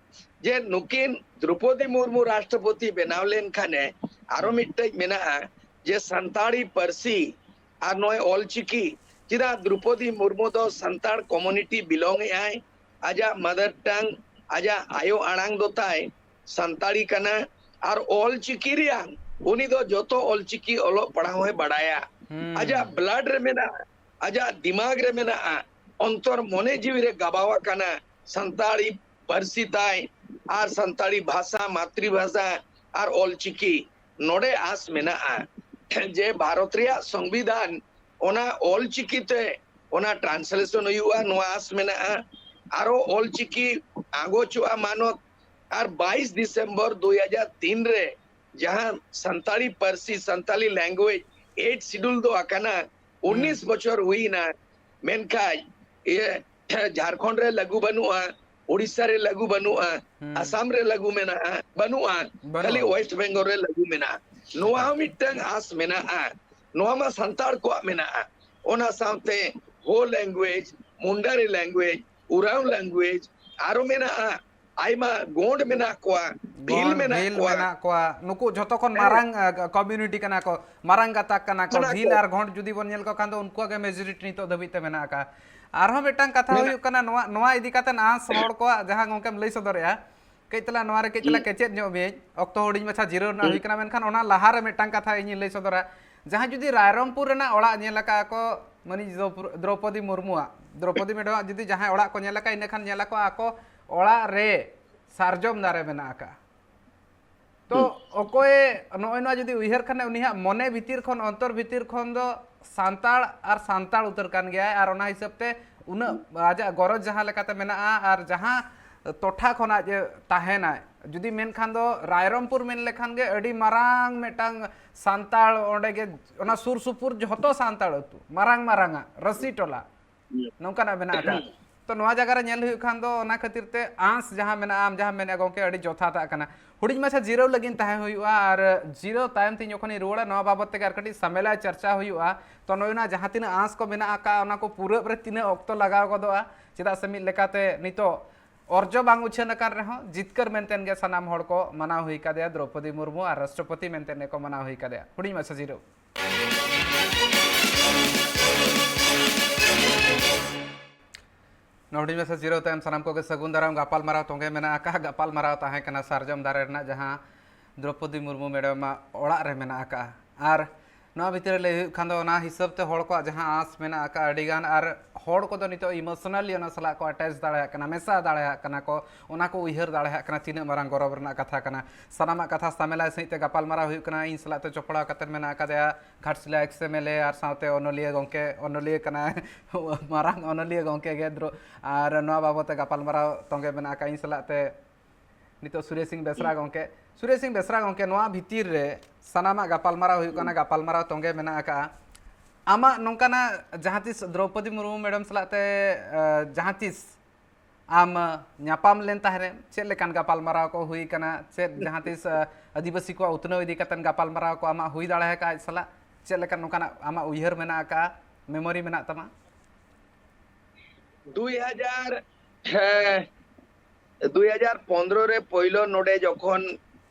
ᱡᱮ ᱱᱩᱠᱤᱱ ᱫᱨᱚᱯᱚᱫᱤ ᱢᱩᱨᱢᱩ ᱨᱟᱥᱴᱨᱚᱯᱚᱛᱤ ᱵᱮᱱᱟᱣ ᱞᱮᱱᱠᱷᱟᱱᱮ ᱟᱨᱚ ᱦᱩᱸ᱾ ᱢᱤᱫᱴᱮᱡ ᱢᱮᱱᱟᱜᱼᱟ ᱡᱮ ᱥᱟᱱᱛᱟᱲᱤ ᱯᱟᱹᱨᱥᱤ ᱟᱨ ᱱᱚᱜᱼᱚᱭ ᱚᱞᱪᱤᱠᱤ, ᱪᱮᱫᱟᱜ ᱫᱨᱚᱯᱚᱫᱤ ᱢᱩᱨᱢᱩ ᱫᱚ ᱥᱟᱱᱛᱟᱲ ᱠᱚᱢᱩᱱᱤᱴᱤ ᱵᱤᱞᱚᱝ ᱮᱫ ᱟᱭ, ᱟᱡᱟᱜ ᱢᱟᱫᱟᱨ ᱴᱟᱝ, ᱟᱡᱟᱜ ᱟᱭᱳ ᱟᱲᱟᱝ ᱫᱚ ᱛᱟᱭ ᱥᱟᱱᱛᱟᱲᱤ ᱠᱟᱱᱟ, ᱟᱨ ᱚᱞᱪᱤᱠᱤ ᱨᱮᱭᱟᱜ ᱩᱱᱤ ᱫᱚ ᱡᱚᱛᱚ ᱚᱞᱪᱤᱠᱤ ᱚᱞᱚᱜ ᱯᱟᱲᱦᱟᱣ ᱦᱚᱸᱭ ᱵᱟᱲᱟᱭᱟ, ᱦᱩᱸ᱾ ᱟᱡᱟᱜ ᱵᱞᱟᱰ ᱨᱮ ᱢᱮᱱᱟᱜᱼᱟ, ᱟᱡᱟᱜ ᱫᱤᱢᱟᱜᱽ ᱨᱮ ᱢᱮᱱᱟᱜᱼᱟ, ᱚᱱᱛᱚᱨ ᱢᱚᱱᱮ ᱡᱤᱣᱤ ᱨᱮ ᱜᱟᱵᱟᱣ ᱟᱠᱟᱱᱟ ᱥᱟᱱᱛᱟᱲᱤ ᱯᱟᱹᱨᱥᱤ ᱛᱟᱭ ᱟᱨ ᱥᱟᱱᱛᱟᱲᱤ ᱵᱷᱟᱥᱟ, ᱢᱟᱛᱨᱤ ᱵᱷᱟᱥᱟ ᱟᱨ ᱚᱞᱪᱤᱠᱤ᱾ ᱱᱚᱰᱮ ᱟᱸᱥ ᱢᱮᱱᱟᱜᱼᱟ ᱡᱮ ᱵᱷᱟᱨᱚᱛ ᱨᱮᱭᱟᱜ ᱥᱚᱝᱵᱤᱫᱷᱟᱱ ᱚᱱᱟ ᱚᱞᱪᱤᱠᱤ ᱛᱮ ᱚᱱᱟ ᱴᱨᱟᱱᱥᱞᱮᱥᱚᱱ ᱦᱩᱭᱩᱜᱼᱟ, ᱱᱚᱣᱟ ᱟᱸᱥ ᱢᱮᱱᱟᱜᱼᱟ᱾ ᱟᱨᱚ ᱚᱞᱪᱤᱠᱤ ᱟᱸᱜᱚᱪᱚᱜᱼᱟ ᱢᱟᱱᱚᱛ, ᱟᱨ ᱵᱟᱭᱤᱥ ᱰᱤᱥᱮᱢᱵᱚᱨ ᱫᱩᱭ ᱦᱟᱡᱟᱨ ᱛᱤᱱ ᱨᱮ ᱡᱟᱦᱟᱸ ᱥᱟᱱᱛᱟᱲᱤ ᱯᱟᱹᱨᱥᱤ, ᱥᱟᱱᱛᱟᱲᱤ ᱞᱮᱝᱜᱩᱭᱮᱡᱽ ᱮᱭᱤᱴ ᱥᱤᱰᱩᱞ ᱫᱚ ᱟᱠᱟᱱᱟ, ᱦᱩᱸ᱾ ᱩᱱᱤᱥ ᱵᱚᱪᱷᱚᱨ ᱦᱩᱭᱱᱟ, ᱢᱮᱱᱠᱷᱟᱱ ᱤᱭᱟᱹ ᱡᱷᱟᱲᱠᱷᱚᱸᱰ ᱨᱮ ᱞᱟᱹᱜᱩ ᱵᱟᱹᱱᱩᱜᱼᱟ, ᱳᱰᱤᱥᱟ ᱨᱮ ᱞᱟᱹᱜᱩ ᱵᱟᱹᱱᱩᱜᱼᱟ, ᱦᱩᱸ᱾ ᱟᱥᱟᱢ ᱨᱮ ᱞᱟᱹᱜᱩ ᱢᱮᱱᱟᱜᱼᱟ, ᱵᱟᱹᱱᱩᱜᱼᱟ, ᱵᱟᱹᱱᱩᱜᱼᱟ᱾ ᱠᱷᱟᱹᱞᱤ ᱳᱭᱮᱥᱴ ᱵᱮᱝᱜᱚᱞ ᱨᱮ ᱞᱟᱹᱜᱩ ᱢᱮᱱᱟᱜᱼᱟ᱾ ᱱᱚᱣᱟ ᱮᱠᱟᱞ᱾ ᱦᱚᱸ ᱢᱤᱫᱴᱟᱝ ᱟᱸᱥ ᱢᱮᱱᱟᱜᱼᱟ, ᱱᱚᱣᱟ ᱢᱟ ᱥᱟᱱᱛᱟᱲ ᱠᱚᱣᱟᱜ ᱢᱮᱱᱟᱜᱼᱟ᱾ ᱚᱱᱟ ᱥᱟᱶᱛᱮ ᱦᱳ ᱞᱮᱝᱜᱩᱭᱮᱡᱽ, ᱢᱩᱱᱰᱟᱨᱤ ᱞᱮᱝᱜᱩᱭᱮᱡᱽ, ᱩᱨᱟᱣ ᱞᱮᱝᱜᱩᱭᱮᱡᱽ, ᱟᱨᱚ ᱢᱮᱱᱟᱜᱼᱟ ᱟᱭᱢᱟ ᱜᱚᱸᱰ ᱢᱮᱱᱟᱜ ᱠᱚᱣᱟ, ᱵᱷᱤᱞ ᱜᱚᱸᱰ, ᱢᱮᱱᱟᱜ ᱵᱷᱤᱞ ᱠᱚᱣᱟ᱾ ᱢᱮᱱᱟᱜ ᱠᱚᱣᱟ᱾ ᱱᱩᱠᱩ ᱡᱷᱚᱛᱚ ᱠᱷᱚᱱ ᱦᱮᱸ᱾ ᱢᱟᱨᱟᱝ, ᱟ, ᱠᱚᱢᱭᱩᱱᱤᱴᱤ ᱠᱟᱱᱟ ᱠᱚ, ᱢᱟᱨᱟᱝ ᱜᱟᱛᱟᱠ ᱠᱟᱱᱟ ᱠᱚ᱾ ᱠᱟᱱᱟ ᱵᱷᱤᱞ ᱠᱚ᱾ ᱟᱨ ᱜᱚᱸᱰ ᱡᱩᱫᱤ ᱵᱚᱱ ᱧᱮᱞ ᱠᱚ ᱠᱷᱟᱱ ᱫᱚ ᱩᱱᱠᱩᱣᱟᱜ ᱜᱮ ᱢᱮᱡᱚᱨᱤᱴᱤ ᱱᱤᱛᱚᱜ ᱫᱷᱟᱹᱵᱤᱡ ᱛᱮ ᱢᱮᱱᱟᱜ ᱟᱠᱟᱫᱼᱟ᱾ ᱟᱨᱦᱚᱸ ᱢᱤᱫᱴᱟᱝ ᱠᱟᱛᱷᱟ ᱢᱮᱱᱟᱜ ᱦᱩᱭᱩᱜ ᱠᱟᱱᱟ, ᱱᱚᱣᱟ, ᱱᱚᱣᱟ ᱤᱫᱤ ᱠᱟᱛᱮ ᱟᱸᱥ ᱦᱚᱲ ᱠᱚᱣᱟᱜ ᱡᱟᱦᱟᱸ ᱜᱚᱢᱠᱮᱢ ᱞᱟᱹᱭ ᱥᱚᱫᱚᱨᱮᱜᱼᱟ, ᱠᱟᱹᱡ ᱛᱟᱞᱟᱝ ᱱᱚᱣᱟ ᱨᱮ ᱠᱟᱹᱡ ᱛᱟᱞᱟᱝ ᱦᱩᱸ᱾ ᱠᱮᱪᱮᱫ ᱧᱚᱜ ᱵᱤᱱ᱾ ᱚᱠᱛᱚ ᱦᱩᱰᱤᱧ ᱢᱟᱪᱷᱟ ᱡᱤᱨᱟᱹᱣ ᱨᱮᱱᱟᱜ ᱦᱩᱸ᱾ ᱦᱩᱭ ᱠᱟᱱᱟ, ᱢᱮᱱᱠᱷᱟᱱ ᱚᱱᱟ ᱞᱟᱦᱟ ᱨᱮ ᱢᱤᱫᱴᱟᱝ ᱠᱟᱛᱷᱟ ᱤᱧᱤᱧ ᱞᱟᱹᱭ ᱥᱚᱫᱚᱨᱟ᱾ ᱡᱟᱦᱟᱸᱭ ᱡᱩᱫᱤ ᱨᱟᱭᱨᱚᱝᱯᱩᱨ ᱨᱮᱱᱟᱜ ᱚᱲᱟᱜ ᱧᱮᱞ ᱟᱠᱟᱫᱼᱟ ᱠᱚ, ᱢᱟᱹᱱᱤᱡ ᱫᱨᱚᱯ-, ᱫᱨᱚᱯᱚᱫᱤ ᱢᱩᱨᱢᱩᱣᱟᱜ, ᱫᱨᱚᱯᱚᱫᱤ ᱢᱮᱰᱟᱢᱟᱜ ᱡᱩᱫᱤ ᱡᱟᱦᱟᱸᱭ ᱚᱲᱟᱜ ᱠᱚ ᱧᱮᱞ ᱟᱠᱟᱫᱼᱟ, ᱤᱱᱟᱹ ᱠᱷᱟᱱ ᱧᱮᱞ ᱟᱠᱚ ᱟᱠᱚ ᱚᱲᱟᱜ ᱨᱮ ᱥᱟᱨᱡᱚᱢ ᱫᱟᱨᱮ ᱢᱮᱱᱟᱜ ᱟᱠᱟᱫᱼᱟ᱾ ᱛᱚ ᱦᱩᱸ᱾ ᱚᱠᱚᱭ ᱱᱚᱜᱼᱚᱭ ᱱᱚᱣᱟ ᱡᱩᱫᱤ ᱩᱭᱦᱟᱹᱨ ᱠᱷᱟᱱᱮ, ᱩᱱᱤᱭᱟᱜ ᱢᱚᱱᱮ ᱵᱷᱤᱛᱤᱨ ᱠᱷᱚᱱ, ᱚᱱᱛᱚᱨ ᱵᱷᱤᱛᱤᱨ ᱠᱷᱚᱱ ᱫᱚ ᱥᱟᱱᱛᱟᱲ ᱟᱨ ᱥᱟᱱᱛᱟᱲ ᱩᱛᱟᱹᱨ ᱠᱟᱱ ᱜᱮᱭᱟᱭ, ᱟᱨ ᱚᱱᱟ ᱦᱤᱥᱟᱹᱵ ᱛᱮ ᱩᱱᱟᱹᱜ ᱟᱡᱟᱜ ᱜᱚᱨᱚᱡᱽ ᱡᱟᱦᱟᱸ ᱞᱮᱠᱟᱛᱮ ᱢᱮᱱᱟᱜᱼᱟ ᱟᱨ ᱡᱟᱦᱟᱸ ᱴᱚᱴᱷᱟ ᱠᱷᱚᱱ ᱟᱡ ᱮ ᱛᱟᱦᱮᱱᱟᱭ, ᱡᱩᱫᱤ ᱢᱮᱱᱠᱷᱟᱱ ᱫᱚ ᱨᱟᱭᱨᱚᱝᱯᱩᱨ ᱢᱮᱱ ᱞᱮᱠᱷᱟᱱ ᱜᱮ ᱟᱹᱰᱤ ᱢᱟᱨᱟᱝ ᱢᱤᱫᱴᱟᱝ ᱥᱟᱱᱛᱟᱲ, ᱚᱸᱰᱮ ᱜᱮ ᱚᱱᱟ ᱥᱩᱨ ᱥᱩᱯᱩᱨ ᱡᱷᱚᱛᱚ ᱥᱟᱱᱛᱟᱲ ᱟᱹᱛᱩ, ᱢᱟᱨᱟᱝ ᱢᱟᱨᱟᱝᱟᱜ ᱨᱟᱹᱥᱤ ᱴᱚᱞᱟ᱾ ᱱᱚᱝᱠᱟᱱᱟᱜ ᱢᱮᱱᱟᱜ ᱟᱠᱟᱫ᱾ ᱛᱚ, ᱱᱚᱣᱟ ᱡᱟᱭᱜᱟ ᱨᱮ ᱧᱮᱞ ᱦᱩᱭᱩᱜ ᱠᱷᱟᱱ ᱫᱚ, ᱚᱱᱟ ᱠᱷᱟᱹᱛᱤᱨ ᱛᱮ ᱟᱸᱥ ᱡᱟᱦᱟᱸ ᱢᱮᱱᱟᱜᱼᱟ, ᱟᱢ ᱡᱟᱦᱟᱸ ᱢᱮᱱᱮᱫᱼᱟ ᱜᱚᱢᱠᱮ, ᱟᱹᱰᱤ ᱡᱚᱛᱷᱟᱛᱟᱜ ᱠᱟᱱᱟ᱾ ᱦᱩᱰᱤᱧ ᱢᱟᱪᱷᱟ ᱡᱤᱨᱟᱹᱣ ᱞᱟᱹᱜᱤᱫ ᱛᱟᱦᱮᱸ ᱦᱩᱭᱩᱜᱼᱟ, ᱟᱨ ᱡᱤᱨᱟᱹᱣ ᱛᱟᱭᱚᱢ ᱛᱮ ᱡᱚᱠᱷᱚᱱᱤᱧ ᱨᱩᱣᱟᱹᱲᱟ, ᱱᱚᱣᱟ ᱵᱟᱵᱚᱫ ᱛᱮᱜᱮ ᱟᱨ ᱠᱟᱹᱴᱤᱡ ᱥᱟᱢᱮᱞᱟᱭ ᱪᱟᱨᱪᱟ ᱦᱩᱭᱩᱜᱼᱟ᱾ ᱛᱚ, ᱱᱚᱜᱼᱚᱭ ᱱᱚᱣᱟ ᱡᱟᱦᱟᱸ ᱛᱤᱱᱟᱹᱜ ᱟᱸᱥ ᱠᱚ ᱢᱮᱱᱟᱜ ᱟᱠᱟᱫ, ᱚᱱᱟ ᱠᱚ ᱯᱩᱨᱟᱹᱜ ᱨᱮ ᱛᱤᱱᱟᱹᱜ ᱚᱠᱛᱚ ᱞᱟᱜᱟᱣ ᱜᱚᱫᱚᱜᱼᱟ? ᱪᱮᱫᱟᱜ ᱥᱮ ᱢᱤᱫ ᱞᱮᱠᱟᱛᱮ ᱱᱤᱛᱚᱜ ᱚᱨᱡᱚ ᱵᱟᱝ ᱩᱪᱷᱟᱹᱱ ᱟᱠᱟᱱ ᱨᱮᱦᱚᱸ, ᱡᱤᱛᱠᱟᱹᱨ ᱢᱮᱱᱛᱮ ᱜᱮ ᱥᱟᱱᱟᱢ ᱦᱚᱲ ᱠᱚ ᱢᱟᱱᱟᱣ ᱦᱩᱭ ᱠᱟᱫᱮᱭᱟ, ᱫᱨᱚᱯᱚᱫᱤ ᱢᱩᱨᱢᱩ ᱟᱨ ᱨᱟᱥᱴᱨᱚᱯᱚᱛᱤ ᱢᱮᱱᱛᱮ ᱜᱮᱠᱚ ᱢᱟᱱᱟᱣ ᱦᱩᱭ ᱠᱟᱫᱮᱭᱟ᱾ ᱦᱩᱰᱤᱧ ᱢᱟᱪᱷᱟ ᱡᱤᱨᱟᱹᱣ᱾ ᱱᱚᱣᱟ ᱦᱩᱰᱤᱧ ᱢᱟᱪᱷᱟ ᱡᱤᱨᱟᱹᱣ ᱛᱟᱭᱚᱢ ᱥᱟᱱᱟᱢ ᱠᱚᱜᱮ ᱥᱟᱹᱜᱩᱱ ᱫᱟᱨᱟᱢ᱾ ᱜᱟᱯᱟᱞᱢᱟᱨᱟᱣ ᱛᱚᱸᱜᱮ ᱢᱮᱱᱟᱜ ᱟᱠᱟᱫ᱾ ᱜᱟᱯᱟᱞᱢᱟᱨᱟᱣ ᱛᱟᱦᱮᱸ ᱠᱟᱱᱟ ᱥᱟᱨᱡᱚᱢ ᱫᱟᱨᱮ ᱨᱮᱱᱟᱜ, ᱡᱟᱦᱟᱸ ᱫᱨᱚᱯᱚᱫᱤ ᱢᱩᱨᱢᱩ ᱢᱮᱰᱟᱢᱟᱜ ᱚᱲᱟᱜ ᱨᱮ ᱢᱮᱱᱟᱜ ᱟᱠᱟᱫᱼᱟ᱾ ᱟᱨ ᱱᱚᱣᱟ ᱵᱷᱤᱛᱤᱨ ᱨᱮ ᱞᱟᱹᱭ ᱦᱩᱭᱩᱜ ᱠᱷᱟᱱ ᱫᱚ, ᱚᱱᱟ ᱦᱤᱥᱟᱹᱵ ᱛᱮ ᱦᱚᱲ ᱠᱚᱣᱟᱜ ᱡᱟᱦᱟᱸ ᱟᱸᱥ ᱢᱮᱱᱟᱜ ᱟᱠᱟᱫ ᱟᱹᱰᱤᱜᱟᱱ, ᱟᱨ ᱦᱚᱲ ᱠᱚᱫᱚ ᱱᱤᱛᱚᱜ emotionally ᱚᱱᱟ ᱥᱟᱞᱟᱜ ᱠᱚ attach ᱫᱟᱲᱮᱭᱟᱜ ᱠᱟᱱᱟ, ᱢᱮᱥᱟ ᱫᱟᱲᱮᱭᱟᱜ ᱠᱟᱱᱟ ᱠᱚ, ᱚᱱᱟ ᱠᱚ ᱩᱭᱦᱟᱹᱨ ᱫᱟᱲᱮᱭᱟᱜ ᱠᱟᱱᱟ, ᱛᱤᱱᱟᱹᱜ ᱢᱟᱨᱟᱝ ᱜᱚᱨᱚᱵᱽ ᱨᱮᱱᱟᱜ ᱠᱟᱛᱷᱟ ᱠᱟᱱᱟ᱾ ᱥᱟᱱᱟᱢᱟᱜ ᱠᱟᱛᱷᱟ ᱥᱟᱢᱮᱞᱟᱭ ᱥᱟᱺᱦᱤᱡ ᱛᱮ ᱜᱟᱯᱟᱞᱢᱟᱨᱟᱣ ᱦᱩᱭᱩᱜ ᱠᱟᱱᱟ᱾ ᱤᱧ ᱥᱟᱞᱟᱜ ᱛᱮ ᱡᱚᱯᱲᱟᱣ ᱠᱟᱛᱮ ᱢᱮᱱᱟᱜ ᱟᱠᱟᱫᱮᱭᱟ ᱜᱷᱟᱴᱥᱤᱞᱟ ex MLA ᱟᱨ ᱥᱟᱶᱛᱮ ᱚᱱᱚᱞᱤᱭᱟᱹ ᱜᱚᱢᱠᱮ, ᱚᱱᱚᱞᱤᱭᱟᱹ ᱠᱟᱱᱟᱭ, ᱢᱟᱨᱟᱝ ᱚᱱᱚᱞᱤᱭᱟᱹ ᱜᱚᱢᱠᱮ ᱜᱮ ᱫᱨᱚ-, ᱟᱨ ᱱᱚᱣᱟ ᱵᱟᱵᱚᱫ ᱛᱮ ᱜᱟᱯᱟᱞᱢᱟᱨᱟᱣ ᱛᱚᱸᱜᱮ ᱢᱮᱱᱟᱜ ᱟᱠᱟᱫ ᱤᱧ ᱥᱟᱞᱟᱜ ᱛᱮ ᱱᱤᱛᱚᱜ ᱥᱩᱨᱮᱥ ᱥᱤᱝ ᱵᱮᱥᱨᱟ ᱜᱚᱢᱠᱮ᱾ ᱥᱩᱨᱮᱥ ᱥᱤᱝ ᱵᱮᱥᱨᱟ ᱜᱚᱢᱠᱮ, ᱱᱚᱣᱟ ᱵᱷᱤᱛᱤᱨ ᱨᱮ ᱥᱟᱱᱟᱢᱟᱜ ᱜᱟᱯᱟᱞᱢᱟᱨᱟᱣ ᱦᱩᱭᱩᱜ ᱠᱟᱱᱟ, ᱜᱟᱯᱟᱞᱢᱟᱨᱟᱣ ᱛᱚᱸᱜᱮ ᱢᱮᱱᱟᱜ ᱟᱠᱟᱫᱼᱟ᱾ ᱟᱢᱟᱜ ᱱᱚᱝᱠᱟᱱᱟᱜ ᱡᱟᱦᱟᱸ ᱛᱤᱥ ᱫᱨᱚᱯᱚᱫᱤ ᱢᱩᱨᱢᱩ ᱢᱮᱰᱟᱢ ᱥᱟᱞᱟᱜ ᱛᱮ, ᱮ, ᱡᱟᱦᱟᱸ ᱛᱤᱥ ᱟᱢ ᱧᱟᱯᱟᱢ ᱞᱮᱱ ᱛᱟᱦᱮᱸ ᱨᱮ, ᱪᱮᱫ ᱞᱮᱠᱟᱱ ᱜᱟᱯᱟᱞᱢᱟᱨᱟᱣ ᱠᱚ ᱦᱩᱭ ᱠᱟᱱᱟ? ᱪᱮᱫ ᱡᱟᱦᱟᱸ ᱛᱤᱥ, ᱮ, ᱟᱹᱫᱤᱵᱟᱹᱥᱤ ᱠᱚᱣᱟᱜ ᱩᱛᱱᱟᱹᱣ ᱤᱫᱤ ᱠᱟᱛᱮ ᱜᱟᱯᱟᱞᱢᱟᱨᱟᱣ ᱠᱚ ᱟᱢᱟᱜ ᱦᱩᱭ ᱫᱟᱲᱮ ᱟᱠᱟᱫᱼᱟ ᱟᱡ ᱥᱟᱞᱟᱜ? ᱪᱮᱫ ᱞᱮᱠᱟ ᱱᱚᱝᱠᱟᱱᱟᱜ ᱟᱢᱟᱜ ᱩᱭᱦᱟᱹᱨ ᱢᱮᱱᱟᱜ ᱟᱠᱟᱫᱼᱟ? ᱢᱮᱢᱳᱨᱤ ᱢᱮᱱᱟᱜ ᱛᱟᱢᱟ? ᱫᱩᱭ ᱦᱟᱡᱟᱨ, ᱦᱮᱸ, ᱫᱩᱭ ᱦᱟᱡᱟᱨ ᱯᱚᱱᱫᱽᱨᱚ ᱨᱮ ᱯᱳᱭᱞᱳ ᱱᱚᱰᱮ ᱡᱚᱠᱷᱚᱱ,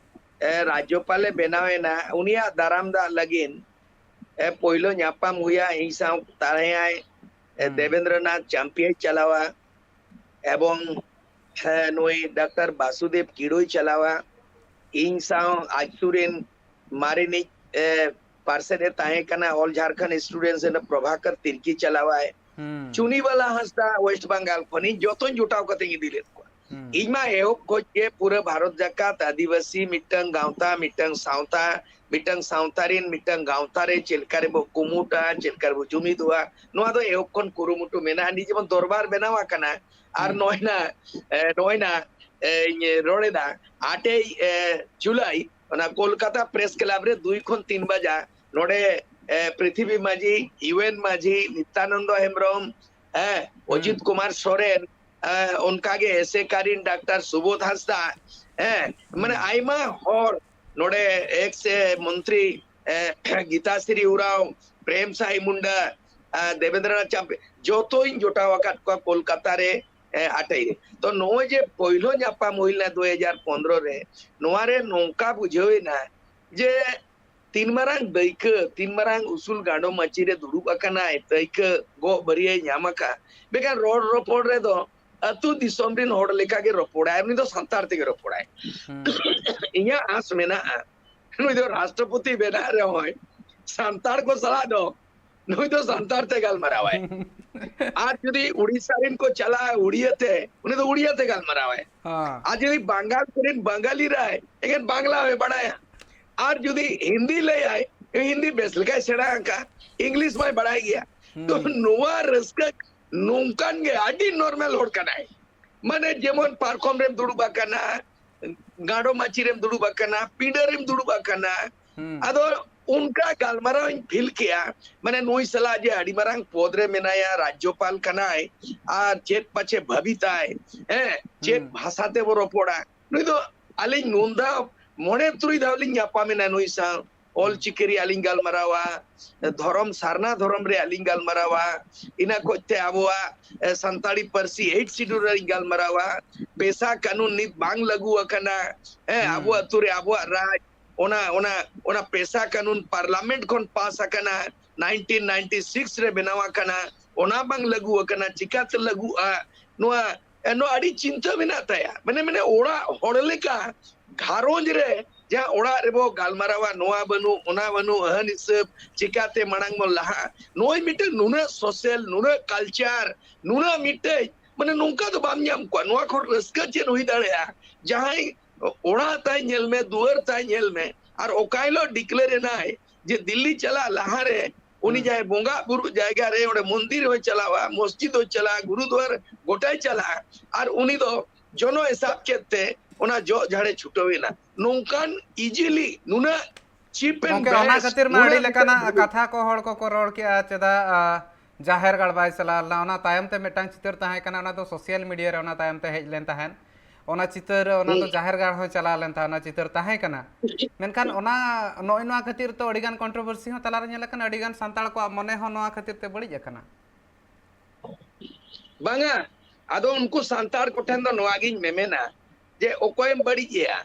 ᱮ, ᱨᱟᱡᱽᱡᱚᱯᱟᱞᱮ ᱵᱮᱱᱟᱣ ᱮᱱᱟ, ᱩᱱᱤᱭᱟᱜ ᱫᱟᱨᱟᱢ ᱫᱟᱜ ᱞᱟᱹᱜᱤᱫ, ᱮ, ᱯᱳᱭᱞᱳ ᱧᱟᱯᱟᱢ ᱦᱩᱭᱟ᱾ ᱤᱧ ᱥᱟᱶ ᱛᱟᱦᱮᱸᱭᱟᱭ, ᱮ, ᱦᱩᱸ᱾ ᱫᱮᱵᱮᱱᱫᱨᱚᱱᱟᱛᱷ ᱪᱟᱢᱯᱤᱭᱟᱭ ᱪᱟᱞᱟᱣᱟ, ᱮᱵᱚᱝ, ᱮ, ᱱᱩᱭ ᱰᱟᱠᱛᱟᱨ ᱵᱟᱥᱩᱫᱮᱵ ᱠᱤᱲᱳᱭ ᱪᱟᱞᱟᱣᱟ᱾ ᱤᱧ ᱥᱟᱶ ᱟᱡ ᱥᱩᱨ ᱨᱮᱱ ᱢᱟᱨᱮᱱᱤᱡ, ᱮ, ᱯᱟᱨᱥᱮᱫ ᱮ ᱛᱟᱦᱮᱸ ᱠᱟᱱᱟ All Jharkhand Students ᱨᱮᱱ ᱯᱨᱚᱵᱷᱟᱠᱚᱨ ᱛᱤᱨᱠᱤ ᱪᱟᱞᱟᱣᱟᱭ᱾ ᱦᱩᱸ᱾ ᱪᱩᱱᱤᱵᱟᱞᱟ ᱦᱟᱸᱥᱫᱟ ᱳᱭᱮᱥᱴ ᱵᱟᱝᱜᱟᱞ ᱠᱷᱚᱱ, ᱤᱧ ᱡᱚᱛᱚᱧ ᱡᱚᱴᱟᱣ ᱠᱟᱛᱮᱧ ᱤᱫᱤ ᱞᱮᱫ ᱠᱚᱣᱟ᱾ ᱦᱩᱸ᱾ ᱤᱧ ᱢᱟ ᱮᱦᱚᱵ ᱠᱷᱚᱡ ᱜᱮ ᱯᱩᱨᱟᱹ ᱵᱷᱟᱨᱚᱛ ᱡᱟᱠᱟᱛ ᱟᱹᱫᱤᱵᱟᱹᱥᱤ ᱢᱤᱫᱴᱟᱝ ᱜᱟᱶᱛᱟ, ᱢᱤᱫᱴᱟᱝ ᱥᱟᱶᱛᱟ, ᱢᱤᱫᱴᱟᱝ ᱥᱟᱶᱛᱟ ᱨᱮᱱ ᱢᱤᱫᱴᱟᱝ ᱜᱟᱶᱛᱟ ᱨᱮ ᱪᱮᱫ ᱞᱮᱠᱟ ᱨᱮᱵᱚ ᱠᱩᱢᱩᱴᱟ, ᱪᱮᱫ ᱞᱮᱠᱟ ᱨᱮᱵᱚ ᱡᱩᱢᱤᱫᱚᱜᱼᱟ, ᱱᱚᱣᱟ ᱫᱚ ᱮᱦᱚᱵ ᱠᱷᱚᱱ ᱠᱩᱨᱩᱢᱩᱴᱩ ᱢᱮᱱᱟᱜᱼᱟ᱾ ᱱᱤᱡᱮ ᱡᱮᱢᱚᱱ ᱫᱚᱨᱵᱟᱨ ᱵᱮᱱᱟᱣ ᱟᱠᱟᱱᱟ, ᱟᱨ ᱦᱩᱸ᱾ ᱱᱚᱜᱼᱚᱭ ᱱᱟ, ᱮ, ᱱᱚᱜᱼᱚᱭ ᱱᱟ, ᱮ, ᱤᱧ ᱨᱚᱲ ᱮᱫᱟ, ᱟᱴᱮᱭ, ᱮ, ᱡᱩᱞᱟᱭ ᱚᱱᱟ ᱠᱳᱞᱠᱟᱛᱟ ᱯᱨᱮᱥ ᱠᱞᱟᱵ ᱨᱮ ᱫᱩᱭ ᱠᱷᱚᱱ ᱛᱤᱱ ᱵᱟᱡᱟ ᱱᱚᱰᱮ, ᱮ, ᱯᱨᱤᱛᱷᱤᱵᱤ ᱢᱟᱹᱡᱷᱤ, ᱤᱭᱩ ᱮᱱ ᱢᱟᱹᱡᱷᱤ, ᱱᱤᱛᱭᱟᱱᱚᱱᱫᱚ ᱦᱮᱢᱵᱨᱚᱢ, ᱦᱮᱸ, ᱦᱩᱸ᱾ ᱚᱡᱤᱛ ᱠᱩᱢᱟᱨ ᱥᱚᱨᱮᱱ, ᱮ, ᱚᱱᱠᱟᱜᱮ ᱮᱥᱮᱠᱟ ᱨᱤᱱ ᱰᱟᱠᱛᱟᱨ ᱥᱩᱵᱳᱫᱷ ᱦᱟᱸᱥᱫᱟ, ᱦᱮᱸ, ᱢᱟᱱᱮ ᱦᱩᱸ᱾ ᱟᱭᱢᱟ ᱦᱚᱲ ᱱᱚᱰᱮ ᱮᱠᱥ ᱢᱚᱱᱛᱨᱤ, ᱮ, ᱜᱤᱛᱟᱥᱨᱤ ᱩᱨᱟᱣ, ᱯᱨᱮᱢ ᱥᱟᱦᱤ ᱢᱩᱱᱰᱟ, ᱮ, ᱫᱮᱵᱮᱱᱫᱨᱚᱱᱟᱛᱷ ᱪᱟᱢᱯᱮ, ᱡᱚᱛᱚᱧ ᱡᱚᱴᱟᱣ ᱟᱠᱟᱫ ᱠᱚᱣᱟ ᱠᱳᱞᱠᱟᱛᱟ ᱨᱮ, ᱮ, ᱟᱴᱮᱭ ᱨᱮ᱾ ᱛᱚ ᱱᱚᱜᱼᱚᱭ ᱡᱮ ᱯᱳᱭᱞᱳ ᱧᱟᱯᱟᱢ ᱦᱩᱭ ᱞᱮᱱᱟ ᱫᱩ ᱦᱟᱡᱟᱨ ᱯᱚᱱᱨᱚ ᱨᱮ, ᱱᱚᱣᱟ ᱨᱮ ᱱᱚᱝᱠᱟ ᱵᱩᱡᱷᱟᱹᱣ ᱮᱱᱟ ᱡᱮ ᱛᱤᱱ ᱢᱟᱨᱟᱝ ᱫᱟᱹᱭᱠᱟᱹ, ᱛᱤᱱ ᱢᱟᱨᱟᱝ ᱩᱥᱩᱞ ᱜᱟᱸᱰᱚ ᱢᱟᱹᱪᱤ ᱨᱮ ᱫᱩᱲᱩᱵ ᱟᱠᱟᱱᱟᱭ, ᱫᱟᱹᱭᱠᱟᱹ ᱜᱚᱜ ᱵᱟᱹᱨᱭᱟᱹᱭ ᱧᱟᱢ ᱟᱠᱟᱫ᱾ ᱢᱮᱱᱠᱷᱟᱱ ᱨᱚᱲ ᱨᱚᱯᱚᱲ ᱨᱮᱫᱚ ᱟᱹᱛᱩ ᱫᱤᱥᱚᱢ ᱨᱮᱱ ᱦᱚᱲ ᱞᱮᱠᱟᱜᱮ ᱨᱚᱯᱚᱲᱟᱭ, ᱩᱱᱤ ᱫᱚ ᱥᱟᱱᱛᱟᱲ ᱛᱮᱜᱮ ᱨᱚᱯᱚᱲᱟᱭ᱾ ᱦᱩᱸ᱾ ᱤᱧᱟᱹᱜ ᱟᱸᱥ ᱢᱮᱱᱟᱜᱼᱟ, ᱱᱩᱭ ᱫᱚ ᱨᱟᱥᱴᱨᱚᱯᱚᱛᱤ ᱵᱮᱱᱟᱜ ᱨᱮᱦᱚᱸᱭ ᱥᱟᱱᱛᱟᱲ ᱠᱚ ᱥᱟᱞᱟᱜ ᱫᱚ ᱱᱩᱭ ᱫᱚ ᱥᱟᱱᱛᱟᱲ ᱛᱮ ᱜᱟᱞᱢᱟᱨᱟᱣᱟᱭ᱾ ᱟᱨ ᱡᱩᱫᱤ ᱩᱲᱤᱥᱥᱟ ᱨᱮᱱ ᱠᱚ ᱪᱟᱞᱟᱜᱼᱟ ᱩᱲᱤᱭᱟᱹ ᱛᱮ, ᱩᱱᱤ ᱫᱚ ᱩᱲᱤᱭᱟᱹ ᱛᱮ ᱜᱟᱞᱢᱟᱨᱟᱣᱟᱭ᱾ ᱦᱮᱸ᱾ ᱟᱨ ᱡᱩᱫᱤ ᱵᱟᱝᱜᱟᱞ ᱠᱚᱨᱮᱱ ᱵᱟᱝᱜᱟᱞᱤ ᱨᱟᱭ, ᱮᱠᱮᱱ ᱵᱟᱝᱞᱟ ᱦᱚᱸᱭ ᱵᱟᱲᱟᱭᱟ᱾ ᱟᱨ ᱡᱩᱫᱤ ᱦᱤᱱᱫᱤ ᱞᱟᱹᱭᱟᱭ, ᱦᱤᱱᱫᱤ ᱵᱮᱥ ᱞᱮᱠᱟᱭ ᱥᱮᱬᱟ ᱟᱠᱟᱫ, ᱤᱝᱞᱤᱥ ᱢᱟᱭ ᱵᱟᱲᱟᱭ ᱜᱮᱭᱟ᱾ ᱛᱚ ᱦᱩᱸ᱾ ᱱᱚᱣᱟ ᱨᱟᱹᱥᱠᱟᱹ ᱱᱚᱝᱠᱟᱱ ᱜᱮ ᱟᱹᱰᱤ ᱱᱚᱨᱢᱟᱞ ᱦᱚᱲ ᱠᱟᱱᱟᱭ᱾ ᱢᱟᱱᱮ ᱡᱮᱢᱚᱱ ᱯᱟᱨᱠᱚᱢ ᱨᱮᱢ ᱫᱩᱲᱩᱵ ᱟᱠᱟᱱᱟ, ᱜᱟᱸᱰᱚ ᱢᱟᱹᱪᱤ ᱨᱮᱢ ᱫᱩᱲᱩᱵ ᱟᱠᱟᱱᱟ, ᱯᱤᱸᱰᱟᱹ ᱨᱮᱢ ᱫᱩᱲᱩᱵ ᱟᱠᱟᱱᱟ, ᱦᱩᱸ᱾ ᱟᱫᱚ ᱚᱱᱠᱟ ᱜᱟᱞᱢᱟᱨᱟᱣ ᱤᱧ ᱯᱷᱤᱞ ᱠᱮᱜᱼᱟ, ᱢᱟᱱᱮ ᱱᱩᱭ ᱥᱟᱞᱟᱜ ᱡᱮ ᱟᱹᱰᱤ ᱢᱟᱨᱟᱝ ᱯᱚᱫᱽ ᱨᱮ ᱢᱮᱱᱟᱭᱟ, ᱨᱟᱡᱽᱡᱚᱯᱟᱞ ᱠᱟᱱᱟᱭ, ᱟᱨ ᱪᱮᱫ ᱯᱟᱪᱷᱮ ᱵᱷᱟᱹᱵᱤᱛᱟᱭ, ᱦᱮᱸ, ᱪᱮᱫ ᱦᱩᱸ᱾ ᱵᱷᱟᱥᱟ ᱛᱮᱵᱚ ᱨᱚᱯᱚᱲᱟ᱾ ᱱᱩᱭ ᱫᱚ ᱟᱹᱞᱤᱧ ᱱᱩᱱ ᱫᱷᱟᱣ ᱢᱚᱬᱮ ᱛᱩᱨᱩᱭ ᱫᱷᱟᱣ ᱞᱤᱧ ᱧᱟᱯᱟᱢᱮᱱᱟ ᱱᱩᱭ ᱥᱟᱶ᱾ ᱚᱞ ᱪᱤᱠᱤ ᱨᱮᱭᱟᱜ ᱞᱤᱧ ᱜᱟᱞᱢᱟᱨᱟᱣᱟ, ᱫᱷᱚᱨᱚᱢ, ᱥᱟᱨᱱᱟ ᱫᱷᱚᱨᱚᱢ ᱨᱮᱭᱟᱜ ᱞᱤᱧ ᱜᱟᱞᱢᱟᱨᱟᱣᱟ, ᱤᱱᱟᱹ ᱠᱷᱚᱡ ᱛᱮ ᱟᱵᱚᱣᱟᱜ, ᱮ, ᱥᱟᱱᱛᱟᱲᱤ ᱯᱟᱹᱨᱥᱤ eighth schedule ᱨᱮᱞᱤᱧ ᱜᱟᱞᱢᱟᱨᱟᱣᱟ, ᱯᱮᱥᱟ ᱠᱟᱹᱱᱩᱱ ᱱᱤᱛ ᱵᱟᱝ ᱞᱟᱹᱜᱩ ᱟᱠᱟᱱᱟ, ᱦᱮᱸ, ᱦᱩᱸ᱾ ᱟᱵᱚ ᱟᱹᱛᱩ ᱨᱮ ᱟᱵᱚᱣᱟᱜ ᱨᱟᱡᱽ, ᱚᱱᱟ, ᱚᱱᱟ, ᱚᱱᱟ ᱯᱮᱥᱟ ᱠᱟᱹᱱᱩᱱ parliament ᱠᱷᱚᱱ ᱯᱟᱥ ᱟᱠᱟᱱᱟ, nineteen ninety six ᱨᱮ ᱵᱮᱱᱟᱣ ᱟᱠᱟᱱᱟ, ᱚᱱᱟ ᱵᱟᱝ ᱞᱟᱹᱜᱩ ᱟᱠᱟᱱᱟ, ᱪᱤᱠᱟᱛᱮ ᱞᱟᱹᱜᱩᱜᱼᱟ? ᱱᱚᱣᱟ, ᱮ, ᱱᱚᱣᱟ ᱟᱹᱰᱤ ᱪᱤᱱᱛᱟᱹ ᱢᱮᱱᱟᱜ ᱛᱟᱭᱟ᱾ ᱢᱟᱱᱮ, ᱢᱟᱱᱮ ᱚᱲᱟᱜ ᱦᱚᱲ ᱞᱮᱠᱟ ᱜᱷᱟᱨᱚᱸᱡᱽ ᱨᱮ ᱡᱟᱦᱟᱸ ᱚᱲᱟᱜ ᱨᱮᱵᱚ ᱜᱟᱞᱢᱟᱨᱟᱣᱟ, ᱱᱚᱣᱟ ᱵᱟᱹᱱᱩᱜ, ᱚᱱᱟ ᱵᱟᱹᱱᱩᱜ, ᱟᱹᱦᱟᱹᱱ ᱦᱤᱥᱟᱹᱵ, ᱪᱤᱠᱟᱛᱮ ᱢᱟᱲᱟᱝ ᱵᱚᱱ ᱞᱟᱦᱟᱜᱼᱟ? ᱱᱚᱜᱼᱚᱭ ᱢᱤᱫᱴᱮᱱ ᱱᱩᱱᱟᱹᱜ social, ᱱᱩᱱᱟᱹᱜ culture, ᱱᱩᱱᱟᱹᱜ ᱢᱤᱫᱴᱮᱡ, ᱢᱟᱱᱮ ᱱᱚᱝᱠᱟ ᱫᱚ ᱵᱟᱢ ᱧᱟᱢ ᱠᱚᱣᱟ᱾ ᱱᱚᱣᱟ ᱠᱷᱚᱱ ᱨᱟᱹᱥᱠᱟᱹ ᱪᱮᱫ ᱦᱩᱭ ᱫᱟᱲᱮᱭᱟᱜᱼᱟ? ᱡᱟᱦᱟᱸᱭ ᱚᱲᱟᱜ ᱛᱟᱭ ᱧᱮᱞ ᱢᱮ, ᱫᱩᱣᱟᱹᱨ ᱛᱟᱭ ᱧᱮᱞ ᱢᱮ, ᱟᱨ ᱚᱠᱟ ᱦᱤᱞᱳᱜ declare ᱮᱱᱟᱭ ᱡᱮ ᱫᱤᱞᱞᱤ ᱪᱟᱞᱟᱜ ᱞᱟᱦᱟᱨᱮ ᱩᱱᱤ ᱦᱩᱸ᱾ ᱡᱟᱦᱟᱸᱭ ᱵᱚᱸᱜᱟ ᱵᱩᱨᱩ ᱡᱟᱭᱜᱟ ᱨᱮ, ᱚᱸᱰᱮ ᱢᱚᱱᱫᱤᱨ ᱦᱚᱸᱭ ᱪᱟᱞᱟᱜᱼᱟ, ᱢᱚᱥᱡᱤᱫ ᱦᱚᱸᱭ ᱪᱟᱞᱟᱜᱼᱟ, ᱜᱩᱨᱩᱫᱩᱣᱟᱨ ᱜᱚᱴᱟᱭ ᱪᱟᱞᱟᱜᱼᱟ, ᱟᱨ ᱩᱱᱤ ᱫᱚ ᱡᱚᱱᱚ ᱮ ᱥᱟᱵ ᱠᱮᱫ ᱛᱮ ᱚᱱᱟ ᱡᱚᱜ ᱡᱷᱟᱲᱮ ᱪᱷᱩᱴᱟᱹᱣ ᱮᱱᱟ᱾ ᱱᱚᱝᱠᱟᱱ easily ᱱᱩᱱᱟᱹᱜ cheap and ᱜᱚᱢᱠᱮ, ᱚᱱᱟ best, ᱠᱷᱟᱹᱛᱤᱨ ᱢᱟ ᱱᱩᱱᱟᱹᱜ ᱟᱹᱰᱤ ᱞᱮᱠᱟᱱᱟᱜ ᱢᱤᱫᱴᱮᱱ ᱠᱟᱛᱷᱟ ᱠᱚ ᱦᱚᱲ ᱠᱚᱠᱚ ᱨᱚᱲ ᱠᱮᱜᱼᱟ, ᱪᱮᱫᱟᱜ, ᱟ, ᱡᱟᱦᱮᱨ ᱜᱟᱲ ᱵᱟᱭ ᱪᱟᱞᱟᱣ ᱞᱮᱱᱟ? ᱚᱱᱟ ᱛᱟᱭᱚᱢ ᱛᱮ ᱢᱤᱫᱴᱟᱝ ᱪᱤᱛᱟᱹᱨ ᱛᱟᱦᱮᱸ ᱠᱟᱱᱟ, ᱚᱱᱟ ᱫᱚ social media ᱨᱮ ᱚᱱᱟ ᱛᱟᱭᱚᱢ ᱛᱮ ᱦᱮᱡ ᱞᱮᱱ ᱛᱟᱦᱮᱸᱫ᱾ ᱚᱱᱟ ᱪᱤᱛᱟᱹᱨ, ᱚᱱᱟ ᱫᱚ ᱦᱩᱸ᱾ ᱡᱟᱦᱮᱨ ᱜᱟᱲ ᱦᱚᱸ ᱪᱟᱞᱟᱣ ᱞᱮᱱ ᱛᱟᱦᱮᱸᱫ, ᱚᱱᱟ ᱪᱤᱛᱟᱹᱨ ᱛᱟᱦᱮᱸ ᱠᱟᱱᱟ᱾ ᱢᱮᱱᱠᱷᱟᱱ ᱚᱱᱟ, ᱱᱚᱜᱼᱚᱭ ᱱᱚᱣᱟ ᱠᱷᱟᱹᱛᱤᱨ ᱛᱚ ᱟᱹᱰᱤᱜᱟᱱ controversy ᱦᱚᱸ ᱛᱟᱞᱟᱨᱮ ᱧᱮᱞ ᱟᱠᱟᱱᱟ, ᱟᱹᱰᱤᱜᱟᱱ ᱥᱟᱱᱛᱟᱲ ᱠᱚᱣᱟᱜ ᱢᱚᱱᱮ ᱦᱚᱸ ᱱᱚᱣᱟ ᱠᱷᱟᱹᱛᱤᱨ ᱛᱮ ᱵᱟᱹᱲᱤᱡ ᱟᱠᱟᱱᱟ᱾ ᱵᱟᱝᱟ, ᱟᱫᱚ ᱩᱱᱠᱩ ᱥᱟᱱᱛᱟᱲ ᱠᱚᱴᱷᱮᱱ ᱫᱚ ᱱᱚᱣᱟ ᱜᱤᱧ ᱢᱮᱢᱮᱱᱟ ᱡᱮ ᱚᱠᱚᱭᱮᱢ ᱵᱟᱹᱲᱤᱡ ᱮᱭᱟ?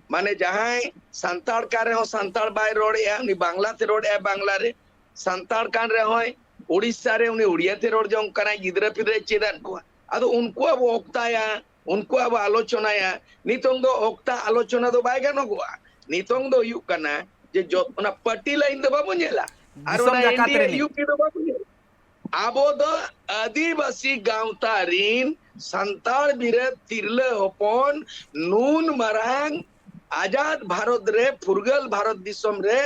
ᱢᱟᱱᱮ ᱡᱟᱦᱟᱸᱭ ᱥᱟᱱᱛᱟᱲ ᱠᱟᱱ ᱨᱮᱦᱚᱸ ᱥᱟᱱᱛᱟᱲ ᱵᱟᱭ ᱨᱚᱲᱮᱜᱼᱟ, ᱩᱱᱤ ᱵᱟᱝᱞᱟ ᱛᱮ ᱨᱚᱲᱮᱜᱼᱟ ᱵᱟᱝᱞᱟ ᱨᱮ᱾ ᱥᱟᱱᱛᱟᱲ ᱠᱟᱱ ᱨᱮᱦᱚᱸᱭ ᱩᱲᱤᱥᱥᱟ ᱨᱮ ᱩᱱᱤ ᱩᱲᱤᱭᱟ ᱛᱮ ᱨᱚᱲ ᱡᱚᱝ ᱠᱟᱱᱟᱭ, ᱜᱤᱫᱽᱨᱟᱹ ᱯᱤᱫᱽᱨᱟᱹᱭ ᱪᱮᱫ ᱟᱫ ᱠᱚᱣᱟ᱾ ᱟᱫᱚ ᱩᱱᱠᱩᱣᱟᱜ ᱵᱚ ᱚᱠᱛᱟᱭᱟ, ᱩᱱᱠᱩᱣᱟᱜ ᱵᱚ ᱟᱞᱳᱪᱚᱱᱟᱭᱟ᱾ ᱱᱤᱛᱚᱝ ᱫᱚ ᱚᱠᱛᱟ ᱟᱞᱳᱪᱚᱱᱟ ᱫᱚ ᱵᱟᱭ ᱜᱟᱱᱚᱜᱚᱜᱼᱟ᱾ ᱱᱤᱛᱚᱝ ᱫᱚ ᱦᱩᱭᱩᱜ ᱠᱟᱱᱟ ᱡᱮ ᱡᱚ-, ᱚᱱᱟ party line ᱫᱚ ᱵᱟᱵᱚ ᱧᱮᱞᱟ᱾ ᱟᱨ ᱫᱤᱥᱚᱢ ᱚᱱᱟ ᱡᱟᱠᱟᱛ ᱮᱱ ᱰᱤ ᱮ ᱨᱤᱱᱤᱡ᱾ ᱤᱭᱩ ᱯᱤ ᱫᱚ ᱵᱟᱵᱚ ᱧᱮᱞᱟ᱾ ᱟᱵᱚ ᱫᱚ ᱟᱹᱫᱤᱵᱟᱹᱥᱤ ᱜᱟᱶᱛᱟ ᱨᱤᱱ ᱥᱟᱱᱛᱟᱲ ᱵᱤᱨᱟᱹᱫ ᱛᱤᱨᱞᱟᱹ ᱦᱚᱯᱚᱱ ᱱᱩᱱ ᱢᱟᱨᱟᱝ ᱟᱡᱟᱫ ᱵᱷᱟᱨᱚᱛ ᱨᱮ, ᱯᱷᱩᱨᱜᱟᱹᱞ ᱵᱷᱟᱨᱚᱛ ᱫᱤᱥᱚᱢ ᱨᱮ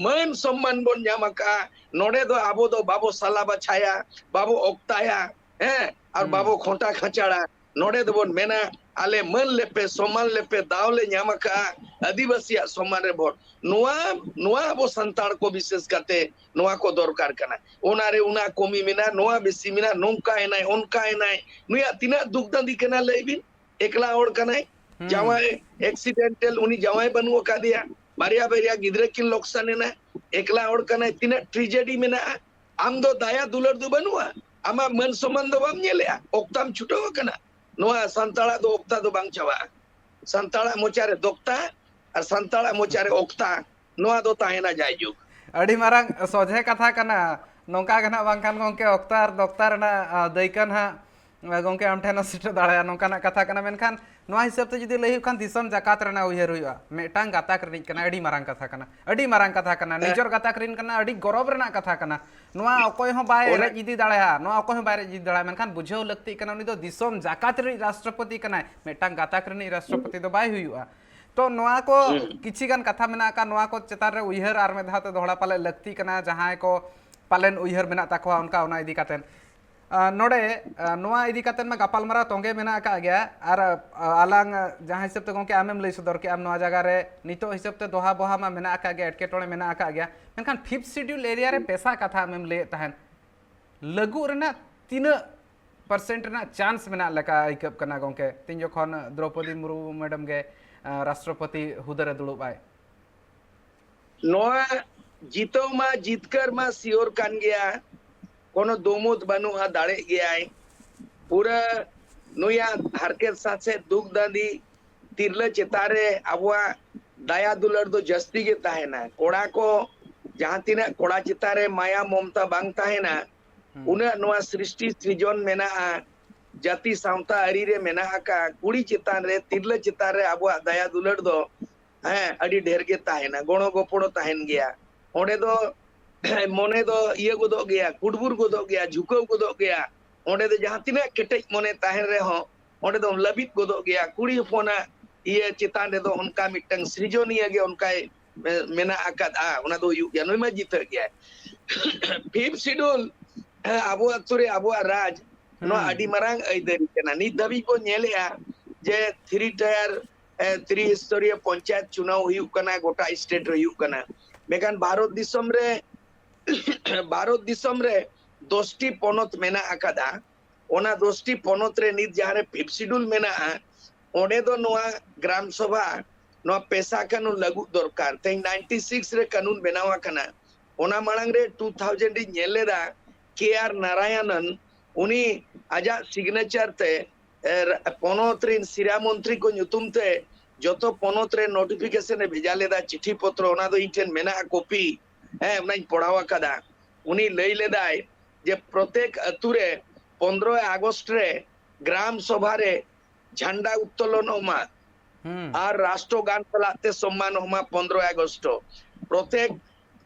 ᱢᱟᱹᱱ ᱥᱚᱢᱢᱟᱱ ᱵᱚᱱ ᱧᱟᱢ ᱟᱠᱟᱫᱼᱟ᱾ ᱱᱚᱰᱮ ᱫᱚ ᱟᱵᱚ ᱫᱚ ᱵᱟᱵᱚ ᱥᱟᱞᱟ ᱵᱟᱪᱷᱟᱭᱟ, ᱵᱟᱵᱚ ᱚᱠᱛᱟᱭᱟ, ᱦᱮᱸ, ᱟᱨ ᱦᱩᱸ᱾ ᱵᱟᱵᱚ ᱠᱷᱚᱴᱟ ᱠᱷᱟᱪᱟᱲᱟ᱾ ᱱᱚᱰᱮ ᱫᱚᱵᱚᱱ ᱢᱮᱱᱟ, ᱟᱞᱮ ᱢᱟᱹᱱ ᱞᱮᱯᱮ, ᱥᱚᱢᱢᱟᱱ ᱞᱮᱯᱮ, ᱫᱟᱣ ᱞᱮ ᱧᱟᱢ ᱟᱠᱟᱫᱼᱟ ᱟᱹᱫᱤᱵᱟᱹᱥᱤᱭᱟᱜ ᱥᱚᱢᱢᱟᱱ ᱨᱮ ᱵᱷᱳᱴ᱾ ᱱᱚᱣᱟ, ᱱᱚᱣᱟ ᱟᱵᱚ ᱥᱟᱱᱛᱟᱲ ᱠᱚ ᱵᱤᱥᱮᱥ ᱠᱟᱛᱮ ᱱᱚᱣᱟ ᱠᱚ ᱫᱚᱨᱠᱟᱨ ᱠᱟᱱᱟ᱾ ᱚᱱᱟ ᱨᱮ ᱚᱱᱟ ᱠᱚᱢᱤ ᱢᱮᱱᱟᱜᱼᱟ, ᱱᱚᱣᱟ ᱵᱮᱥᱤ ᱢᱮᱱᱟᱜᱼᱟ, ᱱᱚᱝᱠᱟ ᱮᱱᱟᱭ, ᱚᱱᱠᱟ ᱮᱱᱟᱭ᱾ ᱱᱩᱭᱟᱜ ᱛᱤᱱᱟᱹᱜ ᱫᱩᱠ ᱫᱟᱸᱫᱤ ᱠᱟᱱᱟ ᱞᱟᱹᱭ ᱵᱤᱱ? ᱮᱠᱞᱟ ᱦᱚᱲ ᱠᱟᱱᱟᱭ, ᱦᱩᱸ᱾ ᱡᱟᱶᱟᱭ accidental, ᱩᱱᱤ ᱡᱟᱶᱟᱭ ᱵᱟᱹᱱᱩᱜ ᱟᱠᱟᱫᱮᱭᱟ᱾ ᱵᱟᱨᱭᱟ ᱵᱟᱨᱭᱟ ᱜᱤᱫᱽᱨᱟᱹ ᱠᱤᱱ ᱞᱚᱠᱥᱟᱱ ᱮᱱᱟ, ᱮᱠᱞᱟ ᱦᱚᱲ ᱠᱟᱱᱟᱭ, ᱛᱤᱱᱟᱹᱜ tragedy ᱢᱮᱱᱟᱜᱼᱟ᱾ ᱟᱢ ᱫᱚ ᱫᱟᱭᱟ ᱫᱩᱞᱟᱹᱲ ᱫᱚ ᱵᱟᱹᱱᱩᱜᱼᱟ, ᱟᱢᱟᱜ ᱢᱟᱹᱱ ᱥᱚᱢᱢᱟᱱ ᱫᱚ ᱵᱟᱢ ᱧᱮᱞᱮᱜᱼᱟ, ᱚᱠᱛᱟᱢ ᱪᱷᱩᱴᱟᱹᱣ ᱟᱠᱟᱱᱟ᱾ ᱱᱚᱣᱟ ᱥᱟᱱᱛᱟᱲᱟᱜ ᱫᱚ ᱚᱠᱛᱟ ᱫᱚ ᱵᱟᱝ ᱪᱟᱵᱟᱜᱼᱟ᱾ ᱥᱟᱱᱛᱟᱲᱟᱜ ᱢᱚᱪᱟᱨᱮ ᱫᱚᱠᱛᱟ ᱟᱨ ᱥᱟᱱᱛᱟᱲᱟᱜ ᱢᱚᱪᱟᱨᱮ ᱚᱠᱛᱟ, ᱱᱚᱣᱟ ᱫᱚ ᱛᱟᱦᱮᱱᱟ ᱡᱟᱭᱡᱩᱜᱽ᱾ ᱟᱹᱰᱤ ᱢᱟᱨᱟᱝ ᱥᱚᱡᱷᱮ ᱠᱟᱛᱷᱟ ᱠᱟᱱᱟ᱾ ᱱᱚᱝᱠᱟ ᱜᱮ ᱱᱟᱦᱟᱜ ᱵᱟᱝᱠᱷᱟᱱ ᱜᱚᱢᱠᱮ ᱚᱠᱛᱟ ᱟᱨ ᱫᱚᱠᱛᱟ ᱨᱮᱱᱟᱜ, ᱟ, ᱫᱟᱹᱭᱠᱟᱹ ᱱᱟᱦᱟᱜ, ᱟ, ᱜᱚᱢᱠᱮ ᱟᱢ ᱴᱷᱮᱱ ᱦᱚᱸ ᱥᱮᱴᱮᱨ ᱫᱟᱲᱮᱭᱟᱜᱼᱟ, ᱱᱚᱝᱠᱟᱱᱟᱜ ᱠᱟᱛᱷᱟ ᱠᱟᱱᱟ᱾ ᱢᱮᱱᱠᱷᱟᱱ ᱱᱚᱣᱟ ᱦᱤᱥᱟᱹᱵ ᱛᱮ ᱡᱩᱫᱤ ᱞᱟᱹᱭ ᱦᱩᱭᱩᱜ ᱠᱷᱟᱱ ᱫᱤᱥᱚᱢ ᱡᱟᱠᱟᱛ ᱨᱮᱱᱟᱜ ᱩᱭᱦᱟᱹᱨ ᱦᱩᱭᱩᱜᱼᱟ᱾ ᱢᱤᱫᱴᱟᱝ ᱜᱟᱛᱟᱠ ᱨᱤᱱᱤᱡ ᱠᱟᱱᱟ, ᱟᱹᱰᱤ ᱢᱟᱨᱟᱝ ᱠᱟᱛᱷᱟ ᱠᱟᱱᱟ, ᱟᱹᱰᱤ ᱢᱟᱨᱟᱝ ᱠᱟᱛᱷᱟ ᱠᱟᱱᱟ, ᱦᱮᱸ᱾ ᱱᱤᱡᱚᱨ ᱜᱟᱛᱟᱠ ᱨᱤᱱ ᱠᱟᱱᱟ, ᱟᱹᱰᱤ ᱜᱚᱨᱚᱵᱽ ᱨᱮᱱᱟᱜ ᱠᱟᱛᱷᱟ ᱠᱟᱱᱟ᱾ ᱱᱚᱣᱟ ᱚᱠᱚᱭ ᱦᱚᱸ ᱵᱟᱭ ᱚᱱᱟ ᱨᱮᱡ ᱤᱫᱤ ᱫᱟᱲᱮᱭᱟᱜᱼᱟ, ᱱᱚᱣᱟ ᱚᱠᱚᱭ ᱦᱚᱸ ᱵᱟᱭ ᱨᱮᱡ ᱤᱫᱤ ᱫᱟᱲᱮᱭᱟᱜᱼᱟ᱾ ᱢᱮᱱᱠᱷᱟᱱ ᱵᱩᱡᱷᱟᱹᱣ ᱞᱟᱹᱠᱛᱤᱜ ᱠᱟᱱᱟ, ᱩᱱᱤ ᱫᱚ ᱫᱤᱥᱚᱢ ᱡᱟᱠᱟᱛ ᱨᱤᱱᱤᱡ ᱨᱟᱥᱴᱨᱚᱯᱚᱛᱤ ᱠᱟᱱᱟᱭ, ᱢᱤᱫᱴᱟᱝ ᱜᱟᱛᱟᱠ ᱨᱤᱱᱤᱡ ᱨᱟᱥᱴᱨᱚᱯᱚᱛᱤ ᱫᱚ ᱵᱟᱭ ᱦᱩᱭᱩᱜᱼᱟ᱾ ᱛᱚ ᱱᱚᱣᱟ ᱠᱚ ᱦᱩᱸ᱾ ᱠᱤᱪᱷᱤ ᱜᱟᱱ ᱠᱟᱛᱷᱟ ᱢᱮᱱᱟᱜ ᱟᱠᱟᱫ, ᱱᱚᱣᱟ ᱠᱚ ᱪᱮᱛᱟᱱ ᱨᱮ ᱩᱭᱦᱟᱹᱨ ᱟᱨ ᱢᱤᱫ ᱫᱷᱟᱣ ᱛᱮ ᱫᱚᱦᱲᱟ ᱯᱟᱞᱮ ᱞᱟᱹᱠᱛᱤ ᱠᱟᱱᱟ, ᱡᱟᱦᱟᱸᱭ ᱠᱚ ᱯᱟᱞᱮᱱ ᱩᱭᱦᱟᱹᱨ ᱢᱮᱱᱟᱜ ᱛᱟᱠᱚᱣᱟ ᱚᱱᱠᱟ, ᱚᱱᱟ ᱤᱫᱤ ᱠᱟᱛᱮ᱾ ᱟ, ᱱᱚᱰᱮ, ᱟ, ᱱᱚᱣᱟ ᱤᱫᱤ ᱠᱟᱛᱮ ᱢᱟ ᱜᱟᱯᱟᱞᱢᱟᱨᱟᱣ ᱛᱚᱸᱜᱮ ᱢᱮᱱᱟᱜ ᱟᱠᱟᱫ ᱜᱮᱭᱟ, ᱟᱨ, ᱟ, ᱟᱞᱟᱝ, ᱟ, ᱡᱟᱦᱟᱸ ᱦᱤᱥᱟᱹᱵ ᱛᱮ ᱜᱚᱢᱠᱮ ᱟᱢᱮᱢ ᱞᱟᱹᱭ ᱥᱚᱫᱚᱨ ᱠᱮᱜᱼᱟ, ᱱᱚᱣᱟ ᱡᱟᱭᱜᱟ ᱨᱮ ᱱᱤᱛᱚᱜ ᱦᱤᱥᱟᱹᱵ ᱛᱮ ᱫᱚᱦᱟ ᱵᱚᱦᱟ ᱢᱟ ᱢᱮᱱᱟᱜ ᱟᱠᱟᱫ ᱜᱮᱭᱟ, ᱮᱴᱠᱮᱴᱚᱬᱮ ᱢᱮᱱᱟᱜ ᱟᱠᱟᱫ ᱜᱮᱭᱟ, ᱢᱮᱱᱠᱷᱟᱱ Fifth Schedule area ᱨᱮ ᱯᱮᱥᱟ ᱠᱟᱛᱷᱟ ᱟᱢᱮᱢ ᱞᱟᱹᱭᱮᱫ ᱛᱟᱦᱮᱸᱫ, ᱞᱟᱹᱜᱩᱜ ᱨᱮᱱᱟᱜ ᱛᱤᱱᱟᱹᱜ percent ᱨᱮᱱᱟᱜ chance ᱢᱮᱱᱟᱜ ᱞᱮᱠᱟ ᱟᱹᱭᱠᱟᱹᱜ ᱠᱟᱱᱟ ᱜᱚᱢᱠᱮ, ᱛᱤᱱ ᱡᱚᱠᱷᱚᱱ ᱫᱨᱚᱣᱯᱚᱫᱤ ᱢᱩᱨᱢᱩ ᱢᱮᱰᱟᱢ ᱜᱮ, ᱟ, ᱨᱟᱥᱴᱨᱚᱯᱚᱛᱤ ᱦᱩᱫᱟᱹ ᱨᱮ ᱫᱩᱲᱩᱵ ᱟᱭ? ᱱᱚᱣᱟ ᱡᱤᱛᱟᱹᱣ ᱢᱟ ᱡᱤᱛᱠᱟᱹᱨ ᱢᱟ sure ᱠᱟᱱ ᱜᱮᱭᱟ, ᱠᱳᱱᱳ ᱫᱩᱢᱩᱫ ᱵᱟᱹᱱᱩᱜᱼᱟ, ᱫᱟᱲᱮᱜ ᱜᱮᱭᱟᱭ᱾ ᱯᱩᱨᱟᱹ ᱱᱩᱭᱟᱜ ᱦᱟᱨᱠᱮᱛ ᱥᱟᱥᱮᱛ ᱫᱩᱠ ᱫᱟᱸᱫᱤ ᱛᱤᱨᱞᱟᱹ ᱪᱮᱛᱟᱱ ᱨᱮ ᱟᱵᱚᱣᱟᱜ ᱫᱟᱭᱟ ᱫᱩᱞᱟᱹᱲ ᱫᱚ ᱡᱟᱹᱥᱛᱤ ᱜᱮ ᱛᱟᱦᱮᱱᱟ᱾ ᱠᱚᱲᱟ ᱠᱚ, ᱡᱟᱦᱟᱸ ᱛᱤᱱᱟᱹᱜ ᱠᱚᱲᱟ ᱪᱮᱛᱟᱱ ᱨᱮ ᱢᱟᱭᱟ ᱢᱚᱢᱛᱟ ᱵᱟᱝ ᱛᱟᱦᱮᱱᱟ, ᱦᱩᱸ᱾ ᱩᱱᱟᱹᱜ ᱱᱚᱣᱟ ᱥᱨᱤᱥᱴᱤ ᱥᱨᱤᱡᱚᱱ ᱢᱮᱱᱟᱜᱼᱟ, ᱡᱟᱹᱛᱤ ᱥᱟᱶᱛᱟ ᱟᱹᱨᱤ ᱨᱮ ᱢᱮᱱᱟᱜ ᱟᱠᱟᱫ ᱠᱩᱲᱤ ᱪᱮᱛᱟᱱ ᱨᱮ, ᱛᱤᱨᱞᱟᱹ ᱪᱮᱛᱟᱱ ᱨᱮ ᱟᱵᱚᱣᱟᱜ ᱫᱟᱭᱟ ᱫᱩᱞᱟᱹᱲ ᱫᱚ, ᱦᱮᱸ, ᱟᱹᱰᱤ ᱰᱷᱮᱨ ᱜᱮ ᱛᱟᱦᱮᱱᱟ, ᱜᱚᱲᱚ ᱜᱚᱯᱚᱲᱚ ᱛᱟᱦᱮᱱ ᱜᱮᱭᱟ᱾ ᱚᱸᱰᱮ ᱫᱚ ᱢᱚᱱᱮ ᱫᱚ ᱤᱭᱟᱹ ᱜᱚᱫᱚᱜ ᱜᱮᱭᱟ, ᱠᱩᱰᱵᱩᱨ ᱜᱚᱫᱚᱜ ᱜᱮᱭᱟ, ᱡᱷᱩᱠᱟᱹᱣ ᱜᱚᱫᱚᱜ ᱜᱮᱭᱟ᱾ ᱚᱸᱰᱮ ᱫᱚ ᱡᱟᱦᱟᱸ ᱛᱤᱱᱟᱹᱜ ᱠᱮᱴᱮᱡ ᱢᱚᱱᱮ ᱛᱟᱦᱮᱱ ᱨᱮᱦᱚᱸ, ᱚᱸᱰᱮ ᱫᱚ ᱞᱟᱹᱵᱤᱫ ᱜᱚᱫᱚᱜ ᱜᱮᱭᱟ᱾ ᱠᱩᱲᱤ ᱦᱚᱯᱚᱱᱟᱜ ᱤᱭᱟᱹ ᱪᱮᱛᱟᱱ ᱨᱮᱫᱚ ᱚᱱᱠᱟ ᱢᱤᱫᱴᱟᱝ ᱥᱨᱤᱡᱚᱱᱤᱭᱟᱹ ᱜᱮ ᱚᱱᱠᱟᱭ ᱢᱮ-, ᱢᱮᱱᱟᱜ ᱟᱠᱟᱫᱼᱟ, ᱚᱱᱟ ᱫᱚ ᱦᱩᱭᱩᱜ ᱜᱮᱭᱟ, ᱱᱩᱭ ᱢᱟ ᱡᱤᱛᱟᱹᱜ ᱜᱮᱭᱟᱭ᱾ Fifth Schedule, ᱦᱮᱸ, ᱟᱵᱚ ᱟᱹᱛᱩ ᱨᱮ ᱟᱵᱚᱣᱟᱜ ᱨᱟᱡᱽ, ᱱᱚᱣᱟ ᱦᱩᱸ᱾ ᱟᱹᱰᱤ ᱢᱟᱨᱟᱝ ᱟᱹᱭᱫᱟᱹᱨᱤ ᱠᱟᱱᱟ᱾ ᱱᱤᱛ ᱫᱷᱟᱹᱵᱤᱡ ᱵᱚᱱ ᱧᱮᱞᱮᱜᱼᱟ ᱡᱮ three tier, ᱮ, ᱛᱨᱤ ᱥᱛᱚᱨᱤᱭᱚ ᱯᱚᱧᱪᱟᱭᱮᱛ ᱪᱩᱱᱟᱣ ᱦᱩᱭᱩᱜ ᱠᱟᱱᱟ, ᱜᱚᱴᱟ state ᱨᱮ ᱦᱩᱭᱩᱜ ᱠᱟᱱᱟ᱾ ᱢᱮᱱᱠᱷᱟᱱ ᱵᱷᱟᱨᱚᱛ ᱫᱤᱥᱚᱢ ᱨᱮ, ᱵᱷᱟᱨᱚᱛ ᱫᱤᱥᱚᱢ ᱨᱮ ᱫᱚᱥᱴᱤ ᱯᱚᱱᱚᱛ ᱢᱮᱱᱟᱜ ᱟᱠᱟᱫᱟ᱾ ᱚᱱᱟ ᱫᱚᱥᱴᱤ ᱯᱚᱱᱚᱛ ᱨᱮ ᱱᱤᱛ ᱡᱟᱦᱟᱸ ᱨᱮ Fifth Schedule ᱢᱮᱱᱟᱜᱼᱟ, ᱚᱸᱰᱮ ᱫᱚ ᱱᱚᱣᱟ ᱜᱨᱟᱢ ᱥᱚᱵᱷᱟ ᱱᱚᱣᱟ ᱯᱮᱥᱟ ᱠᱟᱹᱱᱩᱱ ᱞᱟᱹᱜᱩ ᱫᱚᱨᱠᱟᱨ᱾ ᱛᱮᱦᱮᱧ ᱱᱟᱭᱤᱱᱴᱤ ᱥᱤᱠᱥ ᱨᱮ ᱠᱟᱹᱱᱩᱱ ᱵᱮᱱᱟᱣ ᱟᱠᱟᱱᱟ᱾ ᱚᱱᱟ ᱢᱟᱲᱟᱝ ᱨᱮ ᱴᱩ ᱛᱷᱟᱣᱡᱮᱱᱰ ᱤᱧ ᱧᱮᱞ ᱞᱮᱫᱟ, ᱠᱮ ᱟᱨ ᱱᱟᱨᱟᱭᱚᱱᱚᱱ, ᱩᱱᱤ ᱟᱡᱟᱜ ᱥᱤᱜᱽᱱᱮᱪᱟᱨ ᱛᱮ, ᱮ, ᱯᱚᱱᱚᱛ ᱨᱤᱱ ᱥᱤᱨᱟ ᱢᱚᱱᱛᱨᱤ ᱠᱚ ᱧᱩᱛᱩᱢ ᱛᱮ ᱡᱚᱛᱚ ᱯᱚᱱᱚᱛ ᱨᱮ ᱱᱳᱴᱤᱯᱷᱤᱠᱮᱥᱚᱱ ᱮ ᱵᱷᱮᱡᱟ ᱞᱮᱫᱟ, ᱪᱤᱴᱷᱤ ᱯᱚᱛᱨᱚ, ᱚᱱᱟ ᱫᱚ ᱤᱧ ᱴᱷᱮᱱ ᱢᱮᱱᱟᱜᱼᱟ ᱠᱚᱯᱤ᱾ ᱦᱮᱸ, ᱚᱱᱟᱧ ᱯᱚᱲᱦᱟᱣ ᱟᱠᱟᱫᱟ᱾ ᱩᱱᱤ ᱞᱟᱹᱭ ᱞᱮᱫᱟᱭ ᱡᱮ ᱯᱨᱚᱛᱮᱠ ᱟᱹᱛᱩ ᱨᱮ ᱯᱚᱱᱫᱽᱨᱚᱭ ᱟᱜᱚᱥᱴ ᱨᱮ ᱜᱨᱟᱢ ᱥᱚᱵᱷᱟ ᱨᱮ ᱡᱷᱟᱱᱰᱟ ᱩᱛᱛᱳᱞᱚᱱᱚᱜ ᱢᱟ᱾ ᱦᱩᱸ᱾ ᱟᱨ ᱨᱟᱥᱴᱨᱚᱜᱟᱱ ᱥᱟᱞᱟᱜ ᱛᱮ ᱥᱚᱢᱢᱟᱱᱚᱜ ᱢᱟ ᱯᱚᱱᱫᱽᱨᱚᱭ ᱟᱜᱚᱥᱴ᱾ ᱯᱨᱚᱛᱮᱠ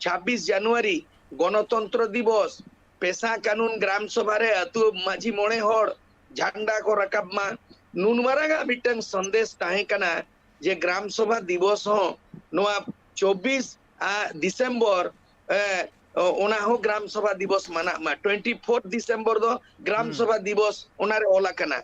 ᱪᱷᱟᱵᱵᱤᱥ ᱡᱟᱱᱩᱣᱟᱨᱤ ᱜᱚᱱᱚᱛᱚᱱᱛᱨᱚ ᱫᱤᱵᱚᱥ, ᱯᱮᱥᱟ ᱠᱟᱹᱱᱩᱱ ᱜᱨᱟᱢ ᱥᱚᱵᱷᱟ ᱨᱮ ᱟᱹᱛᱩ ᱢᱟᱹᱡᱷᱤ ᱢᱚᱬᱮ ᱦᱚᱲ ᱡᱷᱟᱱᱰᱟ ᱠᱚ ᱨᱟᱠᱟᱵ ᱢᱟ᱾ ᱱᱩᱱ ᱢᱟᱨᱟᱝ ᱟᱜ ᱢᱤᱫᱴᱟᱝ ᱥᱚᱱᱫᱮᱥ ᱛᱟᱦᱮᱸ ᱠᱟᱱᱟ ᱡᱮ ᱜᱨᱟᱢ ᱥᱚᱵᱷᱟ ᱫᱤᱵᱚᱥ ᱦᱚᱸ ᱱᱚᱣᱟ ᱪᱚᱵᱵᱤᱥ ᱟ ᱰᱤᱥᱮᱢᱵᱚᱨ, ᱮ, ᱚᱱᱟ ᱦᱚᱸ ᱜᱨᱟᱢ ᱥᱚᱵᱷᱟ ᱫᱤᱵᱚᱥ ᱢᱟᱱᱟᱜ ᱢᱟ᱾ ᱴᱩᱭᱮᱱᱴᱤ ᱯᱷᱳᱨ ᱰᱤᱥᱮᱢᱵᱚᱨ ᱫᱚ ᱜᱨᱟᱢ ᱦᱩᱸ᱾ ᱥᱚᱵᱷᱟ ᱫᱤᱵᱚᱥ ᱚᱱᱟᱨᱮ ᱚᱞ ᱟᱠᱟᱱᱟ᱾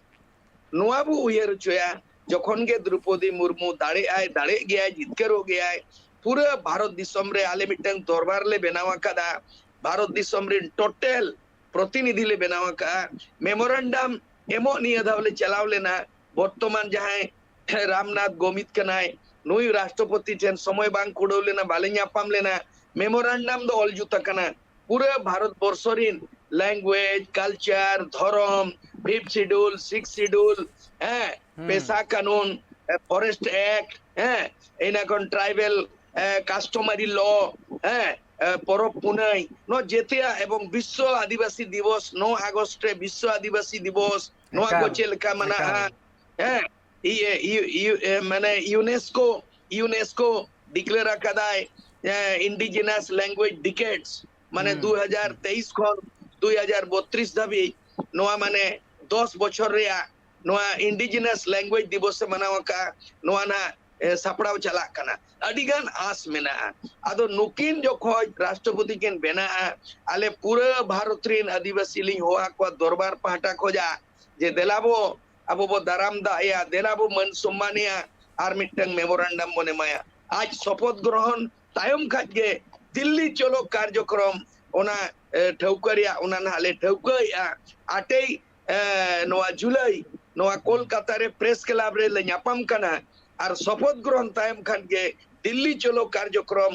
ᱱᱚᱣᱟ ᱵᱚ ᱩᱭᱦᱟᱹᱨ ᱦᱚᱪᱚᱭᱟ, ᱡᱚᱠᱷᱚᱱ ᱜᱮ ᱫᱨᱚᱯᱚᱫᱤ ᱢᱩᱨᱢᱩ ᱫᱟᱲᱮᱜ ᱟᱭ, ᱫᱟᱲᱮᱜ ᱜᱮᱭᱟᱭ, ᱡᱤᱛᱠᱟᱹᱨᱚᱜ ᱜᱮᱭᱟᱭ, ᱯᱩᱨᱟᱹ ᱵᱷᱟᱨᱚᱛ ᱫᱤᱥᱚᱢ ᱨᱮ ᱟᱞᱮ ᱢᱤᱫᱴᱟᱝ ᱫᱚᱨᱵᱟᱨ ᱞᱮ ᱵᱮᱱᱟᱣ ᱟᱠᱟᱫᱟ, ᱵᱷᱟᱨᱚᱛ ᱫᱤᱥᱚᱢ ᱨᱮᱱ ᱴᱳᱴᱟᱞ ᱯᱨᱚᱛᱤᱱᱤᱫᱷᱤ ᱞᱮ ᱵᱮᱱᱟᱣ ᱟᱠᱟᱫᱼᱟ, ᱢᱮᱢᱳᱨᱟᱱᱰᱟᱢ ᱮᱢᱚᱜ ᱱᱤᱭᱟᱹ ᱫᱷᱟᱣ ᱞᱮ ᱪᱟᱞᱟᱣ ᱞᱮᱱᱟ᱾ ᱵᱚᱨᱛᱚᱢᱟᱱ ᱡᱟᱦᱟᱸᱭ ᱨᱟᱢᱱᱟᱛᱷ ᱜᱳᱢᱤᱛ ᱠᱟᱱᱟᱭ, ᱱᱩᱭ ᱨᱟᱥᱴᱨᱚᱯᱚᱛᱤ ᱴᱷᱮᱱ ᱥᱚᱢᱚᱭ ᱵᱟᱝ ᱠᱩᱲᱟᱹᱣ ᱞᱮᱱᱟ, ᱵᱟᱞᱮ ᱧᱟᱯᱟᱢ ᱞᱮᱱᱟ᱾ ᱢᱮᱢᱳᱨᱟᱱᱰᱟᱢ ᱫᱚ ᱚᱞ ᱡᱩᱛ ᱟᱠᱟᱱᱟ᱾ ᱯᱩᱨᱟᱹ ᱵᱷᱟᱨᱚᱛ ᱵᱚᱨᱥᱚ ᱨᱤᱱ language, culture, ᱫᱷᱚᱨᱚᱢ, fifth schedule, sixth schedule, ᱦᱮᱸ, ᱦᱩᱸ᱾ ᱯᱮᱥᱟ ᱠᱟᱱᱩᱱ, ᱮ, forest act, ᱦᱮᱸ, ᱤᱱᱟᱹ ᱠᱷᱚᱱ tribal, ᱮ, customary law, ᱦᱮᱸ, ᱮ, ᱯᱚᱨᱚᱵᱽ ᱯᱩᱱᱟᱹᱭ, ᱱᱚᱣᱟ ᱡᱮᱛᱮᱭᱟᱜ, ᱮᱵᱚᱝ ᱵᱤᱥᱥᱚ ᱟᱹᱫᱤᱵᱟᱹᱥᱤ ᱫᱤᱵᱚᱥ, ᱱᱚ ᱟᱜᱚᱥᱴ ᱨᱮ ᱵᱤᱥᱥᱚ ᱟᱹᱫᱤᱵᱟᱹᱥᱤ ᱫᱤᱵᱚᱥ, ᱱᱚᱣᱟ ᱠᱚ ᱮᱠᱟᱞ, ᱪᱮᱫ ᱞᱮᱠᱟ ᱢᱮᱱᱟᱜᱼᱟ? ᱮᱠᱟᱞ᱾ ᱦᱮᱸ, ᱤᱭᱟᱹ, ᱤᱭᱩ-, ᱤᱭᱩ-, ᱮ, ᱢᱟᱱᱮ UNESCO, UNESCO declare ᱟᱠᱟᱫᱟᱭ, ᱮ, indigenous language decades, ᱢᱟᱱᱮ ᱦᱩᱸ, ᱫᱩ ᱦᱟᱡᱟᱨ ᱛᱮᱭᱤᱥ ᱠᱷᱚᱱ ᱫᱩ ᱦᱟᱡᱟᱨ ᱵᱚᱛᱨᱤᱥ ᱫᱷᱟᱹᱵᱤᱡ, ᱱᱚᱣᱟ ᱢᱟᱱᱮ ᱫᱚᱥ ᱵᱚᱪᱷᱚᱨ ᱨᱮᱭᱟᱜ ᱱᱚᱣᱟ indigenous language ᱫᱤᱵᱚᱥ ᱮ ᱢᱟᱱᱟᱣ ᱟᱠᱟᱫᱼᱟ᱾ ᱱᱚᱣᱟ ᱱᱟᱦᱟᱜ, ᱮ, ᱥᱟᱯᱲᱟᱣ ᱪᱟᱞᱟᱜ ᱠᱟᱱᱟ᱾ ᱟᱹᱰᱤ ᱜᱟᱱ ᱟᱸᱥ ᱢᱮᱱᱟᱜᱼᱟ᱾ ᱟᱫᱚ ᱱᱩᱠᱤᱱ ᱡᱚᱠᱷᱚᱡ ᱨᱟᱥᱴᱨᱚᱯᱚᱛᱤ ᱠᱤᱱ ᱵᱮᱱᱟᱜᱼᱟ, ᱟᱞᱮ ᱯᱩᱨᱟᱹ ᱵᱷᱟᱨᱚᱛ ᱨᱤᱱ ᱟᱹᱫᱤᱵᱟᱹᱥᱤ ᱞᱤᱧ ᱦᱚᱦᱚ ᱟᱠᱚᱣᱟ ᱫᱚᱨᱵᱟᱨ ᱯᱟᱦᱴᱟ ᱠᱷᱚᱡᱟᱜ, ᱡᱮ ᱫᱮᱞᱟ ᱵᱚ, ᱟᱵᱚ ᱵᱚ ᱫᱟᱨᱟᱢ ᱫᱟᱜ ᱮᱭᱟ, ᱫᱮᱞᱟ ᱵᱚ ᱢᱟᱹᱱ ᱥᱚᱢᱢᱟᱱ ᱮᱭᱟ, ᱟᱨ ᱢᱤᱫᱴᱟᱝ memorandum ᱵᱚᱱ ᱮᱢᱟᱭᱟ᱾ ᱟᱡ ᱥᱚᱯᱚᱛ ᱜᱨᱚᱦᱚᱱ ᱛᱟᱭᱚᱢ ᱠᱷᱟᱡ ᱜᱮ ᱫᱤᱞᱞᱤ ᱪᱚᱞᱚ ᱠᱟᱨᱡᱚᱠᱨᱚᱢ ᱚᱱᱟ, ᱮ, ᱴᱷᱟᱹᱣᱠᱟᱹ ᱨᱮᱭᱟᱜ ᱚᱱᱟ ᱱᱟᱦᱟᱜ ᱞᱮ ᱴᱷᱟᱹᱣᱠᱟᱹᱭᱮᱜᱼᱟ᱾ ᱟᱴᱮᱭ, ᱮ, ᱱᱚᱣᱟ ᱡᱩᱞᱟᱭ ᱱᱚᱣᱟ ᱠᱳᱞᱠᱟᱛᱟ ᱨᱮ press club ᱨᱮ ᱞᱮ ᱧᱟᱯᱟᱢ ᱠᱟᱱᱟ᱾ ᱟᱨ ᱥᱚᱯᱚᱛ ᱜᱨᱚᱦᱚᱱ ᱛᱟᱭᱚᱢ ᱠᱷᱟᱱ ᱜᱮ ᱫᱤᱞᱞᱤ ᱪᱚᱞᱚ ᱠᱟᱨᱡᱚᱠᱨᱚᱢ,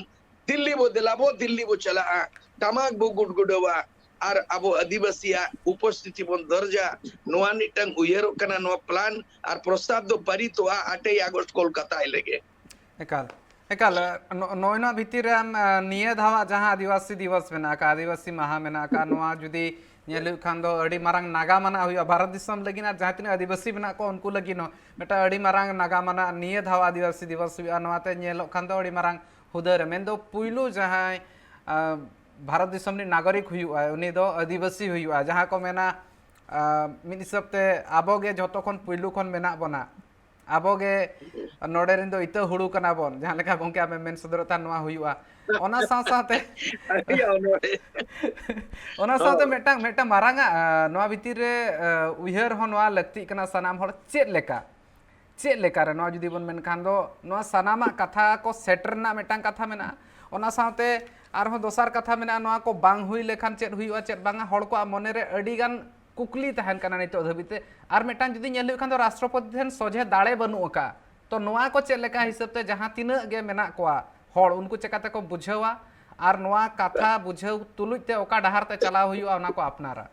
ᱫᱤᱞᱞᱤ ᱵᱚ ᱫᱮᱞᱟ ᱵᱚ, ᱫᱤᱞᱞᱤ ᱵᱚ ᱪᱟᱞᱟᱜᱼᱟ, ᱴᱟᱢᱟᱠ ᱵᱚ ᱜᱩᱰᱜᱩᱰᱟᱹᱣᱟ, ᱟᱨ ᱟᱵᱚ ᱟᱹᱫᱤᱵᱟᱹᱥᱤᱭᱟᱜ ᱩᱯᱚᱥᱛᱷᱤᱛᱤ ᱵᱚᱱ ᱫᱚᱨᱡᱟ, ᱱᱚᱣᱟ ᱢᱤᱫᱴᱟᱝ ᱩᱭᱦᱟᱹᱨᱚᱜ ᱠᱟᱱᱟ, ᱱᱚᱣᱟ ᱯᱞᱟᱱ ᱟᱨ ᱯᱨᱚᱥᱛᱟᱵ ᱫᱚ ᱯᱟᱨᱤᱛᱚᱜᱼᱟ ᱟᱴᱮᱭ ᱟᱜᱚᱥᱴ ᱠᱳᱞᱠᱟᱛᱟ ᱦᱤᱞᱳᱜ ᱜᱮ᱾ ᱮᱠᱟᱞ, ᱮᱠᱟᱞ, ᱱᱚ-, ᱱᱚᱜᱼᱚᱭ ᱱᱚᱣᱟ ᱵᱷᱤᱛᱤᱨ ᱨᱮ ᱟᱢ, ᱟ, ᱱᱤᱭᱟᱹ ᱫᱷᱟᱣᱟᱜ ᱡᱟᱦᱟᱸ ᱟᱹᱫᱤᱵᱟᱹᱥᱤ ᱫᱤᱵᱚᱥ ᱢᱮᱱᱟᱜ ᱟᱠᱟᱫ, ᱟᱹᱫᱤᱵᱟᱹᱥᱤ ᱢᱟᱦᱟ ᱢᱮᱱᱟᱜ ᱟᱠᱟᱫ, ᱱᱚᱣᱟ ᱡᱩᱫᱤ ᱧᱮᱞ ᱦᱩᱭᱩᱜ ᱠᱷᱟᱱ ᱫᱚ ᱟᱹᱰᱤ ᱢᱟᱨᱟᱝ ᱱᱟᱜᱟᱢ ᱟᱱᱟᱜ ᱦᱩᱭᱩᱜᱼᱟ ᱵᱷᱟᱨᱚᱛ ᱫᱤᱥᱚᱢ ᱞᱟᱹᱜᱤᱫ, ᱟᱨ ᱡᱟᱦᱟᱸ ᱛᱤᱱᱟᱹᱜ ᱟᱹᱫᱤᱵᱟᱹᱥᱤ ᱢᱮᱱᱟᱜ ᱠᱚᱣᱟ ᱩᱱᱠᱩ ᱞᱟᱹᱜᱤᱫ ᱦᱚᱸ ᱢᱤᱫᱴᱟᱝ ᱟᱹᱰᱤ ᱢᱟᱨᱟᱝ ᱱᱟᱜᱟᱢ ᱟᱱᱟᱜ ᱱᱤᱭᱟᱹ ᱫᱷᱟᱣ ᱟᱹᱫᱤᱵᱟᱹᱥᱤ ᱫᱤᱵᱚᱥ ᱦᱩᱭᱩᱜᱼᱟ᱾ ᱱᱚᱣᱟᱛᱮ ᱧᱮᱞᱚᱜ ᱠᱷᱟᱱ ᱫᱚ ᱟᱹᱰᱤ ᱢᱟᱨᱟᱝ ᱦᱩᱫᱟᱹᱨ ᱨᱮ, ᱢᱮᱱᱫᱚ ᱯᱩᱭᱞᱩ ᱡᱟᱦᱟᱸᱭ, ᱟ, ᱵᱷᱟᱨᱚᱛ ᱫᱤᱥᱚᱢ ᱨᱤᱱ ᱱᱟᱜᱚᱨᱤᱠ ᱦᱩᱭᱩᱜᱼᱟ, ᱩᱱᱤ ᱫᱚ ᱟᱹᱫᱤᱵᱟᱹᱥᱤ ᱦᱩᱭᱩᱜᱼᱟ᱾ ᱡᱟᱦᱟᱸ ᱠᱚ ᱢᱮᱱᱟ, ᱟ, ᱢᱤᱫ ᱦᱤᱥᱟᱹᱵ ᱛᱮ ᱟᱵᱚ ᱜᱮ ᱡᱷᱚᱛᱚ ᱠᱷᱚᱱ ᱯᱩᱭᱞᱩ ᱠᱷᱚᱱ ᱢᱮᱱᱟᱜ ᱵᱚᱱᱟ, ᱟᱵᱚ ᱜᱮ ᱱᱚᱰᱮ ᱨᱮᱱ ᱫᱚ ᱤᱛᱟᱹ ᱦᱩᱲᱩ ᱠᱟᱱᱟ ᱵᱚᱱ, ᱡᱟᱦᱟᱸ ᱞᱮᱠᱟ ᱜᱚᱢᱠᱮ ᱟᱢᱮᱢ ᱢᱮᱱ ᱥᱚᱫᱚᱨᱮᱫ ᱛᱟᱦᱮᱸ, ᱱᱚᱣᱟ ᱦᱩᱭᱩᱜᱼᱟ᱾ ᱚᱱᱟ ᱥᱟᱶ ᱥᱟᱶᱛᱮ ᱟᱹᱰᱤ ᱚᱱᱚᱲᱦᱮ᱾ ᱚᱱᱟ ᱥᱟᱶᱛᱮ ᱦᱳᱭ᱾ ᱢᱤᱫᱴᱟᱝ, ᱢᱤᱫᱴᱟᱝ ᱢᱟᱨᱟᱝ ᱟᱜ, ᱟ, ᱱᱚᱣᱟ ᱵᱷᱤᱛᱤᱨ ᱨᱮ, ᱟ, ᱩᱭᱦᱟᱹᱨ ᱦᱚᱸ ᱱᱚᱣᱟ ᱞᱟᱹᱠᱛᱤᱜ ᱠᱟᱱᱟ ᱥᱟᱱᱟᱢ ᱦᱚᱲ, ᱪᱮᱫ ᱞᱮᱠᱟ, ᱪᱮᱫ ᱞᱮᱠᱟ ᱨᱮ ᱱᱚᱣᱟ ᱡᱩᱫᱤ ᱵᱚᱱ ᱢᱮᱱᱠᱷᱟᱱ ᱫᱚ, ᱱᱚᱣᱟ ᱥᱟᱱᱟᱢᱟᱜ ᱠᱟᱛᱷᱟ ᱠᱚ ᱥᱮᱴ ᱨᱮᱱᱟᱜ ᱢᱤᱫᱴᱟᱝ ᱠᱟᱛᱷᱟ ᱢᱮᱱᱟᱜᱼᱟ᱾ ᱚᱱᱟ ᱥᱟᱶᱛᱮ ᱟᱨᱦᱚᱸ ᱫᱚᱥᱟᱨ ᱠᱟᱛᱷᱟ ᱢᱮᱱᱟᱜᱼᱟ, ᱱᱚᱣᱟ ᱠᱚ ᱵᱟᱝ ᱦᱩᱭ ᱞᱮᱠᱷᱟᱱ ᱪᱮᱫ ᱦᱩᱭᱩᱜᱼᱟ, ᱪᱮᱫ ᱵᱟᱝᱟ, ᱦᱚᱲ ᱠᱚᱣᱟᱜ ᱢᱚᱱᱮ ᱨᱮ ᱟᱹᱰᱤ ᱜᱟᱱ ᱠᱩᱠᱞᱤ ᱛᱟᱦᱮᱱ ᱠᱟᱱᱟ ᱱᱤᱛᱚᱜ ᱫᱷᱟᱹᱵᱤᱡ ᱛᱮ᱾ ᱟᱨ ᱢᱤᱫᱴᱟᱝ ᱡᱩᱫᱤ ᱧᱮᱞ ᱦᱩᱭᱩᱜ ᱠᱷᱟᱱ ᱫᱚ ᱨᱟᱥᱴᱨᱚᱯᱚᱛᱤ ᱴᱷᱮᱱ ᱥᱚᱡᱷᱮ ᱫᱟᱲᱮ ᱵᱟᱹᱱᱩᱜ ᱟᱠᱟᱫᱼᱟ᱾ ᱛᱚ ᱱᱚᱣᱟ ᱠᱚ ᱪᱮᱫ ᱞᱮᱠᱟ ᱦᱤᱥᱟᱹᱵ ᱛᱮ ᱡᱟᱦᱟᱸ ᱛᱤᱱᱟᱹᱜ ᱜᱮ ᱢᱮᱱᱟᱜ ᱠᱚᱣᱟ ᱦᱚᱲ, ᱩᱱᱠᱩ ᱪᱮᱠᱟ ᱛᱮᱠᱚ ᱵᱩᱡᱷᱟᱹᱣᱟ? ᱟᱨ ᱱᱚᱣᱟ ᱠᱟᱛᱷᱟ ᱵᱩᱡᱷᱟᱹᱣ ᱛᱩᱞᱩᱡ ᱛᱮ ᱚᱠᱟ ᱰᱟᱦᱟᱨ ᱛᱮ ᱪᱟᱞᱟᱣ ᱦᱩᱭᱩᱜᱼᱟ, ᱚᱱᱟ ᱠᱚ ᱟᱯᱱᱟᱨᱟ᱾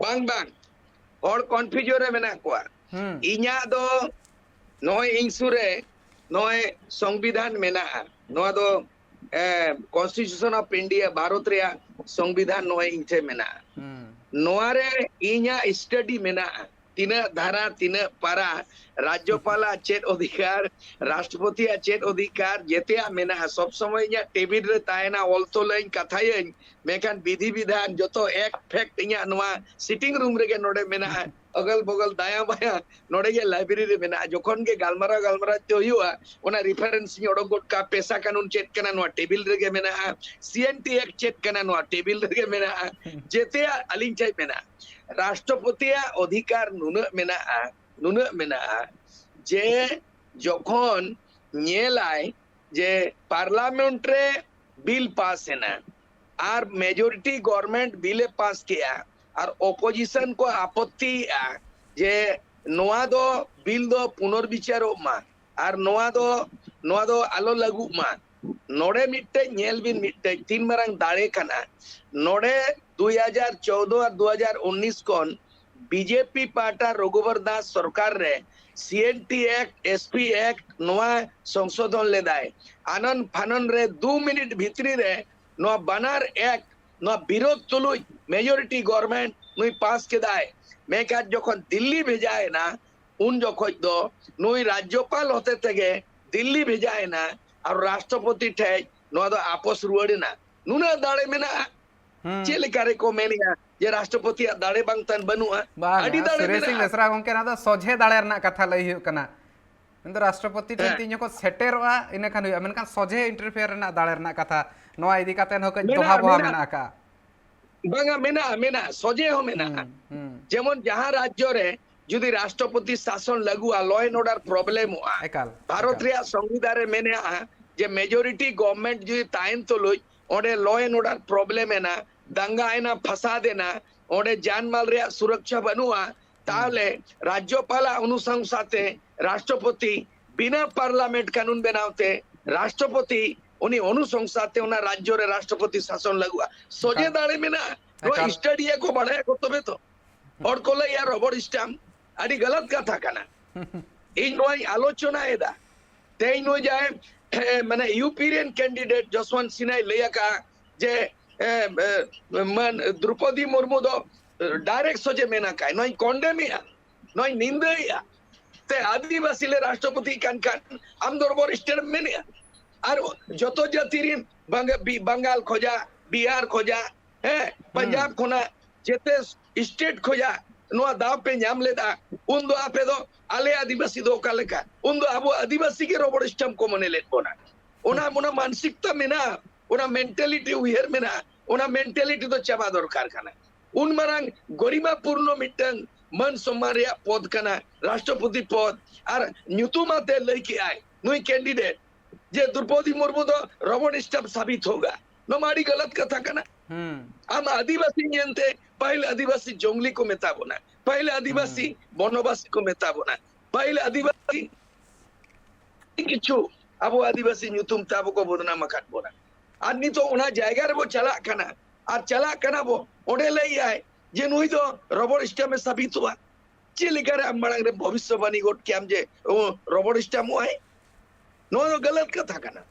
ᱵᱟᱝ, ᱵᱟᱝ, ᱦᱚᱲ ᱠᱚᱱᱯᱷᱤᱭᱩᱡᱚᱱ ᱨᱮ ᱢᱮᱱᱟᱜ ᱠᱚᱣᱟ᱾ ᱦᱩᱸ᱾ ᱤᱧᱟᱹᱜ ᱫᱚ ᱱᱚᱜᱼᱚᱭ ᱤᱧ ᱥᱩᱨ ᱨᱮ ᱱᱚᱜᱼᱚᱭ ᱥᱚᱝᱵᱤᱫᱷᱟᱱ ᱢᱮᱱᱟᱜᱼᱟ, ᱱᱚᱣᱟ ᱫᱚ, ᱮ, Constitution of India, ᱵᱷᱟᱨᱚᱛ ᱨᱮᱭᱟᱜ ᱥᱚᱝᱵᱤᱫᱷᱟᱱ ᱱᱚᱜᱼᱚᱭ ᱤᱧ ᱴᱷᱮᱱ ᱢᱮᱱᱟᱜᱼᱟ᱾ ᱦᱩᱸ᱾ ᱱᱚᱣᱟ ᱨᱮ ᱤᱧᱟᱹᱜ ᱥᱴᱟᱰᱤ ᱢᱮᱱᱟᱜᱼᱟ, ᱛᱤᱱᱟᱹᱜ ᱫᱷᱟᱨᱟ, ᱛᱤᱱᱟᱹᱜ ᱯᱟᱨᱟ, ᱨᱟᱡᱽᱡᱚᱯᱟᱞᱟᱜ ᱪᱮᱫ ᱚᱫᱷᱤᱠᱟᱨ, ᱨᱟᱥᱴᱨᱚᱯᱚᱛᱤᱭᱟᱜ ᱪᱮᱫ ᱚᱫᱷᱤᱠᱟᱨ, ᱡᱮᱛᱮᱭᱟᱜ ᱢᱮᱱᱟᱜᱼᱟ᱾ ᱥᱚᱵ ᱥᱚᱢᱚᱭ ᱤᱧᱟᱹᱜ ᱴᱮᱵᱤᱞ ᱨᱮ ᱛᱟᱦᱮᱱᱟ, ᱚᱞ ᱛᱚᱞᱟᱹᱧ, ᱠᱟᱛᱷᱟᱭᱟᱹᱧ, ᱢᱮᱱᱠᱷᱟᱱ ᱵᱤᱫᱷᱤ ᱵᱤᱫᱷᱟᱱ ᱡᱚᱛᱚ ᱮᱠ ᱯᱷᱮᱠᱴ ᱤᱧᱟᱹᱜ ᱱᱚᱣᱟ ᱥᱤᱴᱤᱝ ᱨᱩᱢ ᱨᱮᱜᱮ ᱱᱚᱰᱮ ᱢᱮᱱᱟᱜᱼᱟ, ᱚᱜᱚᱞ ᱵᱚᱜᱚᱞ ᱫᱟᱭᱟ ᱵᱟᱭᱟ ᱱᱚᱰᱮ ᱜᱮ ᱞᱟᱭᱵᱨᱮᱨᱤ ᱨᱮ ᱢᱮᱱᱟᱜᱼᱟ᱾ ᱡᱚᱠᱷᱚᱱ ᱜᱮ ᱜᱟᱞᱢᱟᱨᱟᱣ ᱜᱟᱞᱢᱟᱨᱟᱣ ᱛᱮ ᱦᱩᱭᱩᱜᱼᱟ, ᱚᱱᱟ ᱨᱮᱯᱷᱟᱨᱮᱱᱥ ᱤᱧ ᱚᱰᱚᱠ ᱜᱚᱫ ᱠᱟᱜᱼᱟ, ᱯᱮᱥᱟ ᱠᱟᱹᱱᱩᱱ ᱪᱮᱫ ᱠᱟᱱᱟ ᱱᱚᱣᱟ ᱴᱮᱵᱤᱞ ᱨᱮᱜᱮ ᱢᱮᱱᱟᱜᱼᱟ, ᱥᱤ ᱮᱱ ᱴᱤ ᱮᱠᱴ ᱪᱮᱫ ᱠᱟᱱᱟ ᱱᱚᱣᱟ ᱴᱮᱵᱤᱞ ᱨᱮᱜᱮ ᱢᱮᱱᱟᱜᱼᱟ, ᱡᱮᱛᱮᱭᱟᱜ ᱟᱹᱞᱤᱧ ᱴᱷᱮᱱ ᱢᱮᱱᱟᱜᱼᱟ᱾ ᱨᱟᱥᱴᱨᱚᱯᱚᱛᱤᱭᱟᱜ ᱚᱫᱷᱤᱠᱟᱨ ᱱᱩᱱᱟᱹᱜ ᱢᱮᱱᱟᱜᱼᱟ, ᱱᱩᱱᱟᱹᱜ ᱢᱮᱱᱟᱜᱼᱟ ᱡᱮ ᱡᱚᱠᱷᱚᱱ ᱧᱮᱞᱟᱭ ᱡᱮ ᱯᱟᱨᱞᱟᱢᱮᱱᱴ ᱨᱮ ᱵᱤᱞ ᱯᱟᱥ ᱮᱱᱟ ᱟᱨ ᱢᱮᱡᱚᱨᱤᱴᱤ ᱜᱚᱨᱢᱮᱱᱴ ᱵᱤᱞ ᱮ ᱯᱟᱥ ᱠᱮᱜᱼᱟ ᱟᱨ ᱚᱯᱳᱡᱤᱥᱚᱱ ᱠᱚ ᱟᱯᱚᱛᱛᱤᱭᱮᱜᱼᱟ ᱡᱮ ᱱᱚᱣᱟ ᱫᱚ ᱵᱤᱞ ᱫᱚ ᱯᱩᱱᱚᱨᱵᱤᱪᱟᱨᱚᱜ ᱢᱟ ᱟᱨ ᱱᱚᱣᱟ ᱫᱚ, ᱱᱚᱣᱟ ᱫᱚ ᱟᱞᱚ ᱞᱟᱹᱜᱩᱜ ᱢᱟ᱾ ᱱᱚᱰᱮ ᱢᱤᱫᱴᱮᱡ ᱧᱮᱞ ᱵᱤᱱ, ᱢᱤᱫᱴᱮᱡ ᱛᱤᱱ ᱢᱟᱨᱟᱝ ᱫᱟᱲᱮ ᱠᱟᱱᱟ᱾ ᱱᱚᱰᱮ ᱫᱩᱭ ᱦᱟᱡᱟᱨ ᱪᱳᱣᱫᱚ ᱟᱨ ᱫᱩ ᱦᱟᱡᱟᱨ ᱩᱱᱤᱥ ᱠᱷᱚᱱ ᱵᱤᱡᱮᱯᱤ ᱯᱟᱦᱴᱟ ᱨᱚᱜᱷᱩᱵᱚᱨ ᱫᱟᱥ ᱥᱚᱨᱠᱟᱨ ᱨᱮ C N T act, S P T ᱱᱚᱣᱟ ᱥᱚᱝᱥᱳᱫᱷᱚᱱ ᱞᱮᱫᱟᱭ᱾ ᱟᱱᱟᱱ ᱯᱷᱟᱱᱟᱱ ᱨᱮ ᱫᱩ ᱢᱤᱱᱤᱴ ᱵᱷᱤᱛᱨᱤ ᱨᱮ ᱱᱚᱣᱟ ᱵᱟᱱᱟᱨ ᱮᱠᱴ, ᱱᱚᱣᱟ ᱵᱤᱨᱳᱫᱷ ᱛᱩᱞᱩᱡ ᱢᱮᱡᱚᱨᱤᱴᱤ ᱜᱚᱵᱷᱚᱨᱱᱢᱮᱱᱴ ᱱᱩᱭ ᱯᱟᱥ ᱠᱮᱫᱟᱭ᱾ ᱢᱮᱱᱠᱷᱟᱱ ᱡᱚᱠᱷᱚᱱ ᱫᱤᱞᱞᱤ ᱵᱷᱮᱡᱟᱭᱮᱱᱟ, ᱩᱱ ᱡᱚᱠᱷᱚᱡ ᱫᱚ ᱱᱩᱭ ᱨᱟᱡᱽᱡᱚᱯᱟᱞ ᱦᱚᱛᱮ ᱛᱮᱜᱮ ᱫᱤᱞᱞᱤ ᱵᱷᱮᱡᱟᱭᱮᱱᱟ ᱟᱨ ᱨᱟᱥᱴᱨᱚᱯᱚᱛᱤ ᱴᱷᱮᱡ ᱱᱚᱣᱟ ᱫᱚ ᱟᱯᱚᱥ ᱨᱩᱣᱟᱹᱲ ᱮᱱᱟ᱾ ᱱᱩᱱᱟᱹᱜ ᱫᱟᱲᱮ ᱢᱮᱱᱟᱜᱼᱟ᱾ ᱦᱩᱸ᱾ ᱪᱮᱫ ᱞᱮᱠᱟ ᱨᱮᱠᱚ ᱢᱮᱱᱮᱜᱼᱟ ᱡᱮ ᱨᱟᱥᱴᱨᱚᱯᱚᱛᱤᱭᱟᱜ ᱫᱟᱲᱮ ᱵᱟᱝ ᱛᱟᱱ ᱵᱟᱹᱱᱩᱜᱼᱟ? ᱵᱟᱝ, ᱟᱹᱰᱤ ᱫᱟᱲᱮ ᱥᱩᱨᱮᱥ ᱥᱤᱝ ᱢᱮᱱᱟᱜᱼᱟ᱾ ᱵᱮᱥᱨᱟ ᱜᱚᱝᱠᱮ, ᱱᱚᱣᱟ ᱫᱚ ᱥᱚᱡᱷᱮ ᱫᱟᱲᱮ ᱨᱮᱱᱟᱜ ᱠᱟᱛᱷᱟ ᱞᱟᱹᱭ ᱦᱩᱭᱩᱜ ᱠᱟᱱᱟ᱾ ᱢᱮᱱᱫᱚ ᱨᱟᱥᱴᱨᱚᱯᱚᱛᱤ ᱴᱷᱮᱱ ᱦᱮᱸ᱾ ᱛᱤᱧ ᱡᱚᱠᱷᱚᱱ ᱥᱮᱴᱮᱨᱚᱜᱼᱟ, ᱤᱱᱟᱹ ᱠᱷᱟᱱ ᱦᱩᱭᱩᱜᱼᱟ, ᱢᱮᱱᱠᱷᱟᱱ ᱥᱚᱡᱷᱮ ᱤᱱᱴᱟᱨᱯᱷᱮᱭᱟᱨ ᱨᱮᱱᱟᱜ ᱫᱟᱲᱮ ᱨᱮᱱᱟᱜ ᱠᱟᱛᱷᱟ, ᱱᱚᱣᱟ ᱤᱫᱤ ᱠᱟᱛᱮ ᱦᱚᱸ ᱠᱟᱹᱡ ᱢᱮᱱᱟᱜᱼᱟ, ᱫᱚᱦᱟ ᱵᱚᱦᱟ ᱢᱮᱱᱟᱜᱼᱟ᱾ ᱢᱮᱱᱟᱜ ᱟᱠᱟᱫᱼᱟ᱾ ᱵᱟᱝᱟ, ᱢᱮᱱᱟᱜᱼᱟ, ᱢᱮᱱᱟᱜᱼᱟ, ᱥᱚᱡᱷᱮ ᱦᱚᱸ ᱢᱮᱱᱟᱜᱼᱟ᱾ ᱦᱩᱸ, ᱦᱩᱸ᱾ ᱡᱮᱢᱚᱱ ᱡᱟᱦᱟᱸ ᱨᱟᱡᱽᱡᱚ ᱨᱮ ᱡᱩᱫᱤ ᱨᱟᱥᱴᱨᱚᱯᱚᱛᱤ ᱥᱟᱥᱚᱱ ᱞᱟᱹᱜᱩᱜᱼᱟ, law and order ᱯᱨᱚᱵᱞᱮᱢᱚᱜᱼᱟ᱾ ᱮᱠᱟᱞ, ᱵᱷᱟᱨᱚᱛ ᱮᱠᱟᱞ᱾ ᱨᱮᱭᱟᱜ ᱥᱚᱝᱵᱤᱫᱷᱟᱱ ᱨᱮ ᱢᱮᱱᱟᱜᱼᱟ ᱡᱮ ᱢᱮᱡᱚᱨᱤᱴᱤ ᱜᱚᱵᱷᱚᱨᱱᱢᱮᱱᱴ ᱡᱩᱫᱤ ᱛᱟᱦᱮᱱ ᱛᱩᱞᱩᱡ ᱚᱸᱰᱮ law and order ᱯᱨᱚᱵᱞᱮᱢ ᱮᱱᱟ, ᱫᱟᱝᱜᱟ ᱮᱱᱟ, ᱯᱷᱟᱥᱟᱫ ᱮᱱᱟ, ᱚᱸᱰᱮ ᱡᱟᱱᱢᱟᱞ ᱨᱮᱭᱟᱜ ᱥᱩᱨᱚᱠᱪᱷᱟ ᱵᱟᱹᱱᱩᱜᱼᱟ, ᱛᱟᱦᱚᱞᱮ ᱨᱟᱡᱽᱡᱚᱯᱟᱞᱟᱜ ᱚᱱᱩᱥᱚᱝᱥᱟ ᱛᱮ ᱨᱟᱥᱴᱨᱚᱯᱚᱛᱤ ᱵᱤᱱᱟ ᱯᱟᱨᱞᱟᱢᱮᱱᱴ ᱠᱟᱱᱩᱱ ᱵᱮᱱᱟᱣ ᱛᱮ ᱨᱟᱥᱴᱨᱚᱯᱚᱛᱤ ᱩᱱᱤ ᱚᱱᱩᱥᱚᱝᱥᱟ ᱛᱮ ᱚᱱᱟ ᱨᱟᱡᱽᱡᱚ ᱨᱮ ᱨᱟᱥᱴᱨᱚᱯᱚᱛᱤ ᱥᱟᱥᱚᱱ ᱞᱟᱹᱜᱩᱜᱼᱟ᱾ ᱥᱚᱡᱷᱮ ᱮᱠᱟᱞ᱾ ᱫᱟᱲᱮ ᱢᱮᱱᱟᱜᱼᱟ᱾ ᱱᱚᱣᱟ ᱮᱠᱟᱞ᱾ ᱥᱴᱟᱰᱤᱭᱟ ᱠᱚ ᱵᱟᱲᱟᱭᱟ ᱠᱚ ᱛᱚᱵᱮ ᱛᱚ᱾ ᱦᱚᱲ ᱠᱚ ᱞᱟᱹᱭᱟ ᱨᱚᱵᱚᱨ ᱥᱴᱟᱢᱯ, ᱟᱹᱰᱤ ᱜᱟᱞᱟᱛ ᱠᱟᱛᱷᱟ ᱠᱟᱱᱟ᱾ ᱤᱧ ᱱᱚᱣᱟᱧ ᱟᱞᱳᱪᱚᱱᱟ ᱮᱫᱟ᱾ ᱛᱮᱦᱮᱧ ᱱᱩᱭ ᱡᱟᱦᱟᱸᱭ, ᱮ, ᱢᱟᱱᱮ ᱭᱩ ᱯᱤ ᱨᱮᱱ ᱠᱮᱱᱰᱤᱰᱮᱴ ᱡᱚᱥᱣᱚᱱᱛ ᱥᱤᱱᱦᱟᱭ ᱞᱟᱹᱭ ᱟᱠᱟᱫᱼᱟ ᱡᱮ, ᱮ, ᱮ, ᱢᱟᱱ ᱫᱨᱚᱯᱚᱫᱤ ᱢᱩᱨᱢᱩ ᱫᱚ ᱰᱟᱭᱨᱮᱠᱴ ᱥᱚᱡᱷᱮ ᱢᱮᱱ ᱟᱠᱟᱫ, ᱱᱚᱣᱟᱧ ᱠᱚᱱᱰᱮᱢ ᱮᱫᱼᱟ, ᱱᱚᱣᱟᱧ ᱱᱤᱱᱫᱟᱹᱭᱮᱫᱼᱟ᱾ ᱛᱮ ᱟᱹᱫᱤᱵᱟᱹᱥᱤ ᱞᱮ ᱨᱟᱥᱴᱨᱚᱯᱚᱛᱤ ᱠᱟᱱ ᱠᱷᱟᱱ ᱟᱢ ᱫᱚ ᱨᱚᱵᱚᱨ ᱥᱴᱟᱢᱯ ᱢᱮᱱᱮᱫᱼᱟ᱾ ᱟᱨ ᱡᱚᱛᱚ ᱡᱟᱹᱛᱤ ᱨᱮᱱ ᱵᱟᱝ-, ᱵᱤ-, ᱵᱟᱝᱜᱟᱞ ᱠᱷᱚᱡᱟᱜ, ᱵᱤᱦᱟᱨ ᱠᱷᱚᱡᱟᱜ, ᱦᱮᱸ, ᱯᱟᱧᱡᱟᱵᱽ ᱠᱷᱚᱱᱟᱜ ᱡᱮᱛᱮ ᱥᱴᱮᱴ ᱠᱷᱚᱡᱟᱜ ᱱᱚᱣᱟ ᱫᱟᱣ ᱯᱮ ᱧᱟᱢ ᱞᱮᱫᱟ, ᱩᱱ ᱫᱚ ᱟᱯᱮ ᱫᱚ ᱟᱞᱮ ᱟᱹᱫᱤᱵᱟᱹᱥᱤ ᱫᱚ ᱚᱠᱟ ᱞᱮᱠᱟ? ᱩᱱ ᱫᱚ ᱟᱵᱚ ᱟᱹᱫᱤᱵᱟᱹᱥᱤ ᱜᱮ ᱨᱚᱵᱚᱨ ᱥᱴᱟᱢᱯ ᱠᱚ ᱢᱚᱱᱮ ᱞᱮᱫ ᱵᱚᱱᱟ᱾ ᱚᱱᱟ, ᱚᱱᱟ ᱢᱟᱱᱥᱤᱠᱛᱟ ᱢᱮᱱᱟᱜᱼᱟ, ᱚᱱᱟ ᱢᱮᱱᱴᱟᱞᱤᱴᱤ ᱩᱭᱦᱟᱹᱨ ᱢᱮᱱᱟᱜᱼᱟ, ᱚᱱᱟ ᱢᱮᱱᱴᱟᱞᱤᱴᱤ ᱫᱚ ᱪᱟᱵᱟ ᱫᱚᱨᱠᱟᱨ ᱠᱟᱱᱟ᱾ ᱩᱱ ᱢᱟᱨᱟᱝ ᱜᱚᱨᱤᱢᱟ ᱯᱩᱨᱱᱚ ᱢᱤᱫᱴᱟᱝ ᱢᱟᱹᱱ ᱥᱚᱢᱢᱟᱱ ᱨᱮᱭᱟᱜ ᱯᱚᱫ ᱠᱟᱱᱟ, ᱨᱟᱥᱴᱨᱚᱯᱚᱛᱤ ᱯᱚᱫ, ᱟᱨ ᱧᱩᱛᱩᱢ ᱟᱛᱮ ᱞᱟᱹᱭ ᱠᱮᱜᱼᱟᱭ ᱱᱩᱭ ᱠᱮᱱᱰᱤᱰᱮᱴ ᱡᱮ ᱫᱨᱚᱯᱚᱫᱤ ᱢᱩᱨᱢᱩ ᱫᱚ ᱨᱚᱵᱚᱨ ᱥᱴᱟᱢᱯ ᱥᱟᱵᱤᱛ ᱦᱳᱜᱟ᱾ ᱱᱚᱣᱟ ᱢᱟ ᱟᱹᱰᱤ ᱜᱟᱞᱟᱛ ᱠᱟᱛᱷᱟ ᱠᱟᱱᱟ᱾ ᱦᱩᱸ᱾ ᱟᱢ ᱟᱹᱫᱤᱵᱟᱹᱥᱤ ᱧᱮᱞᱛᱮ ᱯᱟᱹᱦᱤᱞ ᱟᱹᱫᱤᱵᱟᱹᱥᱤ ᱡᱚᱝᱞᱤ ᱠᱚ ᱢᱮᱛᱟ ᱵᱚᱱᱟ, ᱯᱟᱹᱦᱤᱞ ᱟᱹᱫᱤᱵᱟᱹᱥᱤ ᱵᱚᱱᱚᱵᱟᱥᱤ ᱠᱚ ᱢᱮᱛᱟ ᱵᱚᱱᱟ, ᱯᱟᱹᱦᱤᱞ ᱟᱹᱫᱤᱵᱟᱹᱥᱤ ᱠᱤᱪᱷᱩ ᱟᱵᱚ ᱟᱹᱫᱤᱵᱟᱹᱥᱤ ᱧᱩᱛᱩᱢ ᱛᱮ ᱟᱵᱚ ᱠᱚ ᱵᱚᱫᱱᱟᱢ ᱟᱠᱟᱫ ᱵᱚᱱᱟ᱾ ᱟᱨ ᱱᱤᱛᱚᱜ ᱚᱱᱟ ᱡᱟᱭᱜᱟ ᱨᱮᱵᱚ ᱪᱟᱞᱟᱜ ᱠᱟᱱᱟ, ᱟᱨ ᱪᱟᱞᱟᱜ ᱠᱟᱱᱟ ᱵᱚ, ᱚᱸᱰᱮ ᱞᱟᱹᱭᱮᱜᱼᱟᱭ ᱡᱮ ᱱᱩᱭ ᱫᱚ ᱨᱚᱵᱚᱲ ᱥᱴᱟᱢᱯ ᱮ ᱥᱟᱵᱤᱛᱚᱜᱼᱟ᱾ ᱪᱮᱫ ᱞᱮᱠᱟᱨᱮ ᱟᱢ ᱢᱟᱲᱟᱝ ᱨᱮ ᱵᱷᱚᱵᱤᱥᱥᱚᱵᱟᱱᱤ ᱜᱚᱫ ᱠᱮᱭᱟᱢ ᱡᱮ ᱚ, ᱨᱚᱵᱚᱲ ᱥᱴᱟᱢᱯᱚᱜ ᱟᱭ? ᱱᱚᱣᱟ ᱫᱚ ᱜᱟᱞᱟᱛ ᱠᱟᱛᱷᱟ ᱠᱟᱱᱟ᱾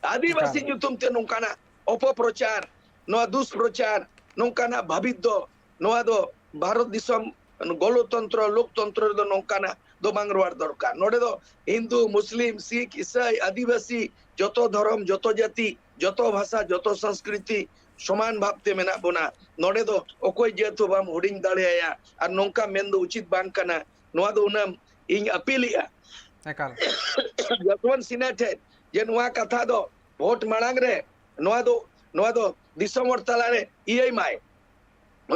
ᱟᱹᱫᱤᱵᱟᱹᱥᱤ ᱮᱠᱟᱞ᱾ ᱧᱩᱛᱩᱢ ᱛᱮ ᱱᱚᱝᱠᱟᱱᱟᱜ ᱚᱯᱚᱯᱨᱚᱪᱟᱨ, ᱱᱚᱣᱟ ᱫᱩᱥᱯᱨᱚᱪᱟᱨ, ᱱᱚᱝᱠᱟᱱᱟᱜ ᱵᱷᱟᱵᱤᱛ ᱫᱚ, ᱱᱚᱣᱟ ᱫᱚ ᱵᱷᱟᱨᱚᱛ ᱫᱤᱥᱚᱢ ᱜᱚᱱᱚᱛᱚᱱᱛᱨᱚ, ᱞᱳᱠᱛᱚᱱᱛᱨᱚ ᱨᱮᱫᱚ ᱱᱚᱝᱠᱟᱱᱟᱜ ᱫᱚ ᱵᱟᱝ ᱨᱚᱲ ᱫᱚᱨᱠᱟᱨ᱾ ᱱᱚᱰᱮ ᱫᱚ ᱦᱤᱱᱫᱩ, ᱢᱩᱥᱞᱤᱢ, ᱥᱤᱠᱷ, ᱤᱥᱟᱹᱭ, ᱟᱹᱫᱤᱵᱟᱹᱥᱤ, ᱡᱚᱛᱚ ᱫᱷᱚᱨᱚᱢ, ᱡᱚᱛᱚ ᱡᱟᱹᱛᱤ, ᱡᱚᱛᱚ ᱵᱷᱟᱥᱟ, ᱡᱚᱛᱚ ᱥᱚᱝᱥᱠᱨᱤᱛᱤ ᱥᱚᱢᱟᱱ ᱵᱷᱟᱵᱽ ᱛᱮ ᱢᱮᱱᱟᱜ ᱵᱚᱱᱟ᱾ ᱱᱚᱰᱮ ᱫᱚ ᱚᱠᱚᱭ ᱡᱟᱹᱛ ᱦᱚᱸ ᱵᱟᱢ ᱦᱩᱰᱤᱧ ᱫᱟᱲᱮᱭᱟᱭᱟ, ᱟᱨ ᱱᱚᱝᱠᱟ ᱢᱮᱱ ᱫᱚ ᱩᱪᱤᱛ ᱵᱟᱝ ᱠᱟᱱᱟ᱾ ᱱᱚᱣᱟ ᱫᱚ ᱩᱱᱟᱹᱝ ᱤᱧ ᱟᱹᱯᱤᱞᱮᱜᱼᱟ ᱮᱠᱟᱞ᱾ ᱡᱚᱥᱣᱚᱱᱛ ᱥᱤᱱᱦᱟ ᱴᱷᱮᱱ ᱡᱮ ᱱᱚᱣᱟ ᱠᱟᱛᱷᱟ ᱫᱚ ᱵᱷᱳᱴ ᱢᱟᱲᱟᱝ ᱨᱮ ᱱᱚᱣᱟ ᱫᱚ, ᱱᱚᱣᱟ ᱫᱚ ᱫᱤᱥᱚᱢ ᱦᱚᱲ ᱛᱟᱞᱟᱨᱮ ᱤᱭᱟᱹᱭ ᱢᱟᱭ,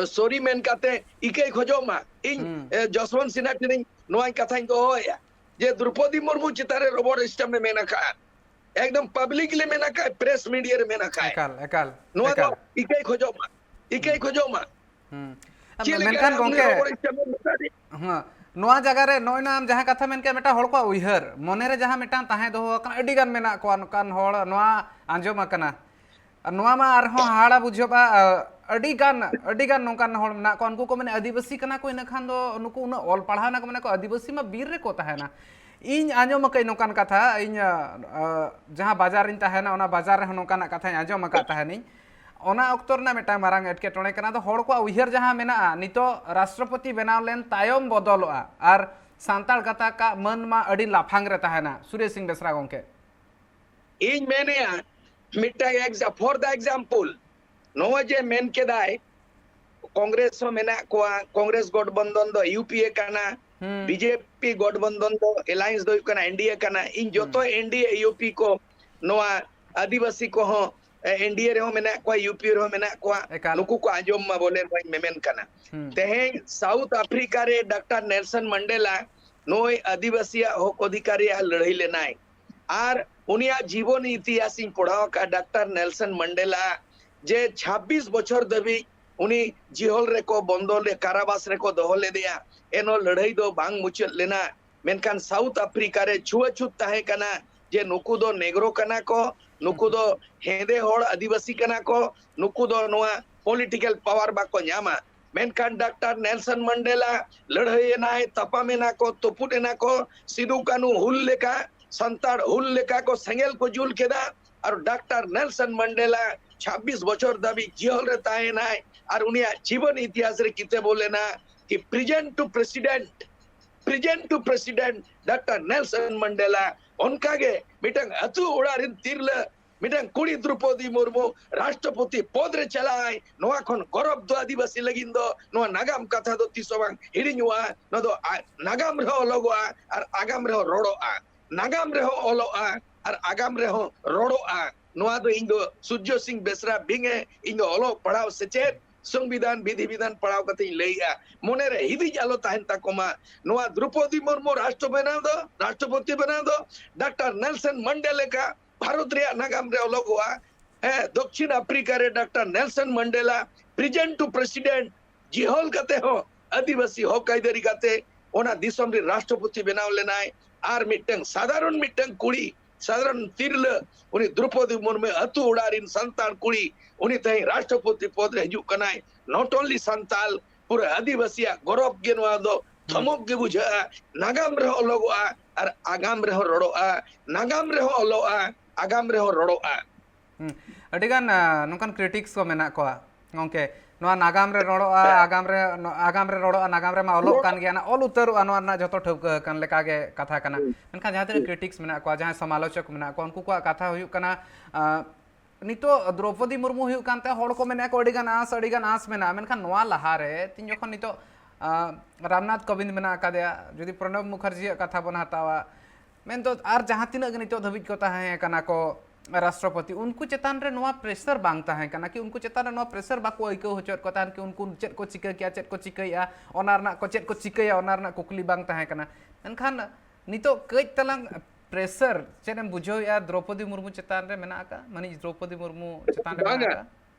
ᱥᱚᱨᱤ ᱢᱮᱱ ᱠᱟᱛᱮ ᱤᱠᱟᱹᱭ ᱠᱷᱚᱡᱚᱜ ᱢᱟ᱾ ᱤᱧ, ᱦᱩᱸ᱾ ᱮ, ᱡᱚᱥᱣᱚᱱᱛ ᱥᱤᱱᱦᱟ ᱴᱷᱮᱱᱤᱧ ᱱᱚᱣᱟᱧ ᱠᱟᱛᱷᱟᱧ ᱫᱚᱦᱚᱭᱟ ᱡᱮ ᱫᱨᱚᱯᱚᱫᱤ ᱢᱩᱨᱢᱩ ᱪᱮᱛᱟᱱ ᱨᱮ ᱨᱚᱵᱚᱲ ᱥᱴᱟᱢᱯ ᱮ ᱢᱮᱱ ᱟᱠᱟᱫᱼᱟ, ᱮᱠᱫᱚᱢ ᱯᱟᱵᱽᱞᱤᱠᱞᱤ ᱢᱮᱱ ᱟᱠᱟᱫ, ᱯᱨᱮᱥ ᱢᱤᱰᱤᱭᱟ ᱨᱮ ᱢᱮᱱ ᱟᱠᱟᱫ, ᱮᱠᱟᱞ, ᱮᱠᱟᱞ, ᱱᱚᱣᱟ ᱫᱚ ᱮᱠᱟᱞ᱾ ᱤᱠᱟᱹᱭ ᱠᱷᱚᱡᱚᱜ ᱢᱟ, ᱤᱠᱟᱹᱭ ᱠᱷᱚᱡᱚᱜ ᱢᱟ᱾ ᱦᱩᱸ᱾ ᱪᱮᱫ ᱞᱮᱠᱟ ᱢᱮᱱᱠᱷᱟᱱ ᱨᱮ ᱩᱱᱤ ᱜᱚᱝᱠᱮ, ᱨᱚᱵᱚᱲ ᱥᱴᱟᱢᱯ ᱮ ᱢᱮᱛᱟ ᱫᱮ? ᱦᱮᱸ, ᱱᱚᱣᱟ ᱡᱟᱭᱜᱟ ᱨᱮ ᱱᱚᱜᱼᱚᱭ ᱱᱟ ᱟᱢ ᱡᱟᱦᱟᱸ ᱠᱟᱛᱷᱟ ᱢᱮᱱ ᱠᱮᱫ, ᱢᱤᱫᱴᱟᱝ ᱦᱚᱲ ᱠᱚᱣᱟᱜ ᱩᱭᱦᱟᱹᱨ, ᱢᱚᱱᱮ ᱨᱮ ᱡᱟᱦᱟᱸ ᱢᱤᱫᱴᱟᱝ ᱛᱟᱦᱮᱸ ᱫᱚᱦᱚ ᱟᱠᱟᱱᱟ, ᱟᱹᱰᱤ ᱜᱟᱱ ᱢᱮᱱᱟᱜ ᱠᱚᱣᱟ ᱱᱚᱝᱠᱟᱱ ᱦᱚᱲ, ᱱᱚᱣᱟ ᱟᱸᱡᱚᱢ ᱟᱠᱟᱱᱟ᱾ ᱟᱨ ᱱᱚᱣᱟ ᱢᱟ ᱟᱨᱦᱚᱸ ᱦᱟᱦᱟᱲᱟ ᱵᱩᱡᱷᱟᱹᱜᱼᱟ᱾ ᱟᱹᱰᱤ ᱜᱟᱱ, ᱟᱹᱰᱤ ᱜᱟᱱ ᱱᱚᱝᱠᱟᱱ ᱦᱚᱲ ᱢᱮᱱᱟᱜ ᱠᱚᱣᱟ, ᱩᱱᱠᱩ ᱠᱚ ᱢᱮᱱᱟ ᱟᱹᱫᱤᱵᱟᱹᱥᱤ ᱠᱟᱱᱟ ᱠᱚ, ᱤᱱᱟᱹ ᱠᱷᱟᱱ ᱫᱚ ᱱᱩᱠᱩ ᱩᱱᱟᱹᱜ ᱚᱞ ᱯᱟᱲᱦᱟᱣ ᱱᱟᱠᱚ, ᱢᱮᱱᱟ ᱠᱚ ᱟᱹᱫᱤᱵᱟᱹᱥᱤ ᱢᱟ ᱵᱤᱨ ᱨᱮᱠᱚ ᱛᱟᱦᱮᱱᱟ᱾ ᱤᱧ ᱟᱸᱡᱚᱢ ᱟᱠᱟᱫᱟᱹᱧ ᱱᱚᱝᱠᱟᱱ ᱠᱟᱛᱷᱟ, ᱤᱧ, ᱟ, ᱟ, ᱡᱟᱦᱟᱸ ᱵᱟᱡᱟᱨ ᱨᱤᱧ ᱛᱟᱦᱮᱱᱟ, ᱚᱱᱟ ᱵᱟᱡᱟᱨ ᱨᱮᱦᱚᱸ ᱱᱚᱝᱠᱟᱱᱟᱜ ᱠᱟᱛᱷᱟᱧ ᱟᱸᱡᱚᱢ ᱟᱠᱟᱫ ᱛᱟᱦᱮᱱᱤᱧ᱾ ᱚᱱᱟ ᱚᱠᱛᱚ ᱨᱮᱱᱟᱜ ᱢᱤᱫᱴᱟᱝ ᱢᱟᱨᱟᱝ ᱮᱴᱠᱮᱴᱚᱬᱮ ᱠᱟᱱᱟ᱾ ᱟᱫᱚ ᱦᱚᱲ ᱠᱚᱣᱟᱜ ᱩᱭᱦᱟᱹᱨ ᱡᱟᱦᱟᱸ ᱢᱮᱱᱟᱜᱼᱟ, ᱱᱤᱛᱚᱜ ᱨᱟᱥᱴᱨᱚᱯᱚᱛᱤ ᱵᱮᱱᱟᱣ ᱞᱮᱱ ᱛᱟᱭᱚᱢ ᱵᱚᱫᱚᱞᱚᱜᱼᱟ, ᱟᱨ ᱥᱟᱱᱛᱟᱲ ᱜᱟᱛᱟᱠᱟᱜ ᱢᱟᱹᱱ ᱢᱟ ᱟᱹᱰᱤ ᱞᱟᱯᱷᱟᱝ ᱨᱮ ᱛᱟᱦᱮᱱᱟ᱾ ᱥᱩᱨᱮᱥ ᱥᱤᱝ ᱵᱮᱥᱨᱟ ᱜᱚᱝᱠᱮ᱾ ᱤᱧ ᱢᱮᱱᱮᱜᱼᱟ, ᱢᱤᱫᱴᱟᱝ exa-, for the example, ᱱᱚᱜᱼᱚᱭ ᱡᱮ ᱢᱮᱱ ᱠᱮᱫᱟᱭ, ᱠᱚᱝᱜᱨᱮᱥ ᱦᱚᱸ ᱢᱮᱱᱟᱜ ᱠᱚᱣᱟ, ᱠᱚᱝᱜᱨᱮᱥ ᱜᱚᱴᱵᱚᱱᱫᱷᱚᱱ ᱫᱚ ᱤᱭᱩ ᱯᱤ ᱮ ᱠᱟᱱᱟ, ᱦᱩᱸ᱾ ᱵᱤ ᱡᱮ ᱯᱤ ᱜᱚᱴᱵᱚᱱᱫᱷᱚᱱ ᱫᱚ alliance ᱫᱚ ᱦᱩᱭᱩᱜ ᱠᱟᱱᱟ ᱮᱱ ᱰᱤ ᱮ ᱠᱟᱱᱟ᱾ ᱤᱧ ᱡᱚᱛᱚ ᱦᱩᱸ᱾ ᱮᱱ ᱰᱤ ᱮ ᱤᱭᱩ ᱯᱤ ᱠᱚ, ᱱᱚᱣᱟ ᱟᱹᱫᱤᱵᱟᱹᱥᱤ ᱠᱚᱦᱚᱸ, ᱮ, ᱮᱱ ᱰᱤ ᱮ ᱨᱮᱦᱚᱸ ᱢᱮᱱᱟᱜ ᱠᱚᱣᱟ, ᱤᱭᱩ ᱯᱤ ᱨᱮᱦᱚᱸ ᱢᱮᱱᱟᱜ ᱠᱚᱣᱟ, ᱮᱠᱟᱞ᱾ ᱱᱩᱠᱩ ᱠᱚ ᱟᱸᱡᱚᱢ ᱢᱟ ᱵᱚᱞᱮ, ᱱᱚᱣᱟᱧ ᱢᱮᱢᱮᱱ ᱠᱟᱱᱟ᱾ ᱦᱩᱸ᱾ ᱛᱮᱦᱮᱧ ᱥᱟᱣᱩᱛᱷ ᱟᱯᱷᱨᱤᱠᱟ ᱨᱮ ᱰᱟᱠᱛᱟᱨ ᱱᱮᱞᱥᱚᱱ ᱢᱟᱱᱰᱮᱞᱟ ᱱᱩᱭ ᱟᱹᱫᱤᱵᱟᱹᱥᱤᱭᱟᱜ ᱦᱚᱠ ᱚᱫᱷᱤᱠᱟᱨ ᱨᱮᱭᱟᱜ ᱞᱟᱹᱲᱦᱟᱹᱭ ᱞᱮᱱᱟᱭ, ᱟᱨ ᱩᱱᱤᱭᱟᱜ ᱡᱤᱵᱚᱱ ᱤᱛᱤᱦᱟᱥ ᱤᱧ ᱯᱚᱲᱦᱟᱣ ᱟᱠᱟᱫᱼᱟ᱾ ᱰᱟᱠᱛᱟᱨ ᱱᱮᱞᱥᱚᱱ ᱢᱟᱱᱰᱮᱞᱟ ᱡᱮ ᱪᱷᱟᱵᱵᱤᱥ ᱵᱚᱪᱷᱚᱨ ᱫᱷᱟᱹᱵᱤᱡ ᱩᱱᱤ ᱡᱤᱦᱚᱞ ᱨᱮᱠᱚ ᱵᱚᱱᱫᱚ ᱞᱮ, ᱠᱟᱨᱟᱵᱟᱥ ᱨᱮᱠᱚ ᱫᱚᱦᱚ ᱞᱮᱫᱮᱭᱟ, ᱮᱱᱦᱚᱸ ᱞᱟᱹᱲᱦᱟᱹᱭ ᱫᱚ ᱵᱟᱝ ᱢᱩᱪᱟᱹᱫ ᱞᱮᱱᱟ᱾ ᱢᱮᱱᱠᱷᱟᱱ ᱥᱟᱣᱩᱛᱷ ᱟᱯᱷᱨᱤᱠᱟ ᱨᱮ ᱪᱷᱩᱣᱟᱹᱪᱷᱩᱛ ᱛᱟᱦᱮᱸ ᱠᱟᱱᱟ, ᱡᱮ ᱱᱩᱠᱩ ᱫᱚ ᱱᱮᱜᱨᱳ ᱠᱟᱱᱟ ᱠᱚ, ᱱᱩᱠᱩ ᱫᱚ ᱦᱮᱸᱫᱮ ᱦᱚᱲ ᱟᱹᱫᱤᱵᱟᱹᱥᱤ ᱠᱟᱱᱟ ᱠᱚ, ᱱᱩᱠᱩ ᱫᱚ ᱱᱚᱣᱟ ᱯᱚᱞᱤᱴᱤᱠᱮᱞ ᱯᱟᱣᱟᱨ ᱵᱟᱠᱚ ᱧᱟᱢᱟ᱾ ᱢᱮᱱᱠᱷᱟᱱ ᱰᱟᱠᱛᱟᱨ ᱱᱮᱞᱥᱚᱱ ᱢᱟᱱᱰᱮᱞᱟ ᱞᱟᱹᱲᱦᱟᱹᱭ ᱮᱱᱟᱭ, ᱛᱟᱯᱟᱢ ᱮᱱᱟ ᱠᱚ, ᱛᱩᱯᱩᱫ ᱮᱱᱟ ᱠᱚ, ᱥᱤᱫᱩ ᱠᱟᱹᱱᱦᱩ ᱦᱩᱞ ᱞᱮᱠᱟ, ᱥᱟᱱᱛᱟᱲ ᱦᱩᱞ ᱞᱮᱠᱟ ᱠᱚ ᱥᱮᱸᱜᱮᱞ ᱠᱚ ᱡᱩᱞ ᱠᱮᱫᱟ᱾ ᱟᱨ ᱰᱟᱠᱛᱟᱨ ᱱᱮᱞᱥᱚᱱ ᱢᱟᱱᱰᱮᱞᱟ ᱪᱷᱟᱵᱵᱤᱥ ᱵᱚᱪᱷᱚᱨ ᱫᱷᱟᱹᱵᱤᱡ ᱡᱤᱦᱚᱞ ᱨᱮ ᱛᱟᱦᱮᱸ ᱮᱱᱟᱭ᱾ ᱟᱨ ᱩᱱᱤᱭᱟᱜ ᱡᱤᱵᱚᱱ ᱤᱛᱤᱦᱟᱥ ᱨᱮ ᱠᱤᱛᱟᱹᱵ ᱚᱞ ᱮᱱᱟ ᱠᱤ Present to President, Present to President doctor Nelson Mandela. ᱚᱱᱠᱟᱜᱮ ᱢᱤᱫᱴᱟᱝ ᱟᱹᱛᱩ ᱚᱲᱟᱜ ᱨᱮᱱ ᱛᱤᱨᱞᱟᱹ, ᱢᱤᱫᱴᱟᱝ ᱠᱩᱲᱤ ᱫᱨᱚᱯᱚᱫᱤ ᱢᱩᱨᱢᱩ ᱨᱟᱥᱴᱨᱚᱯᱚᱛᱤ ᱯᱚᱫ ᱨᱮ ᱪᱟᱞᱟᱜ ᱟᱭ, ᱱᱚᱣᱟ ᱠᱷᱚᱱ ᱜᱚᱨᱚᱵ ᱫᱚ ᱟᱹᱫᱤᱵᱟᱹᱥᱤ ᱞᱟᱹᱜᱤᱫ ᱫᱚ ᱱᱚᱣᱟ ᱱᱟᱜᱟᱢ ᱠᱟᱛᱷᱟ ᱫᱚ ᱛᱤᱥ ᱦᱚᱸ ᱵᱟᱝ ᱦᱤᱲᱤᱧᱚᱜᱼᱟ᱾ ᱱᱚᱣᱟ ᱫᱚ ᱟ-, ᱱᱟᱜᱟᱢ ᱨᱮᱦᱚᱸ ᱚᱞᱚᱜᱚᱜᱼᱟ ᱟᱨ ᱟᱜᱟᱢ ᱨᱮᱦᱚᱸ ᱨᱚᱲᱚᱜᱼᱟ᱾ ᱱᱟᱜᱟᱢ ᱨᱮᱦᱚᱸ ᱚᱞᱚᱜᱼᱟ ᱟᱨ ᱟᱜᱟᱢ ᱨᱮᱦᱚᱸ ᱨᱚᱲᱚᱜᱼᱟ᱾ ᱱᱚᱣᱟ ᱫᱚ ᱤᱧ ᱫᱚ ᱥᱩᱨᱡᱚ ᱥᱤᱝ ᱵᱮᱥᱨᱟ ᱵᱤᱝ ᱮ, ᱤᱧ ᱫᱚ ᱚᱞᱚᱜ ᱯᱟᱲᱦᱟᱣ ᱥᱮᱪᱮᱫ, ᱥᱚᱝᱵᱤᱫᱷᱟᱱ, ᱵᱤᱫᱷᱤ ᱵᱤᱫᱷᱟᱱ ᱯᱟᱲᱦᱟᱣ ᱠᱟᱛᱮ ᱤᱧ ᱞᱟᱹᱭᱮᱜᱼᱟ᱾ ᱢᱚᱱᱮᱨᱮ ᱦᱤᱫᱤᱡ ᱟᱞᱚ ᱛᱟᱦᱮᱱ ᱛᱟᱠᱚ ᱢᱟ᱾ ᱱᱚᱣᱟ ᱫᱨᱚᱯᱚᱫᱤ ᱢᱩᱨᱢᱩ ᱨᱟᱥᱴᱨᱚ ᱵᱮᱱᱟᱣ ᱫᱚ, ᱨᱟᱥᱴᱨᱚᱯᱚᱛᱤ ᱵᱮᱱᱟᱣ ᱫᱚ ᱰᱟᱠᱛᱟᱨ ᱱᱮᱞᱥᱚᱱ ᱢᱟᱱᱰᱮᱞᱟ ᱞᱮᱠᱟ ᱵᱷᱟᱨᱚᱛ ᱨᱮᱭᱟᱜ ᱱᱟᱜᱟᱢ ᱨᱮ ᱚᱞᱚᱜᱚᱜᱼᱟ᱾ ᱦᱮᱸ, ᱫᱚᱠᱠᱷᱤᱱ ᱟᱯᱷᱨᱤᱠᱟ ᱨᱮ doctor Nelson Mandela Present to President ᱡᱤᱦᱚᱞ ᱠᱟᱛᱮ ᱦᱚᱸ ᱟᱹᱫᱤᱵᱟᱹᱥᱤ ᱦᱚᱠ ᱟᱹᱭᱫᱟᱹᱨᱤ ᱠᱟᱛᱮ ᱚᱱᱟ ᱫᱤᱥᱚᱢ ᱨᱮ ᱨᱟᱥᱴᱨᱚᱯᱚᱛᱤ ᱵᱮᱱᱟᱣ ᱞᱮᱱᱟᱭ᱾ ᱟᱨ ᱢᱤᱫᱴᱟᱝ ᱥᱟᱫᱷᱟᱨᱚᱱ ᱢᱤᱫᱴᱟᱝ ᱠᱩᱲᱤ, ᱥᱟᱫᱷᱟᱨᱚᱱ ᱛᱤᱨᱞᱟᱹ, ᱩᱱᱤ ᱫᱨᱚᱯᱚᱫᱤ ᱢᱩᱨᱢᱩ ᱟᱹᱛᱩ ᱚᱲᱟᱜ ᱨᱮᱱ ᱥᱟᱱᱛᱟᱲ ᱠᱩᱲᱤ, ᱩᱱᱤ ᱛᱮᱦᱮᱧ ᱨᱟᱥᱴᱨᱚᱯᱚᱛᱤ ᱯᱚᱫ ᱨᱮ ᱦᱤᱡᱩᱜ ᱠᱟᱱᱟᱭ᱾ Not only ᱥᱟᱱᱛᱟᱞ, ᱯᱩᱨᱟᱹ ᱟᱹᱫᱤᱵᱟᱹᱥᱤᱭᱟᱜ ᱜᱚᱨᱚᱵ ᱜᱮ ᱱᱚᱣᱟ ᱫᱚ᱾ ᱫᱷᱚᱢᱚᱠ ᱜᱮ ᱵᱩᱡᱷᱟᱹᱜᱼᱟ᱾ ᱱᱟᱜᱟᱢ ᱨᱮᱦᱚᱸ ᱚᱞᱚᱜᱚᱜᱼᱟ ᱟᱨ ᱟᱜᱟᱢ ᱨᱮᱦᱚᱸ ᱨᱚᱲᱚᱜᱼᱟ᱾ ᱱᱟᱜᱟᱢ ᱨᱮᱦᱚᱸ ᱚᱞᱚᱜᱼᱟ, ᱟᱜᱟᱢ ᱨᱮᱦᱚᱸ ᱨᱚᱲᱚᱜᱼᱟ᱾ ᱦᱩᱸ᱾ ᱟᱹᱰᱤᱜᱟᱱ ᱟ, ᱱᱚᱝᱠᱟᱱ ᱠᱨᱤᱴᱤᱠᱥ ᱠᱚ ᱢᱮᱱᱟᱜ ᱠᱚᱣᱟ ᱜᱚᱝᱠᱮ᱾ ᱱᱚᱣᱟ ᱱᱟᱜᱟᱢ ᱨᱮ ᱨᱚᱲᱚᱜᱼᱟ, ᱦᱮᱸ᱾ ᱟᱜᱟᱢ ᱨᱮ ᱱᱚ- ᱟᱜᱟᱢ ᱨᱮ ᱨᱚᱲᱚᱜᱼᱟ, ᱱᱟᱜᱟᱢ ᱨᱮᱢᱟ ᱚᱞᱚᱜ ᱠᱟᱱ ᱜᱮᱭᱟ, ᱚᱱᱟ ᱚᱞ ᱩᱛᱟᱹᱨᱚᱜᱼᱟ, ᱱᱚᱣᱟ ᱨᱮᱱᱟᱜ ᱡᱚᱛᱚ ᱴᱷᱟᱹᱣᱠᱟᱹ ᱟᱠᱟᱱ ᱞᱮᱠᱟᱜᱮ ᱠᱟᱛᱷᱟ ᱠᱟᱱᱟ᱾ ᱢᱮᱱᱠᱷᱟᱱ ᱡᱟᱦᱟᱸ ᱛᱤᱱᱟᱹᱜ ᱠᱨᱤᱴᱤᱠᱥ ᱢᱮᱱᱟᱜ ᱠᱚᱣᱟ, ᱡᱟᱦᱟᱸᱭ ᱥᱚᱢᱟᱞᱳᱪᱚᱠ ᱢᱮᱱᱟᱜ ᱠᱚᱣᱟ, ᱩᱱᱠᱩ ᱠᱚᱣᱟᱜ ᱠᱟᱛᱷᱟ ᱦᱩᱭᱩᱜ ᱠᱟᱱᱟ, ᱟ, ᱱᱤᱛᱚᱜ ᱫᱨᱚᱯᱚᱫᱤ ᱢᱩᱨᱢᱩ ᱦᱩᱭᱩᱜ ᱠᱟᱱᱛᱮ ᱦᱚᱲ ᱠᱚ ᱢᱮᱱᱮᱫᱼᱟ ᱠᱚ ᱟᱹᱰᱤᱜᱟᱱ ᱟᱸᱥ, ᱟᱹᱰᱤᱜᱟᱱ ᱟᱸᱥ ᱢᱮᱱᱟᱜᱼᱟ᱾ ᱢᱮᱱᱠᱷᱟᱱ ᱱᱚᱣᱟ ᱞᱟᱦᱟᱨᱮ ᱛᱤᱧ ᱡᱚᱠᱷᱚᱱ ᱱᱤᱛᱚᱜ, ᱟ, ᱨᱟᱢᱱᱟᱛᱷ ᱠᱳᱵᱤᱱᱫ ᱢᱮᱱᱟᱜ ᱟᱠᱟᱫᱮᱭᱟ, ᱡᱩᱫᱤ ᱯᱨᱚᱱᱚᱵ ᱢᱩᱠᱷᱟᱨᱡᱤᱭᱟᱜ ᱠᱟᱛᱷᱟ ᱵᱚᱱ ᱦᱟᱛᱟᱣᱟ, ᱢᱮᱱᱫᱚ ᱟᱨ ᱡᱟᱦᱟᱸ ᱛᱤᱱᱟᱹᱜ ᱜᱮ ᱱᱤᱛᱚᱜ ᱫᱷᱟᱹᱵᱤᱡ ᱠᱚ ᱛᱟᱦᱮᱸ ᱠᱟᱱᱟ ᱠᱚ ᱨᱟᱥᱴᱨᱚᱯᱚᱛᱤ, ᱩᱱᱠᱩ ᱪᱮᱛᱟᱱ ᱨᱮ ᱱᱚᱣᱟ ᱯᱨᱮᱥᱟᱨ ᱵᱟᱝ ᱛᱟᱦᱮᱸ ᱠᱟᱱᱟ ᱠᱤ? ᱩᱱᱠᱩ ᱪᱮᱛᱟᱱ ᱨᱮ ᱱᱚᱣᱟ ᱯᱨᱮᱥᱟᱨ ᱵᱟᱠᱚ ᱟᱹᱭᱠᱟᱹᱣ ᱦᱚᱪᱚᱭᱮᱫ ᱠᱚ ᱛᱟᱦᱮᱸᱫ ᱠᱤ? ᱩᱱᱠᱩ ᱪᱮᱫ ᱠᱚ ᱪᱤᱠᱟᱹ ᱠᱮᱭᱟ, ᱪᱮᱫ ᱠᱚ ᱪᱤᱠᱟᱹᱭᱮᱫᱼᱟ, ᱚᱱᱟ ᱨᱮᱱᱟᱜ ᱠᱚ ᱪᱮᱫ ᱠᱚ ᱪᱤᱠᱟᱹᱭᱟ, ᱚᱱᱟ ᱨᱮᱱᱟᱜ ᱠᱩᱠᱞᱤ ᱵᱟᱝ ᱛᱟᱦᱮᱸ ᱠᱟᱱᱟ᱾ ᱢᱮᱱᱠᱷᱟᱱ ᱱᱤᱛᱚᱜ ᱠᱟᱹᱡ ᱛᱟᱞᱟᱝ ᱯᱨᱮᱥᱟᱨ ᱪᱮᱫ ᱮᱢ ᱵᱩᱡᱷᱟᱹᱣᱮᱫᱼᱟ ᱫᱨᱚᱯᱚᱫᱤ ᱢᱩᱨᱢᱩ ᱪᱮᱛᱟᱱ ᱨᱮ ᱢᱮᱱᱟᱜ ᱟᱠᱟᱫ, ᱢᱟᱹᱱᱤᱡ ᱫᱨᱚᱯᱚᱫᱤ ᱢᱩᱨᱢᱩ ᱪᱮᱛᱟᱱ ᱨᱮ ᱢᱮᱱᱟᱜ ᱵᱟᱝᱟ᱾ ᱟᱠᱟᱫ?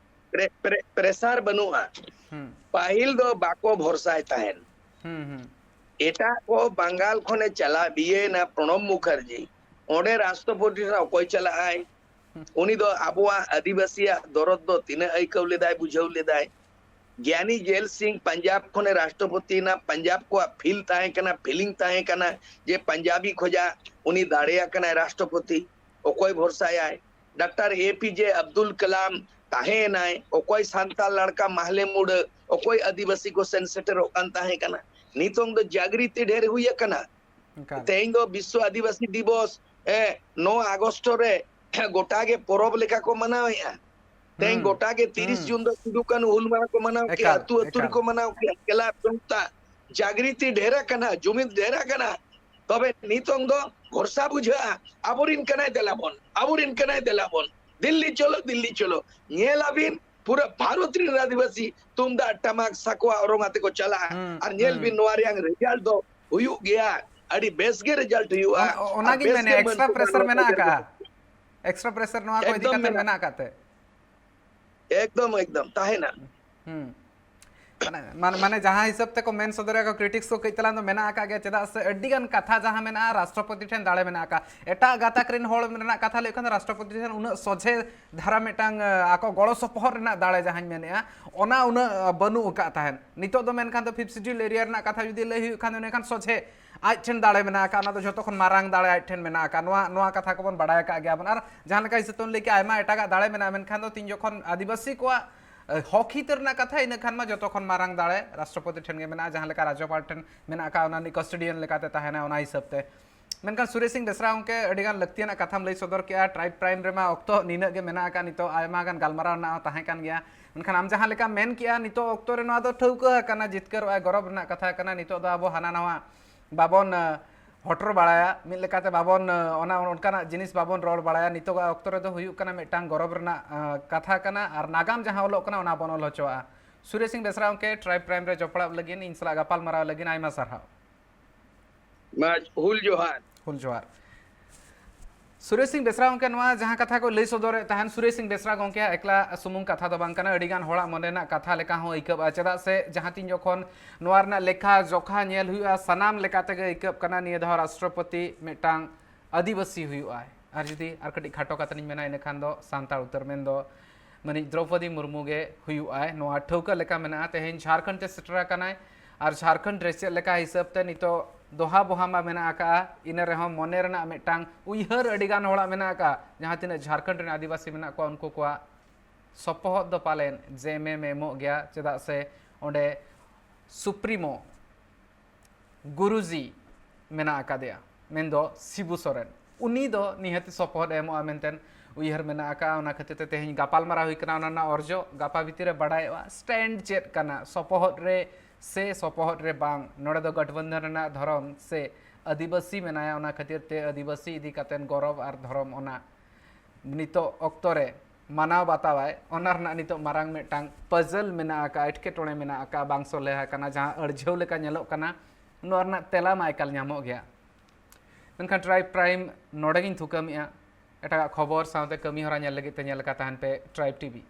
ᱯᱨᱮ- ᱯᱨᱮ- ᱯᱨᱮᱥᱟᱨ ᱵᱟᱹᱱᱩᱜᱼᱟ᱾ ᱯᱟᱹᱦᱤᱞ ᱫᱚ ᱵᱟᱠᱚ ᱵᱷᱚᱨᱥᱟᱭ ᱛᱟᱦᱮᱱ᱾ ᱮᱴᱟᱜ ᱠᱚ ᱵᱟᱝᱜᱟᱞ ᱠᱷᱚᱱᱮ ᱪᱟᱞᱟᱣ ᱵᱤᱭᱮᱱᱟ ᱯᱨᱚᱬᱚᱵ ᱢᱩᱠᱷᱟᱨᱡᱤ, ᱚᱸᱰᱮ ᱨᱟᱥᱴᱨᱚᱯᱚᱛᱤ ᱴᱷᱮᱱ ᱚᱠᱚᱭ ᱪᱟᱞᱟᱜ ᱟᱭ? ᱩᱱᱤ ᱫᱚ ᱟᱵᱚᱣᱟᱜ ᱟᱹᱫᱤᱵᱟᱹᱥᱤᱭᱟᱜ ᱫᱚᱨᱚᱫ ᱫᱚ ᱛᱤᱱᱟᱹᱜ ᱟᱹᱭᱠᱟᱹᱣ ᱞᱮᱫᱟᱭ, ᱵᱩᱡᱷᱟᱹᱣ ᱞᱮᱫᱟᱭ? ᱜᱮᱭᱟᱱᱤ ᱡᱮᱞ ᱥᱤᱝ ᱯᱟᱧᱡᱟᱵᱽ ᱠᱷᱚᱱᱮ ᱨᱟᱥᱴᱨᱚᱯᱚᱛᱤᱭᱮᱱᱟ, ᱯᱟᱧᱡᱟᱵᱽ ᱠᱚᱣᱟᱜ ᱯᱷᱤᱞ ᱛᱟᱦᱮᱸ ᱠᱟᱱᱟ, ᱯᱷᱤᱞᱤᱝ ᱛᱟᱦᱮᱸ ᱠᱟᱱᱟ ᱡᱮ ᱯᱟᱧᱡᱟᱵᱤ ᱠᱷᱚᱡᱟᱜ ᱩᱱᱤ ᱫᱟᱲᱮᱭᱟᱠᱟᱱᱟᱭ ᱨᱟᱥᱴᱨᱚᱯᱚᱛᱤ᱾ ᱚᱠᱚᱭ ᱵᱷᱚᱨᱥᱟᱭᱟᱭ? ᱰᱟᱠᱛᱟᱨ ᱮ ᱯᱤ ᱡᱮ ᱟᱵᱫᱩᱞ ᱠᱟᱞᱟᱢ ᱛᱟᱦᱮᱸᱭᱮᱱᱟᱭ, ᱚᱠᱚᱭ ᱥᱟᱱᱛᱟᱲ ᱞᱟᱲᱠᱟ ᱢᱟᱦᱞᱮ ᱢᱩᱰᱟᱹ, ᱚᱠᱚᱭ ᱟᱹᱫᱤᱵᱟᱹᱥᱤ ᱠᱚ ᱥᱮᱱ ᱥᱮᱴᱮᱨᱚᱜ ᱠᱟᱱ ᱛᱟᱦᱮᱸ ᱠᱟᱱᱟ? ᱱᱤᱛᱚᱝ ᱫᱚ ᱡᱟᱜᱽᱨᱤᱛᱤ ᱰᱷᱮᱨ ᱦᱩᱭ ᱟᱠᱟᱱᱟ᱾ ᱮᱠᱟᱞ᱾ ᱛᱮᱦᱮᱧ ᱫᱚ ᱵᱤᱥᱥᱚ ᱟᱹᱫᱤᱵᱟᱹᱥᱤ ᱫᱤᱵᱚᱥ, ᱮ, ᱱᱚ ᱟᱜᱚᱥᱴ ᱨᱮ ᱜᱚᱴᱟ ᱜᱮ ᱯᱚᱨᱚᱵᱽ ᱞᱮᱠᱟ ᱠᱚ ᱢᱟᱱᱟᱣᱮᱫᱼᱟ᱾ ᱛᱮᱦᱮᱧ ᱦᱩᱸ, ᱜᱚᱴᱟ ᱜᱮ ᱛᱤᱨᱤᱥ ᱦᱩᱸ᱾ ᱡᱩᱱ ᱫᱚ ᱥᱤᱫᱩ ᱠᱟᱹᱱᱦᱩ ᱦᱩᱞ ᱢᱟᱦᱟ ᱠᱚ ᱢᱟᱱᱟᱣ ᱠᱮᱜᱼᱟ, ᱮᱠᱟᱞ, ᱟᱹᱛᱩ ᱟᱹᱛᱩ ᱮᱠᱟᱞ᱾ ᱨᱮᱠᱚ ᱢᱟᱱᱟᱣ ᱠᱮᱜᱼᱟ, ᱠᱞᱟᱵᱽ ᱥᱚᱝᱥᱛᱷᱟ ᱡᱟᱜᱽᱨᱤᱛᱤ ᱰᱷᱮᱨ ᱟᱠᱟᱱᱟ, ᱡᱩᱢᱤᱫ ᱰᱷᱮᱨ ᱟᱠᱟᱱᱟ᱾ ᱛᱚᱵᱮ ᱱᱤᱛᱚᱝ ᱫᱚ ᱵᱷᱚᱨᱥᱟ ᱵᱩᱡᱷᱟᱹᱜᱼᱟ, ᱟᱵᱚᱨᱤᱱ ᱠᱟᱱᱟᱭ ᱫᱮᱞᱟ ᱵᱚᱱ, ᱟᱵᱚᱨᱤᱱ ᱠᱟᱱᱟᱭ ᱫᱮᱞᱟ ᱵᱚᱱ, ᱫᱤᱞᱞᱤ ᱪᱚᱞᱚ, ᱫᱤᱞᱞᱤ ᱪᱚᱞᱚ᱾ ᱧᱮᱞ ᱟᱵᱤᱱ ᱯᱩᱨᱟᱹ ᱵᱷᱟᱨᱚᱛ ᱨᱤᱱ ᱟᱹᱫᱤᱵᱟᱹᱥᱤ ᱛᱩᱢᱫᱟᱜ ᱴᱟᱢᱟᱠ ᱥᱟᱠᱣᱟ ᱚᱨᱚᱝ ᱟᱛᱮ ᱠᱚ ᱪᱟᱞᱟᱜᱼᱟ᱾ ᱦᱩᱸ, ᱟᱨ ᱧᱮᱞ ᱦᱩᱸ᱾ ᱵᱤᱱ ᱱᱚᱣᱟ ᱨᱮᱭᱟᱝ ᱨᱮᱡᱟᱞᱴ ᱫᱚ ᱦᱩᱭᱩᱜ ᱜᱮᱭᱟ, ᱟᱹᱰᱤ ᱵᱮᱥ ᱜᱮ ᱨᱮᱡᱟᱞᱴ ᱦᱩᱭᱩᱜᱼᱟ᱾ ᱚᱱ-, ᱚ-, ᱟᱨ ᱚᱱᱟᱜᱤᱧ ᱵᱮᱥ ᱢᱮᱱᱮᱫᱼᱟ, ᱜᱮ ᱢᱟᱹᱱ ᱮᱠᱥᱴᱨᱟ ᱠᱚ ᱯᱨᱮᱥᱟᱨ ᱮᱢᱟ ᱢᱮᱱᱟᱜ ᱟᱠᱟᱫᱼᱟ? ᱠᱚ ᱮᱠᱥᱴᱨᱟ ᱯᱨᱮᱥᱟᱨ ᱱᱚᱣᱟ ᱠᱚ ᱤᱫᱤ ᱮᱠᱫᱚᱢ ᱠᱟᱛᱮ ᱢᱮᱱᱟᱜᱼᱟ᱾ ᱢᱮᱱᱟᱜ ᱟᱠᱟᱫ ᱛᱮ? ᱮᱠᱫᱚᱢ, ᱮᱠᱫᱚᱢ ᱛᱟᱦᱮᱱᱟ᱾ ᱦᱩᱸ᱾ ᱢᱟᱱᱮ, ᱢᱟᱱᱮ, ᱢᱟᱱᱮ ᱡᱟᱦᱟᱸ ᱦᱤᱥᱟᱹᱵ ᱛᱮᱠᱚ ᱢᱮᱱ ᱥᱚᱫᱚᱨᱮᱫᱼᱟ ᱠᱚ, ᱠᱨᱤᱴᱤᱠᱥ ᱠᱚ ᱠᱟᱹᱡ ᱛᱟᱞᱟᱝ ᱫᱚ ᱢᱮᱱᱟᱜ ᱟᱠᱟᱫ ᱜᱮᱭᱟ, ᱪᱮᱫᱟᱜ ᱥᱮ ᱟᱹᱰᱤ ᱜᱟᱱ ᱠᱟᱛᱷᱟ ᱡᱟᱦᱟᱸ ᱢᱮᱱᱟᱜᱼᱟ, ᱨᱟᱥᱴᱨᱚᱯᱚᱛᱤ ᱴᱷᱮᱱ ᱫᱟᱲᱮ ᱢᱮᱱᱟᱜ ᱟᱠᱟᱫ᱾ ᱮᱴᱟᱜ ᱜᱟᱛᱟᱠ ᱨᱮᱱ ᱦᱚᱲ ᱨᱮᱱᱟᱜ ᱠᱟᱛᱷᱟ ᱞᱟᱹᱭ ᱠᱷᱟᱱ ᱫᱚ ᱨᱟᱥᱴᱨᱚᱯᱚᱛᱤ ᱴᱷᱮᱱ ᱩᱱᱟᱹᱜ ᱥᱚᱡᱷᱮ ᱫᱷᱟᱨᱟ ᱢᱤᱫᱴᱟᱝ, ᱟ, ᱟᱠᱚ ᱜᱚᱲᱚ ᱥᱚᱯᱚᱦᱚᱫ ᱨᱮᱱᱟᱜ ᱫᱟᱲᱮ ᱡᱟᱦᱟᱸᱧ ᱢᱮᱱᱮᱫᱼᱟ, ᱚᱱᱟ ᱩᱱᱟᱹᱜ, ᱟ, ᱵᱟᱹᱱᱩᱜ ᱟᱠᱟᱫ ᱛᱟᱦᱮᱸᱫ᱾ ᱱᱤᱛᱚᱜ ᱫᱚ ᱢᱮᱱᱠᱷᱟᱱ ᱫᱚ ᱯᱷᱤᱯᱛᱷ ᱥᱤᱰᱤᱭᱩᱞ ᱮᱨᱤᱭᱟ ᱨᱮᱱᱟᱜ ᱠᱟᱛᱷᱟ ᱡᱩᱫᱤ ᱞᱟᱹᱭ ᱦᱩᱭᱩᱜ ᱠᱷᱟᱱ ᱫᱚ ᱤᱱᱟᱹᱠᱷᱟᱱ ᱥᱚᱡᱷᱮ ᱟᱡ ᱴᱷᱮᱱ ᱫᱟᱲᱮ ᱢᱮᱱᱟᱜ ᱟᱠᱟᱫ, ᱚᱱᱟ ᱫᱚ ᱡᱷᱚᱛᱚ ᱠᱷᱚᱱ ᱢᱟᱨᱟᱝ ᱫᱟᱲᱮ ᱟᱡ ᱴᱷᱮᱱ ᱢᱮᱱᱟᱜ ᱟᱠᱟᱫ᱾ ᱱᱚᱣᱟ, ᱱᱚᱣᱟ ᱠᱟᱛᱷᱟ ᱠᱚᱵᱚᱱ ᱵᱟᱲᱟᱭ ᱟᱠᱟᱫ ᱜᱮᱭᱟ ᱵᱚᱱ᱾ ᱟᱨ ᱡᱟᱦᱟᱸ ᱞᱮᱠᱟ ᱦᱤᱥᱟᱹᱵ ᱛᱮᱵᱚᱱ ᱞᱟᱹᱭ ᱠᱮᱜᱼᱟ, ᱟᱭᱢᱟ ᱮᱴᱟᱜᱟᱜ ᱫᱟᱲᱮ ᱢᱮᱱᱟᱜᱼᱟ, ᱢᱮᱱᱠᱷᱟᱱ ᱫᱚ ᱛᱤᱱ ᱡᱚᱠᱷᱚᱱ ᱟᱹᱫᱤᱵᱟᱹᱥᱤ ᱠᱚᱣᱟᱜ, ᱮ, ᱦᱚᱠ ᱦᱤᱛ ᱨᱮᱱᱟᱜ ᱠᱟᱛᱷᱟ, ᱤᱱᱟᱹ ᱠᱷᱟᱱ ᱢᱟ ᱡᱚᱛᱚ ᱠᱷᱚᱱ ᱢᱟᱨᱟᱝ ᱫᱟᱲᱮ ᱨᱟᱥᱴᱨᱚᱯᱚᱛᱤ ᱴᱷᱮᱱ ᱜᱮ ᱢᱮᱱᱟᱜᱼᱟ, ᱡᱟᱦᱟᱸ ᱞᱮᱠᱟ ᱨᱟᱡᱽᱡᱚᱯᱟᱞ ᱴᱷᱮᱱ ᱢᱮᱱᱟᱜ ᱟᱠᱟᱫ, ᱚᱱᱟ ᱨᱤᱱᱤᱡ ᱠᱟᱥᱴᱳᱰᱤᱭᱟᱱ ᱞᱮᱠᱟᱛᱮ ᱛᱟᱦᱮᱱᱟ, ᱚᱱᱟ ᱦᱤᱥᱟᱹᱵ ᱛᱮ᱾ ᱢᱮᱱᱠᱷᱟᱱ ᱥᱩᱨᱮᱥ ᱥᱤᱝ ᱵᱮᱥᱨᱟ ᱜᱚᱢᱠᱮ, ᱟᱹᱰᱤ ᱜᱟᱱ ᱞᱟᱹᱠᱛᱤᱭᱟᱱᱟᱜ ᱠᱟᱛᱷᱟᱢ ᱞᱟᱹᱭ ᱥᱚᱫᱚᱨ ᱠᱮᱜᱼᱟ᱾ ᱴᱨᱟᱭᱤᱵᱽ ᱯᱨᱟᱭᱤᱢ ᱨᱮᱢᱟ ᱚᱠᱛᱚ ᱱᱤᱱᱟᱹᱜ ᱜᱮ ᱢᱮᱱᱟᱜ ᱟᱠᱟᱫ, ᱱᱤᱛᱚᱜ ᱟᱭᱢᱟ ᱜᱟᱱ ᱜᱟᱞᱢᱟᱨᱟᱣ ᱨᱮᱱᱟᱜ ᱦᱚᱸ ᱛᱟᱦᱮᱸ ᱠᱟᱱ ᱜᱮᱭᱟ᱾ ᱢᱮᱱᱠᱷᱟᱱ ᱟᱢ ᱡᱟᱦᱟᱸ ᱞᱮᱠᱟᱢ ᱢᱮᱱ ᱠᱮᱜᱼᱟ, ᱱᱤᱛᱚᱜ ᱚᱠᱛᱚ ᱨᱮ ᱱᱚᱣᱟ ᱫᱚ ᱴᱷᱟᱹᱣᱠᱟᱹ ᱟᱠᱟᱱᱟ, ᱡᱤᱛᱠᱟᱹᱨᱚᱜᱼᱟᱭ, ᱜᱚᱨᱚᱵᱽ ᱨᱮᱱᱟᱜ ᱠᱟᱛᱷᱟ ᱠᱟᱱᱟ᱾ ᱱᱤᱛᱚᱜ ᱫᱚ ᱟᱵᱚ ᱦᱟᱱᱟ ᱱᱟᱣᱟ ᱵᱟᱵᱚᱱ, ᱮ, ᱦᱚᱴᱚᱨ ᱵᱟᱲᱟᱭᱟ, ᱢᱤᱫ ᱞᱮᱠᱟᱛᱮ ᱵᱟᱵᱚᱱ, ᱮ, ᱚᱱᱟ, ᱚᱱᱠᱟᱱᱟᱜ ᱡᱤᱱᱤᱥ ᱵᱟᱵᱚᱱ ᱨᱚᱲ ᱵᱟᱲᱟᱭᱟ᱾ ᱱᱤᱛᱚᱜᱟᱜ ᱚᱠᱛᱚ ᱨᱮᱫᱚ ᱦᱩᱭᱩᱜ ᱠᱟᱱᱟ ᱢᱤᱫᱴᱟᱝ ᱜᱚᱨᱚᱵᱽ ᱨᱮᱱᱟᱜ, ᱮ, ᱠᱟᱛᱷᱟ ᱠᱟᱱᱟ, ᱟᱨ ᱱᱟᱜᱟᱢ ᱡᱟᱦᱟᱸ ᱚᱞᱚᱜ ᱠᱟᱱᱟ, ᱚᱱᱟ ᱵᱚᱱ ᱚᱞ ᱦᱚᱪᱚᱣᱟᱜᱼᱟ᱾ ᱥᱩᱨᱮᱥ ᱥᱤᱝ ᱵᱮᱥᱨᱟ ᱜᱚᱢᱠᱮ, ᱴᱨᱟᱭᱤᱵᱽ ᱯᱨᱟᱭᱤᱢ ᱨᱮ ᱡᱚᱯᱲᱟᱣ ᱞᱟᱹᱜᱤᱫ, ᱤᱧ ᱥᱟᱞᱟᱜ ᱜᱟᱯᱟᱞ ᱢᱟᱨᱟᱣ ᱞᱟᱹᱜᱤᱫ ᱟᱭᱢᱟ ᱥᱟᱨᱦᱟᱣ᱾ ᱢᱟ, ᱦᱩᱞ ᱡᱚᱦᱟᱨ᱾ ᱦᱩᱞ ᱡᱚᱦᱟᱨ᱾ ᱥᱩᱨᱮᱥ ᱥᱤᱝ ᱵᱮᱥᱨᱟ ᱜᱚᱢᱠᱮ ᱱᱚᱣᱟ ᱡᱟᱦᱟᱸ ᱠᱟᱛᱷᱟ ᱠᱚ ᱞᱟᱹᱭ ᱥᱚᱫᱚᱨᱮᱫ ᱛᱟᱦᱮᱱ, ᱥᱩᱨᱮᱥ ᱥᱤᱝ ᱵᱮᱥᱨᱟ ᱜᱚᱢᱠᱮᱭᱟᱜ ᱮᱠᱞᱟ ᱥᱩᱢᱩᱝ ᱠᱟᱛᱷᱟ ᱫᱚ ᱵᱟᱝ ᱠᱟᱱᱟ, ᱟᱹᱰᱤᱜᱟᱱ ᱦᱚᱲᱟᱜ ᱢᱚᱱᱮ ᱨᱮᱱᱟᱜ ᱠᱟᱛᱷᱟ ᱞᱮᱠᱟ ᱦᱚᱸ ᱟᱹᱭᱠᱟᱹᱜᱼᱟ᱾ ᱪᱮᱫᱟᱜ ᱥᱮ ᱡᱟᱦᱟᱸ ᱛᱤᱱ ᱡᱚᱠᱷᱚᱱ ᱱᱚᱣᱟ ᱨᱮᱱᱟᱜ ᱞᱮᱠᱷᱟ ᱡᱚᱠᱷᱟ ᱧᱮᱞ ᱦᱩᱭᱩᱜᱼᱟ, ᱥᱟᱱᱟᱢ ᱞᱮᱠᱟ ᱛᱮᱜᱮ ᱟᱹᱭᱠᱟᱹᱜ ᱠᱟᱱᱟ ᱱᱤᱭᱟᱹ ᱫᱷᱟᱣ ᱨᱟᱥᱴᱨᱚᱯᱚᱛᱤ ᱢᱤᱫᱴᱟᱝ ᱟᱹᱫᱤᱵᱟᱹᱥᱤ ᱦᱩᱭᱩᱜᱼᱟᱭ᱾ ᱟᱨ ᱡᱩᱫᱤ ᱟᱨ ᱠᱟᱹᱴᱤᱡ ᱠᱷᱟᱴᱚ ᱠᱟᱛᱮ ᱤᱧ ᱢᱮᱱᱟ, ᱤᱱᱟᱹ ᱠᱷᱟᱱ ᱫᱚ ᱥᱟᱱᱛᱟᱲ ᱩᱛᱟᱹᱨ, ᱢᱮᱱᱫᱚ ᱢᱟᱹᱱᱤᱡ ᱫᱨᱚᱣᱯᱚᱫᱤ ᱢᱩᱨᱢᱩ ᱜᱮ ᱦᱩᱭᱩᱜᱼᱟᱭ, ᱱᱚᱣᱟ ᱴᱷᱟᱹᱣᱠᱟᱹ ᱞᱮᱠᱟ ᱢᱮᱱᱟᱜᱼᱟ᱾ ᱛᱮᱦᱮᱧ ᱡᱷᱟᱲᱠᱷᱚᱸᱰ ᱛᱮ ᱥᱮᱴᱮᱨ ᱟᱠᱟᱱᱟᱭ, ᱟᱨ ᱡᱷᱟᱲᱠᱷᱚᱸᱰ ᱨᱮ ᱪᱮᱫ ᱞᱮᱠᱟ ᱦᱤᱥᱟᱹᱵ ᱛᱮ ᱱᱤᱛᱚᱜ ᱫᱚᱦᱟ ᱵᱚᱦᱟ ᱢᱟ ᱢᱮᱱᱟᱜ ᱟᱠᱟᱫᱼᱟ, ᱤᱱᱟᱹ ᱨᱮᱦᱚᱸ ᱢᱚᱱᱮ ᱨᱮᱱᱟᱜ ᱢᱤᱫᱴᱟᱝ ᱩᱭᱦᱟᱹᱨ ᱟᱹᱰᱤᱜᱟᱱ ᱦᱚᱲᱟᱜ ᱢᱮᱱᱟᱜ ᱟᱠᱟᱫᱼᱟ᱾ ᱡᱟᱦᱟᱸ ᱛᱤᱱᱟᱹᱜ ᱡᱷᱟᱲᱠᱷᱚᱸᱰ ᱨᱮᱱ ᱟᱹᱫᱤᱵᱟᱹᱥᱤ ᱢᱮᱱᱟᱜ ᱠᱚᱣᱟ, ᱩᱱᱠᱩ ᱠᱚᱣᱟᱜ ᱥᱚᱯᱚᱦᱚᱫ ᱫᱚ ᱯᱟᱞᱮᱱ ᱡᱮ ᱮᱢ ᱮᱢ ᱮᱢᱚᱜ ᱜᱮᱭᱟ, ᱪᱮᱫᱟᱜ ᱥᱮ ᱚᱸᱰᱮ ᱥᱩᱯᱨᱤᱢᱳ ᱜᱩᱨᱩᱡᱤ ᱢᱮᱱᱟᱜ ᱟᱠᱟᱫᱮᱭᱟ, ᱢᱮᱱᱫᱚ ᱥᱤᱵᱩ ᱥᱚᱨᱮᱱ᱾ ᱩᱱᱤ ᱫᱚ ᱱᱤᱦᱟᱹᱛᱤ ᱥᱚᱯᱚᱦᱚᱫ ᱮ ᱮᱢᱚᱜᱼᱟ ᱢᱮᱱᱛᱮ ᱩᱭᱦᱟᱹᱨ ᱢᱮᱱᱟᱜ ᱟᱠᱟᱫᱼᱟ᱾ ᱚᱱᱟ ᱠᱷᱟᱹᱛᱤᱨ ᱛᱮ ᱛᱮᱦᱮᱧ ᱜᱟᱯᱟᱞᱢᱟᱨᱟᱣ ᱦᱩᱭ ᱠᱟᱱᱟ᱾ ᱚᱱᱟ ᱨᱮᱱᱟᱜ ᱚᱨᱡᱚ ᱜᱟᱯᱟ ᱵᱷᱤᱛᱤᱨ ᱨᱮ ᱵᱟᱲᱟᱭᱚᱜᱼᱟ, ᱥᱴᱮᱱᱰ ᱪᱮᱫ ᱠᱟᱱᱟ, ᱥᱚᱯᱚᱦᱚᱫ ᱨᱮ ᱥᱮ ᱥᱚᱯᱚᱦᱚᱫ ᱨᱮ ᱵᱟᱝ᱾ ᱱᱚᱰᱮ ᱫᱚ ᱜᱚᱴᱵᱚᱱᱫᱷᱚᱱ ᱨᱮᱱᱟᱜ ᱫᱷᱚᱨᱚᱢ ᱥᱮ ᱟᱹᱫᱤᱵᱟᱹᱥᱤ ᱢᱮᱱᱟᱭᱟ, ᱚᱱᱟ ᱠᱷᱟᱹᱛᱤᱨ ᱛᱮ ᱟᱹᱫᱤᱵᱟᱹᱥᱤ ᱤᱫᱤ ᱠᱟᱛᱮ ᱜᱚᱨᱚᱵᱽ ᱟᱨ ᱫᱷᱚᱨᱚᱢ, ᱚᱱᱟ ᱱᱤᱛᱚᱜ ᱚᱠᱛᱚ ᱨᱮ ᱢᱟᱱᱟᱣ ᱵᱟᱛᱟᱣᱟᱭ, ᱚᱱᱟ ᱨᱮᱱᱟᱜ ᱱᱤᱛᱚᱜ ᱢᱟᱨᱟᱝ ᱢᱤᱫᱴᱟᱝ ᱯᱟᱡᱮᱞ ᱢᱮᱱᱟᱜ ᱟᱠᱟᱫᱼᱟ, ᱮᱴᱠᱮᱴᱚᱬᱮ ᱢᱮᱱᱟᱜ ᱟᱠᱟᱫᱼᱟ, ᱵᱟᱝ ᱥᱚᱞᱦᱮ ᱟᱠᱟᱱᱟ, ᱡᱟᱦᱟᱸ ᱟᱹᱲᱡᱷᱟᱹᱣ ᱞᱮᱠᱟ ᱧᱮᱞᱚᱜ ᱠᱟᱱᱟ᱾ ᱱᱚᱣᱟ ᱨᱮᱱᱟᱜ ᱛᱮᱞᱟ ᱢᱟ ᱮᱠᱟᱞ ᱧᱟᱢᱚᱜ ᱜᱮᱭᱟ᱾ ᱢᱮᱱᱠᱷᱟᱱ ᱴᱨᱟᱭᱤᱵᱽ ᱯᱨᱟᱭᱤᱢ ᱱᱚᱰᱮ ᱜᱤᱧ ᱛᱷᱩᱠᱟᱹᱢᱮᱜᱼᱟ᱾ ᱮᱴᱟᱜᱟᱜ ᱠᱷᱚᱵᱚᱨ ᱥᱟᱶᱛᱮ ᱠᱟᱹᱢᱤ ᱦᱚᱨᱟ ᱧᱮᱞ ᱞᱟᱹᱜᱤᱫ ᱛᱮ ᱧᱮᱞ ᱟᱠᱟ ᱛᱟᱦᱮᱱ ᱯᱮ ᱴᱨᱟᱭᱤᱵᱽ ᱴᱤᱵᱷᱤ᱾